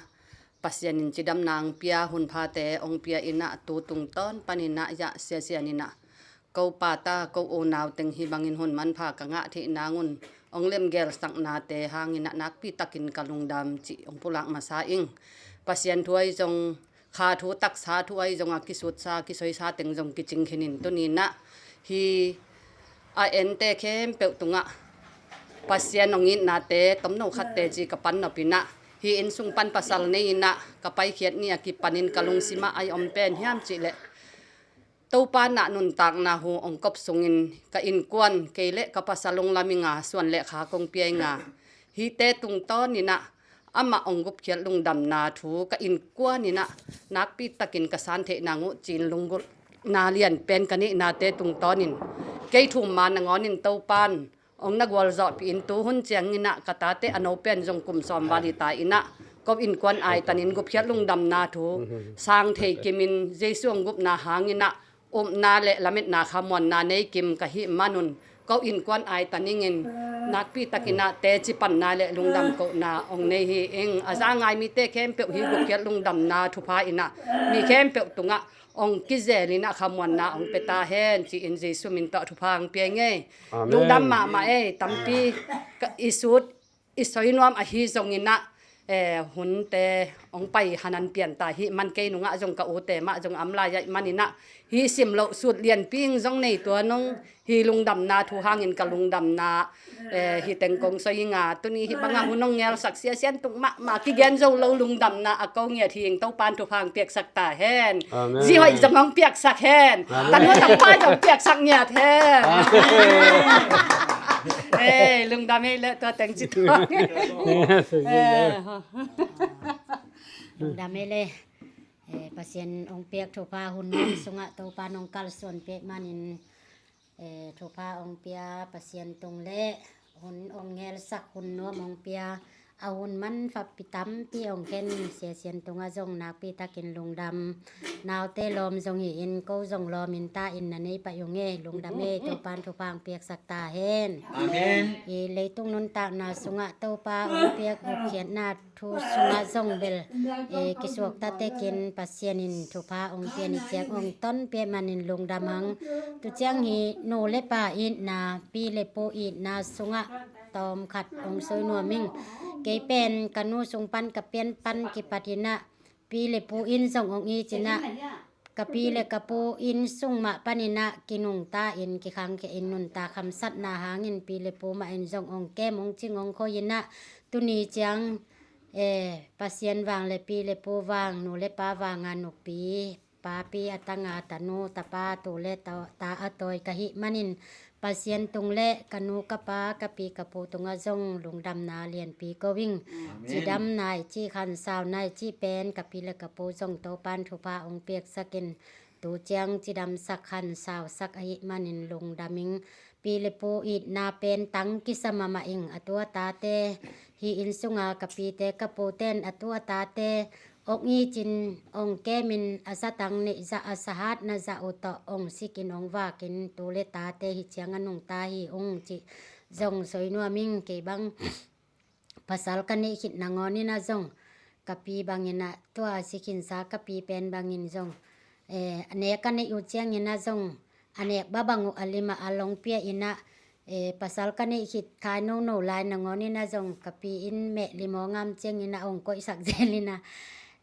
Pasian in cidamna ong pia, hun phate ong pia inah tu tungtawn paninah yah siasian inah ko pata, ko unau teng hi bangin hun manpha ka ngah theih nangun ong lemgelsaknate hanginah nakpi takin ka lungdam cih ong pulak masa ing. Pasian thu ahi zong, kha thu, taksa thu ahi zong a kisutsa, kisoisa teng zong kicing khin in tuni inah hi a ente khempeuh tungah Pasian ong itnate tomno khatte ci ka pan nop inah hi inn sung pan pasal nei inah ka paikhiat ni a kipanin ka lungsimah ai om pen hiam cih leh Topa nah nuntakna hu ong kop sungin ka innkuan kei le ka pasal ong lam inga, suan le kha kong pia inga, hite tungtawn inah amah ong gupkhiat lungdamna thu ka innkuan inah nakpi takin ka san theih nang uh cin lunggulhna lianpen ka neihnate tungtawnin kei thum ma nangawnin Topan ong na gualzawhpih in tu hun cianginah ka tate a no pen zong kum sawm val hi ta inah ko innkuan aitanin gupkhiat lungdamna thu sang thei kimin Jesu ong gupna hanginah upna le lametna khamuanna nei kim ka hih manun ko innkuan aita ningin nakpi takinah teci panna le lungdam kohna ong nei hi ing. A za ngai mite khempeuh hi gupkhiat lungdamna thupha inah mi khempeuh tungah ong kizel inah khamuanna ong pia ta hen ci-in Jesu min tawh thupha ong pia ing ei. Amen. Lungdam mahmah ei, tampi ka i sut i soi nuam ahi zonginah, eh, hunte ong pai hanan pian ta hi man kei nungah zong ka ute mah zong am lai ai maninah hi simloh sut lianpi ing zong nei tua nong hi lungdamna thu hangin ka lungdamna, eh, hi teng kong soi inga tuni hi banga hun ong ngelsak siasian tung mahmah kigen zo lo lungdamna a ko ngiat hi ing. Topan thupha ong piaksak ta hen. Amen. Zi hoih zong ong piaksak hen. Amen. Tanu tapa zong piaksak ngiat hen. Amen. Eh, lungdam ei le tua teng ci tuang. Eh, lungdam ei le. Eh, Pasian ong piak thupha hun sungah Topa nong kalsuan pek manin, eh, thupha ong pia Pasian tung le hun ong ngelsak hun nuam ong pia a hun manpha pi tampi ong khen siasian tungah zong nakpi takin lungdam. Naute lawm zong hi in ko zong lawm in ta in na nei pai ung ei, lungdam ei, Topan thupha ong piaksak ta hen. Amen. I leitung nuntakna sungah Topa ong piak gupkhiatna thu sungah zong bel, eh, kisuakta tekin Pasian in thupha ong pian i ciang ong ton pia manin lungdam hang. Tu ciang hi nu le pa itna, pi le pu itna sungah tawm khat ong soi nuam ing. Kei pen ka nu sung pan ka pian pan kipat inah pi le pu in zong ong it inah ka pi le ka pu inn sung mah paninah kinungta in kikhangkhia in nuntak hamsatna hangin pi le pu mah in zong ong kem ong cing ong khoi inah tuni ciang, eh, Pasian vang le pi le pu vang, nu le pa vanga nupi, papi a tanga tanu tapa tu le ta, ta a tawi ka hih manin Pasian tung le ka nu ka pa ka pi ka pu tungah zong lungdamna lianpi ko ing. Amen. Cidamna i cih khansauna i cih pen ka pi le ka pu zong Topan thupha ong piaksak in tu ciang cidamsak khansausak ahih manin lungdam ing. Pi le pu itna pen tang kisa mahmah ing. A tu a tate, hih inn sunga ka pite ka pute in a tu a tate ong it in, ong kem in, a satang neih zah, a sahatna zah uh tawh ong sik in, ong vak in, tu le tate hi ciang a nungta hi ung cih zong soi nuam ing. Kei bang pasal ka neih khit nangawn in ah zong, ka pi bangin ah, tua a si khinsa ka pi pen bangin zong, eh, a nek ka neih uh ciangin ah zong, a nek ba bang uh a lim ah a long pia in ah, eh, pasal ka neih khit khai nono lai nangawn in ah zong, ka pi in meh lim aw ngam ciangin ah ong koihsak zel in ah,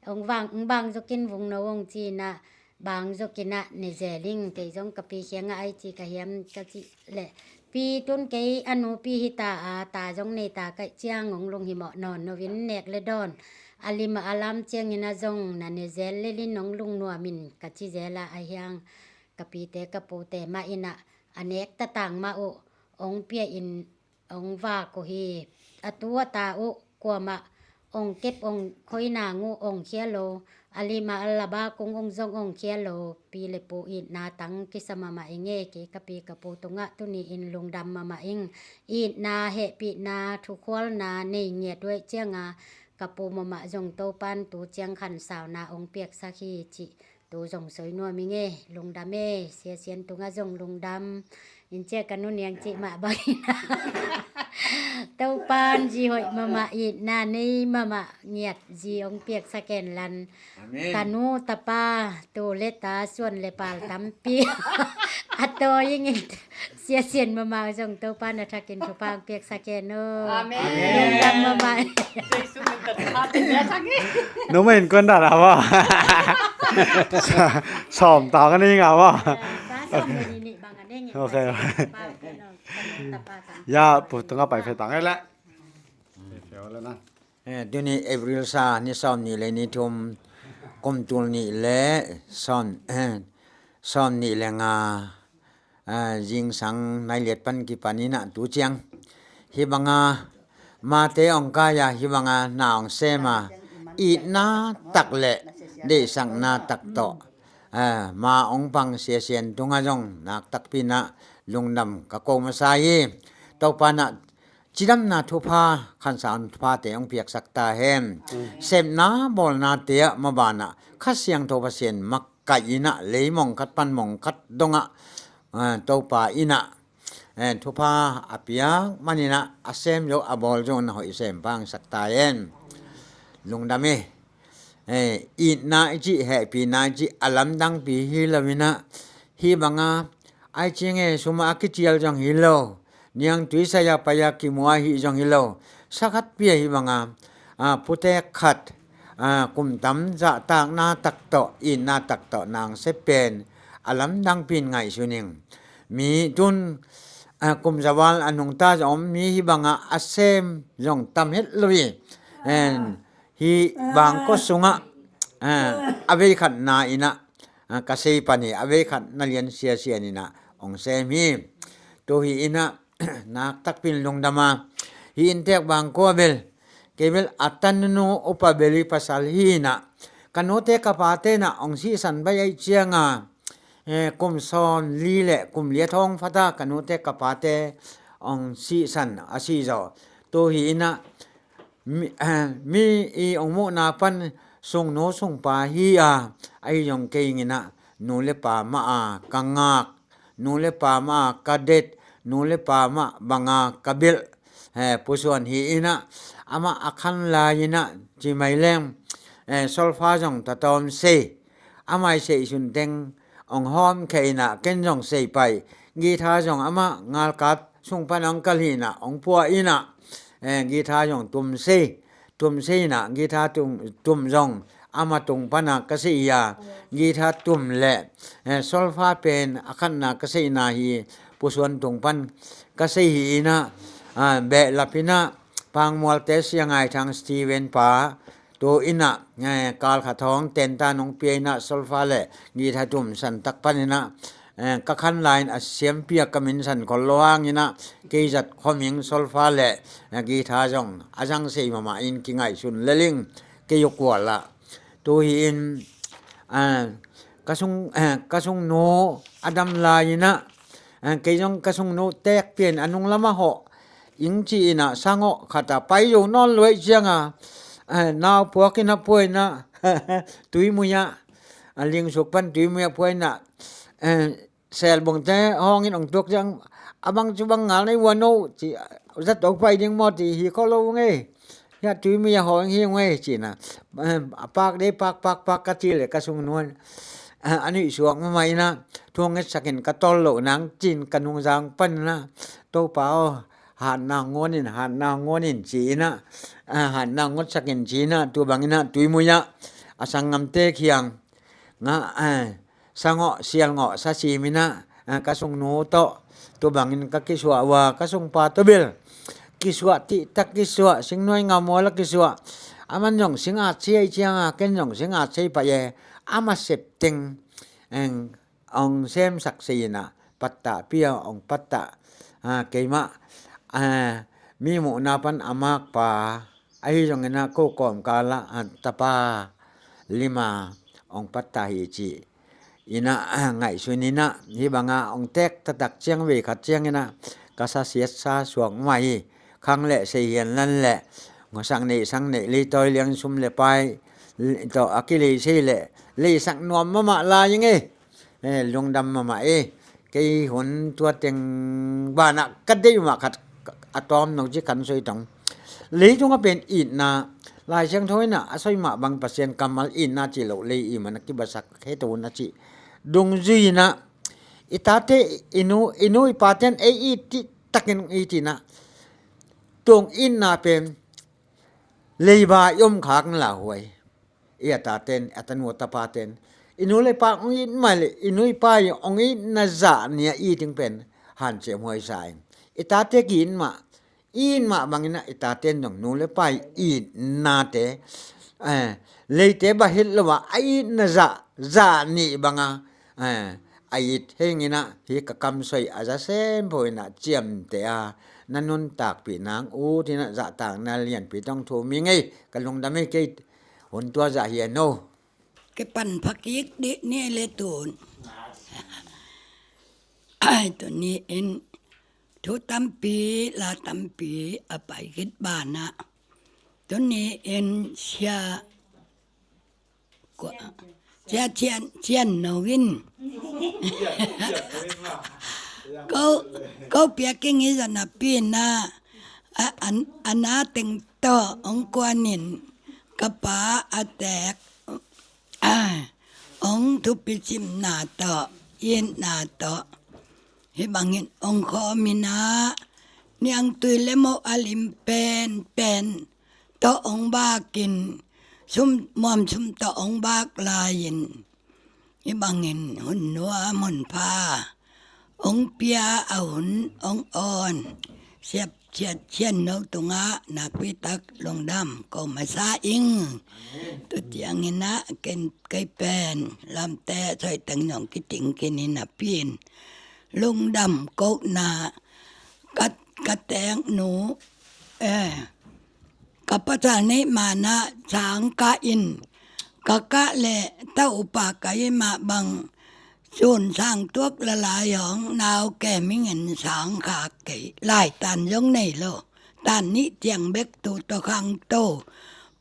ong vang, ong bang zuk in vung no ong ci in ah, bang zuk in ah ne zel ing. Kei zong ka pi kiangah ai ci ka hiam ka cih leh, pi, tun kei a nupi hi ta a, ta zong nei ta ka hih ciang ong lunghimawh nawn lo in nek le dawn. A lim ah a lam ciangin ah zong na ne zel lel in ong lungnuam in ka ci zel ah, a hiang ka pite ka pute mah in ah a nek tatang mah uh ong pia in, ong vak uh hi. A tu a ta uh kuamah ong kep, ong khoi nang uh ong khia lo. A lim ah a laba kung ong zong ong khia lo. Pi le pu itna tang kisa mahmah ing e. Kei ka pi ka pu tungah tuni in lungdam mahmah ing. Itna, hehpihna, thukhualna nei ngiat uh ahih ciangin ah ka pu mahmah zong Topan tu ciang khansauna ong piaksak hi cih tu zong soi nuam ing e. Lungdam e. Sia Sian tungah zong lungdam. In ciah ka nu Niang cih mah bangin ah, Topan zi hoih mahmah, itna nei mahmah, ngiat zi ong piaksak hen la. Amen. Tanu tapa, tu le ta, suan le pal tampi a tawi ing. Sia Sian mahmah zong Topan a thakin thupha ong piaksak hen aw. Amen. Lungdam mahmah. Jesu min tawh thupha ong piaksak hen. Numei in kuan dan a maw? Sawm tawng a ning a maw? Eh, ta sawm le nih nih bang a ning in. Ok. Ya, pu tungah pai fetang e le. Eh, tuni April sa ni sawm nih le ni thum, kum tul nih le sawm, eh, sawm nih le nga, eh, zingsang nai liat pan kipan in ah tu ciang, hih banga mate ong kai a, hih banga na ong sem a, itna tak le deihsakna tak tawh, eh, ma ong pang Sia Sian tungah zong nak takpi in ah lungdam ka ko masa hi. Topan ah cidamna thupha, khansauna thuphate ong piaksak ta hen. Mm. Sepna bawlnate ah maban ah Kha Siangtho Pasian makaih in ah leimong khat pan mong khat dongah, ah, Topa in ah, eh, thupha a piak manin ah a sem zo a bawl zo na hoih sem pangsak ta hen. Lungdam e. Eh, itna i cih, hehpihna i cih a lamdangpi hi lo in ah, hih banga ai ciang e sum a kicial zong hi lo, niangtui sai a pai a kimu a hih zong hi lo, sa khat pi a hih banga, ah, putek khat, ah, kum tam zahtakna tak tawh, itna tak tawh nang sep pen a lamdangpi in ngaihsun ing. Mi tun, ah, kum za val a nungta zong om mi hih banga a sem zong tam het lo hi. En, hih bangkua sungah, ah, a veikhatna in ah, ah, ka sei pan hi, a veikhatna lian Sia Sian in ah ong sem hi. Tu hi in ah, nak takpi in lungdam a, hih inntek bangkua bel, kei bel a tanunu upa beli pasal hi in ah, ka nute ka pate in ah ong sihsan baih ahih ciang a, eh, kum sawm li le kum li a thawng phata ka nute ka pate ong sihsan a si zaw. Tu hi in ah, mi, eh, mi i ong muhna pan sungnu sungpa hi a, ahi zong kei in ah nu le pa mah a ka ngak, nu le pa mah a ka det, nu le pa mah banga ka belh, eh, Pu Suan hi in ah, amah a khan lai in ah ci mai leng, eh, solfa zong tatawm sei, amah i seihsun teng ong hawmkhia in ah ken zong sei pai. Guitar zong amah ngalkap sung pan ong kal hi in ah ong pua in ah, eh, guitar zong tum sei, tum sei in ah guitar tum, tum zong amah tung pan ah ka sei hi a, guitar tum le, eh, solfa pen a khatna ka seihna hi, Pu Suan tung pan ka sei hi in ah, ah, behlap in ah Pangmualte Sia Ngai Thang Steven pa, tu in ah, eh, kal khat hong tenta nong pia in ah solfa le guitar tum san tak pan in ah, eh, ka khan lai in a siampi a ka min san khol lo hang in ah, kei zat khua ming solfa le, eh, guitar zong a zang sei mahmah in kingaihsun lel ing, kei uh kual ah. Tu hi in, ah, ka sung, eh, ka sungnu a dam lai in ah, Kei zong ka sungnu teek pian a nung lamah hawh ing ci-in ah sangawh khat a pai zo nawn luai cianga, nau puakin a puaina tuimui ah, a lingsuk pan tuimui ah puaina, selbungte hawngin ong tuak ciang, a bang cu bang ngal nei ua no ci, zat ong pai ding maw ci, hi kho lo ung ei. Hiah tuimui a hawng hi ung ei cina, a pak dei pak pak pak ka ci le ka sungnuan a nuih suak mama ina, thungetsakin ka tol lo nang cin ka nungzang panna, Topa aw, hatna nguanin, hatna nguanin ci ina, hatna nguatsakin ci ina, tu bangina tuimui ah a sanggamte khiang nga, sangawh sialngawh sasimin ah, ka sungnu tawh tu bangin ka kisuah ua, ka sungpa tawh bel kisuah tihtak kisuah, singnuai ngamual a kisuah. Aman zong singat si ei cianga ken zong singat sei pah e. Ama septeng ong semsak sei inah pattah pia ong pattah, keimah mi muhna pan a makpa ahi zongin ah ko kawmkal ah tapa lima ong pattah hi ci inah ngaihsun inah, hi banga ong teek taktak ciang vei khat ciangin ah ka sasiatsa suak mah hi. Khang le seihian lan le ngawsak neihsak neih leitawi liang sum le pai tawh a kileisei le leisak nuam mamah lai ing ei. Lungdam mamah ei. Kei hun tua teng banah ka deih mah khat a tawm nong ci kan soi tong. Leitung a pen itna, Lai Siangtho inah a soi mah bang Pasian kammal itna ci loh lei i mana kibasak heto na ci dungzui inah i tate i nu i paten ei it tih takin it inah tung itna pen leiba i om khak na lauhuai. I a taten, a tanu a tapaten i nu le pa ong it mah le i nu i pa i ong itna zah ni a iting pen hanciam huai sa in. I tate ki it mah, i it mah bangin ah i taten zong nu le pa i itnate, leite ba hit lo ah a itna zah, zah nih banga a it hengin ah hi ka kamsoi a za sempo inah ciamte a na nuntakpih nang ut inah zahtakna lianpi tong thu mi ngei ka lungdam ei kei. Hun tua zah hian o. Kipan phakik dih ni le tun. Ai tuni in thu tampi la tampi a pai khit banah tuni in sia Cia cian cian no in ko ko piaking i zana pina a na teng to ong kuanin ka pa a tek ong thupi cimna to itna to hi bangin ong khawmina niangtui le mo a lim pen pen tawh ong bakin sum muam sum tawh ong bak lai-in hi bangin hun nuam hun pha ong pia a hun ong awn siap ciat cian no tungah nakpi tak lungdam ko masa ing. Tu tiangin ah ken kei pen lamte soi teng nong kiting kinin a pin lungdam ko na ka ka teng nu eh ka pasal neih manah sang kah in ka kah le ta upa ka i mah bang sun sang tuak lalai hong nau ke mingin sang khak kei lai tan zong nei lo. Tan nih tiang bek tu to khang to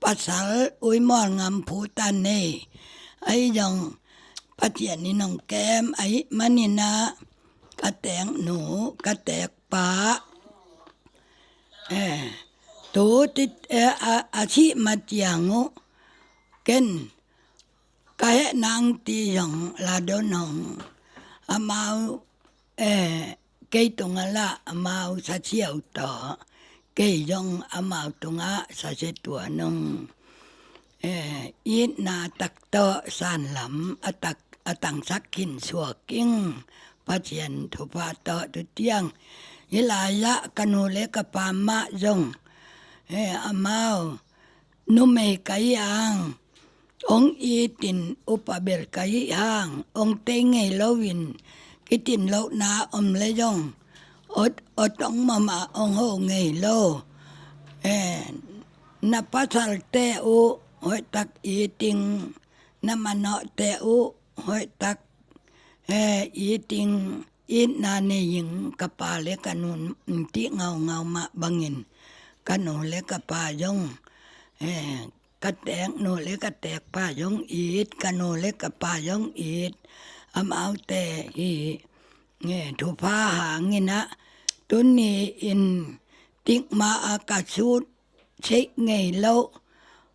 pasal ui mual ngam phu tan nei ai zong Pathian in hong kem ai maninah ka tek nu ka tek pa eh tu ti eh a a sih ma tiang uh ken ka heh nang ti zong la don hong amau eh kei tungah lah amau sa ciau tawh kei zong amau tungah sa sia tua nong eh itna tak tawh sanlam a tak a tangsak khin suak ing. Pathian thupha tawh tu tiang hi lai-ah ka nu le ka pa mah zong eh amau numei ka i ang ong itin upa bel ka i hang ong tei ngei loin kitin lohna om le zong ot ot ong mama ong ho ngei lo eh na pasalte uh hoih tak iting na manawhte uh hoih tak eh iting Itna nei ing ka pa le ka nu in cih ngaungau mah bangin ka nu le ka pa zong, eh, ka teeknu le ka teekpa zong it, ka nu le ka pa zong it. Amaute hi, eh, thupha hangin ah tuni in tikma a ka sut theih ngei loh,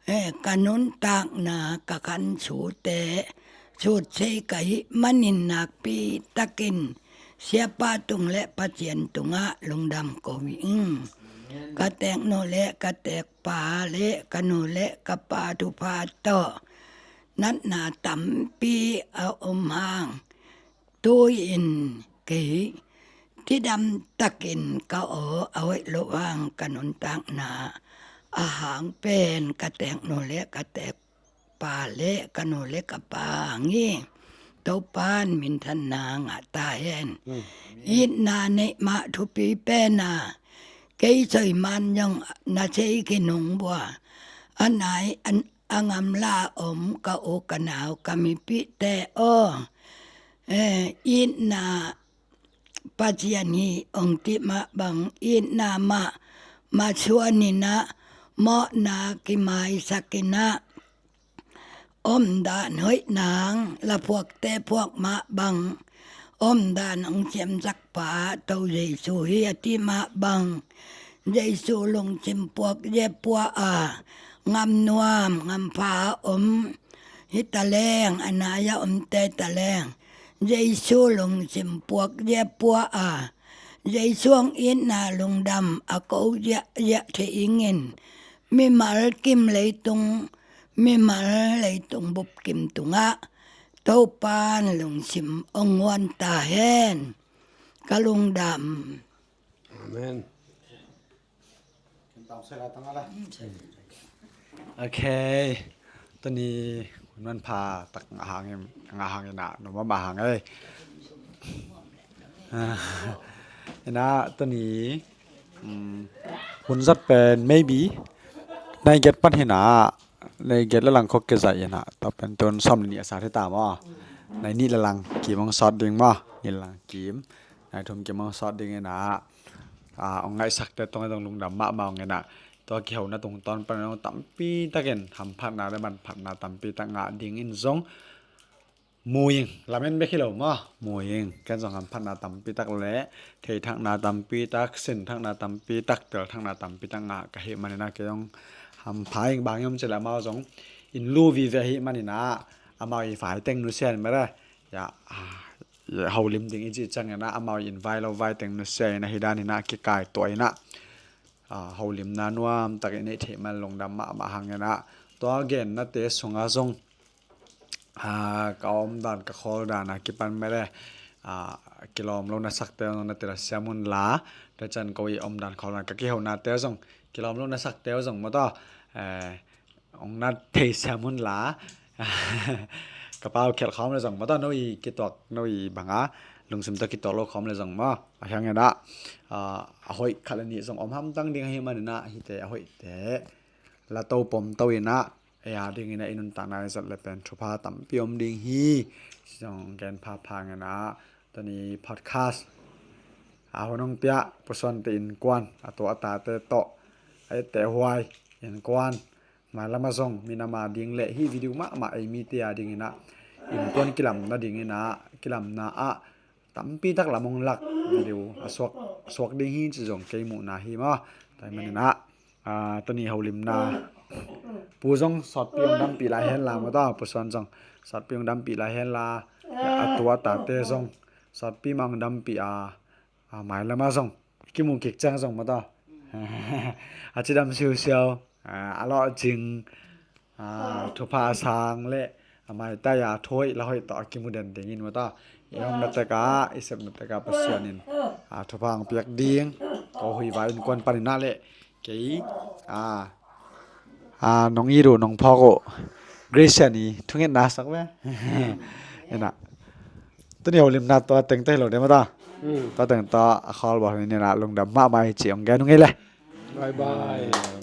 eh, ka nuntakna ka khan sute sut thei ka hih manin nakpi takin Siapa tung le Pasian tungah lungdam ko ing. Ka teeknu le ka teekpa le ka nu le ka pa thupha tawh natna tampi a om hang, tu-in kei cidam takin ka aw a hoih loh hang ka nuntakna a hang pen ka teeknu le ka teekpa le ka nu le ka pa hang hi. Topa'n minthanna ngah ta hen. Itna neih mah thupi pen a, kei soi man zong na thei khin ung bua. A nai a ngamla om ka u ka nau ka mipihte aw, eh, itna Pasian hi ong cih mah bang, itna mah masuan in ah, mawhna kimaisak in ah, omdan hoih nang, laphuakte phuak mah bang, omdan ong siamsak pa Topa Jesu hi a cih mah bang, Jesu lungsim puak zia pua a, ngam nuam ngam pha om hi taleng, a nai a omte taleng, Jesu lungsim puak zia pua a, Jesu hong itna lungdam a ko ziahziah thei ingin, mimal kim leitung, mimal leitung bup kim tungah Topa'n lungsim ong huan ta hen. Ka lungdam. Amen. Ok. Tuni hun manpha tak ngah hangin, ngah hangin ah, noma mah hang ei. Ina tuni, um, hun zat pen maybe nai get pan hina, nai get la lang khok ke zai ina, tua pen tun sawm ni a sa thita maw. Nai nih la lang kim ong sawt ding maw. Nih la lang kim, nai thum kim ong sawt ding ina, ah, ong ngaihsakte tungah zong lungdam mahmah ong ina. Tua kihona tungtawn pan ong tampi takin hamphatna le manphatna tampi tak ngah dingin zong mu ing. Lamen bek hi lo maw, mu ing. Ken zong hamphatna tampi tak le theithakna tampi tak, sinthakna tampi tak, telthakna tampi tak ngah ka hih manin ah kei zong hampha ing. Bang hiam cih leh amau zong inn lu vive ahih manin ah, amau i vai teng nusia in mah le, ya, ah, ya, holim ding i cih ciangin ah amau i inn vai lo vai teng nusia in ah, hi danin ah kikaituah in ah, ah, holimna nuam tak i neih theih man lungdam mahmah hangin ah, tua gennate sungah zong, ah, ka omdan ka khawldan a kipan mah le, ah, kilawm lo na sakte zong na telsiam un la, tua ciang ko i omdan khawldan ka kihonate zong kilawm lo na sakte zong maw taw, eh, ong na theisiam un la. Ka pau khialh khawm le zong maw taw, no i kituak, no i banga lungsim tawh kituak lo khawm le zong maw, a hiang in ah, ah, a hoih khat le nih zong om hamtang ding ahih manin ah, hihte a hoihte la to pom to in ah, ei a dingin ah i nuntakna i zat le pen thupha tampi om ding hi. Zong gen phapha ngen ah, tuni podcast a hun ong pia Pu Suante innkuan, a tu a tate tawh, a etteh huai innkuan, mailam ah zong minam a ding le hih video mahmah ei mite a dingin ah innkuan kilamna dingin ah, kilamna ah tampi tak lam ong lak video a suak, suak ding hi ci zong kei muhna hi maw. Tua ahih manin ah, ah, tuni holimna pu zong sawtpi ong dampih lai hen la maw taw, Pu Suan zong sawtpi ong dampih lai hen la, a tu a tate zong sawtpi mah ong dampih a, ah, mailam ah zong kimu kik ciang zong maw taw, a cidam siusiau, ah, a lawhcing, ah, thupha a sang le a maitai a thu hoih la hoih tawh a kimu den dingin maw taw, i omna tekah, i sepna tekah Pasian in, ah, thupha ong piak ding. Ko Huihvai innkuan panin ah le kei, ah, ah, nong it uh, nong phawk uh Grace in i thungetna sak ve. Ina, tuni holimna tua teng tawh hi lo de maw taw. Tua teng tawh a khawl bawl hi ina, lungdam mahmah hi ci ong gen ung ei le. Bye bye.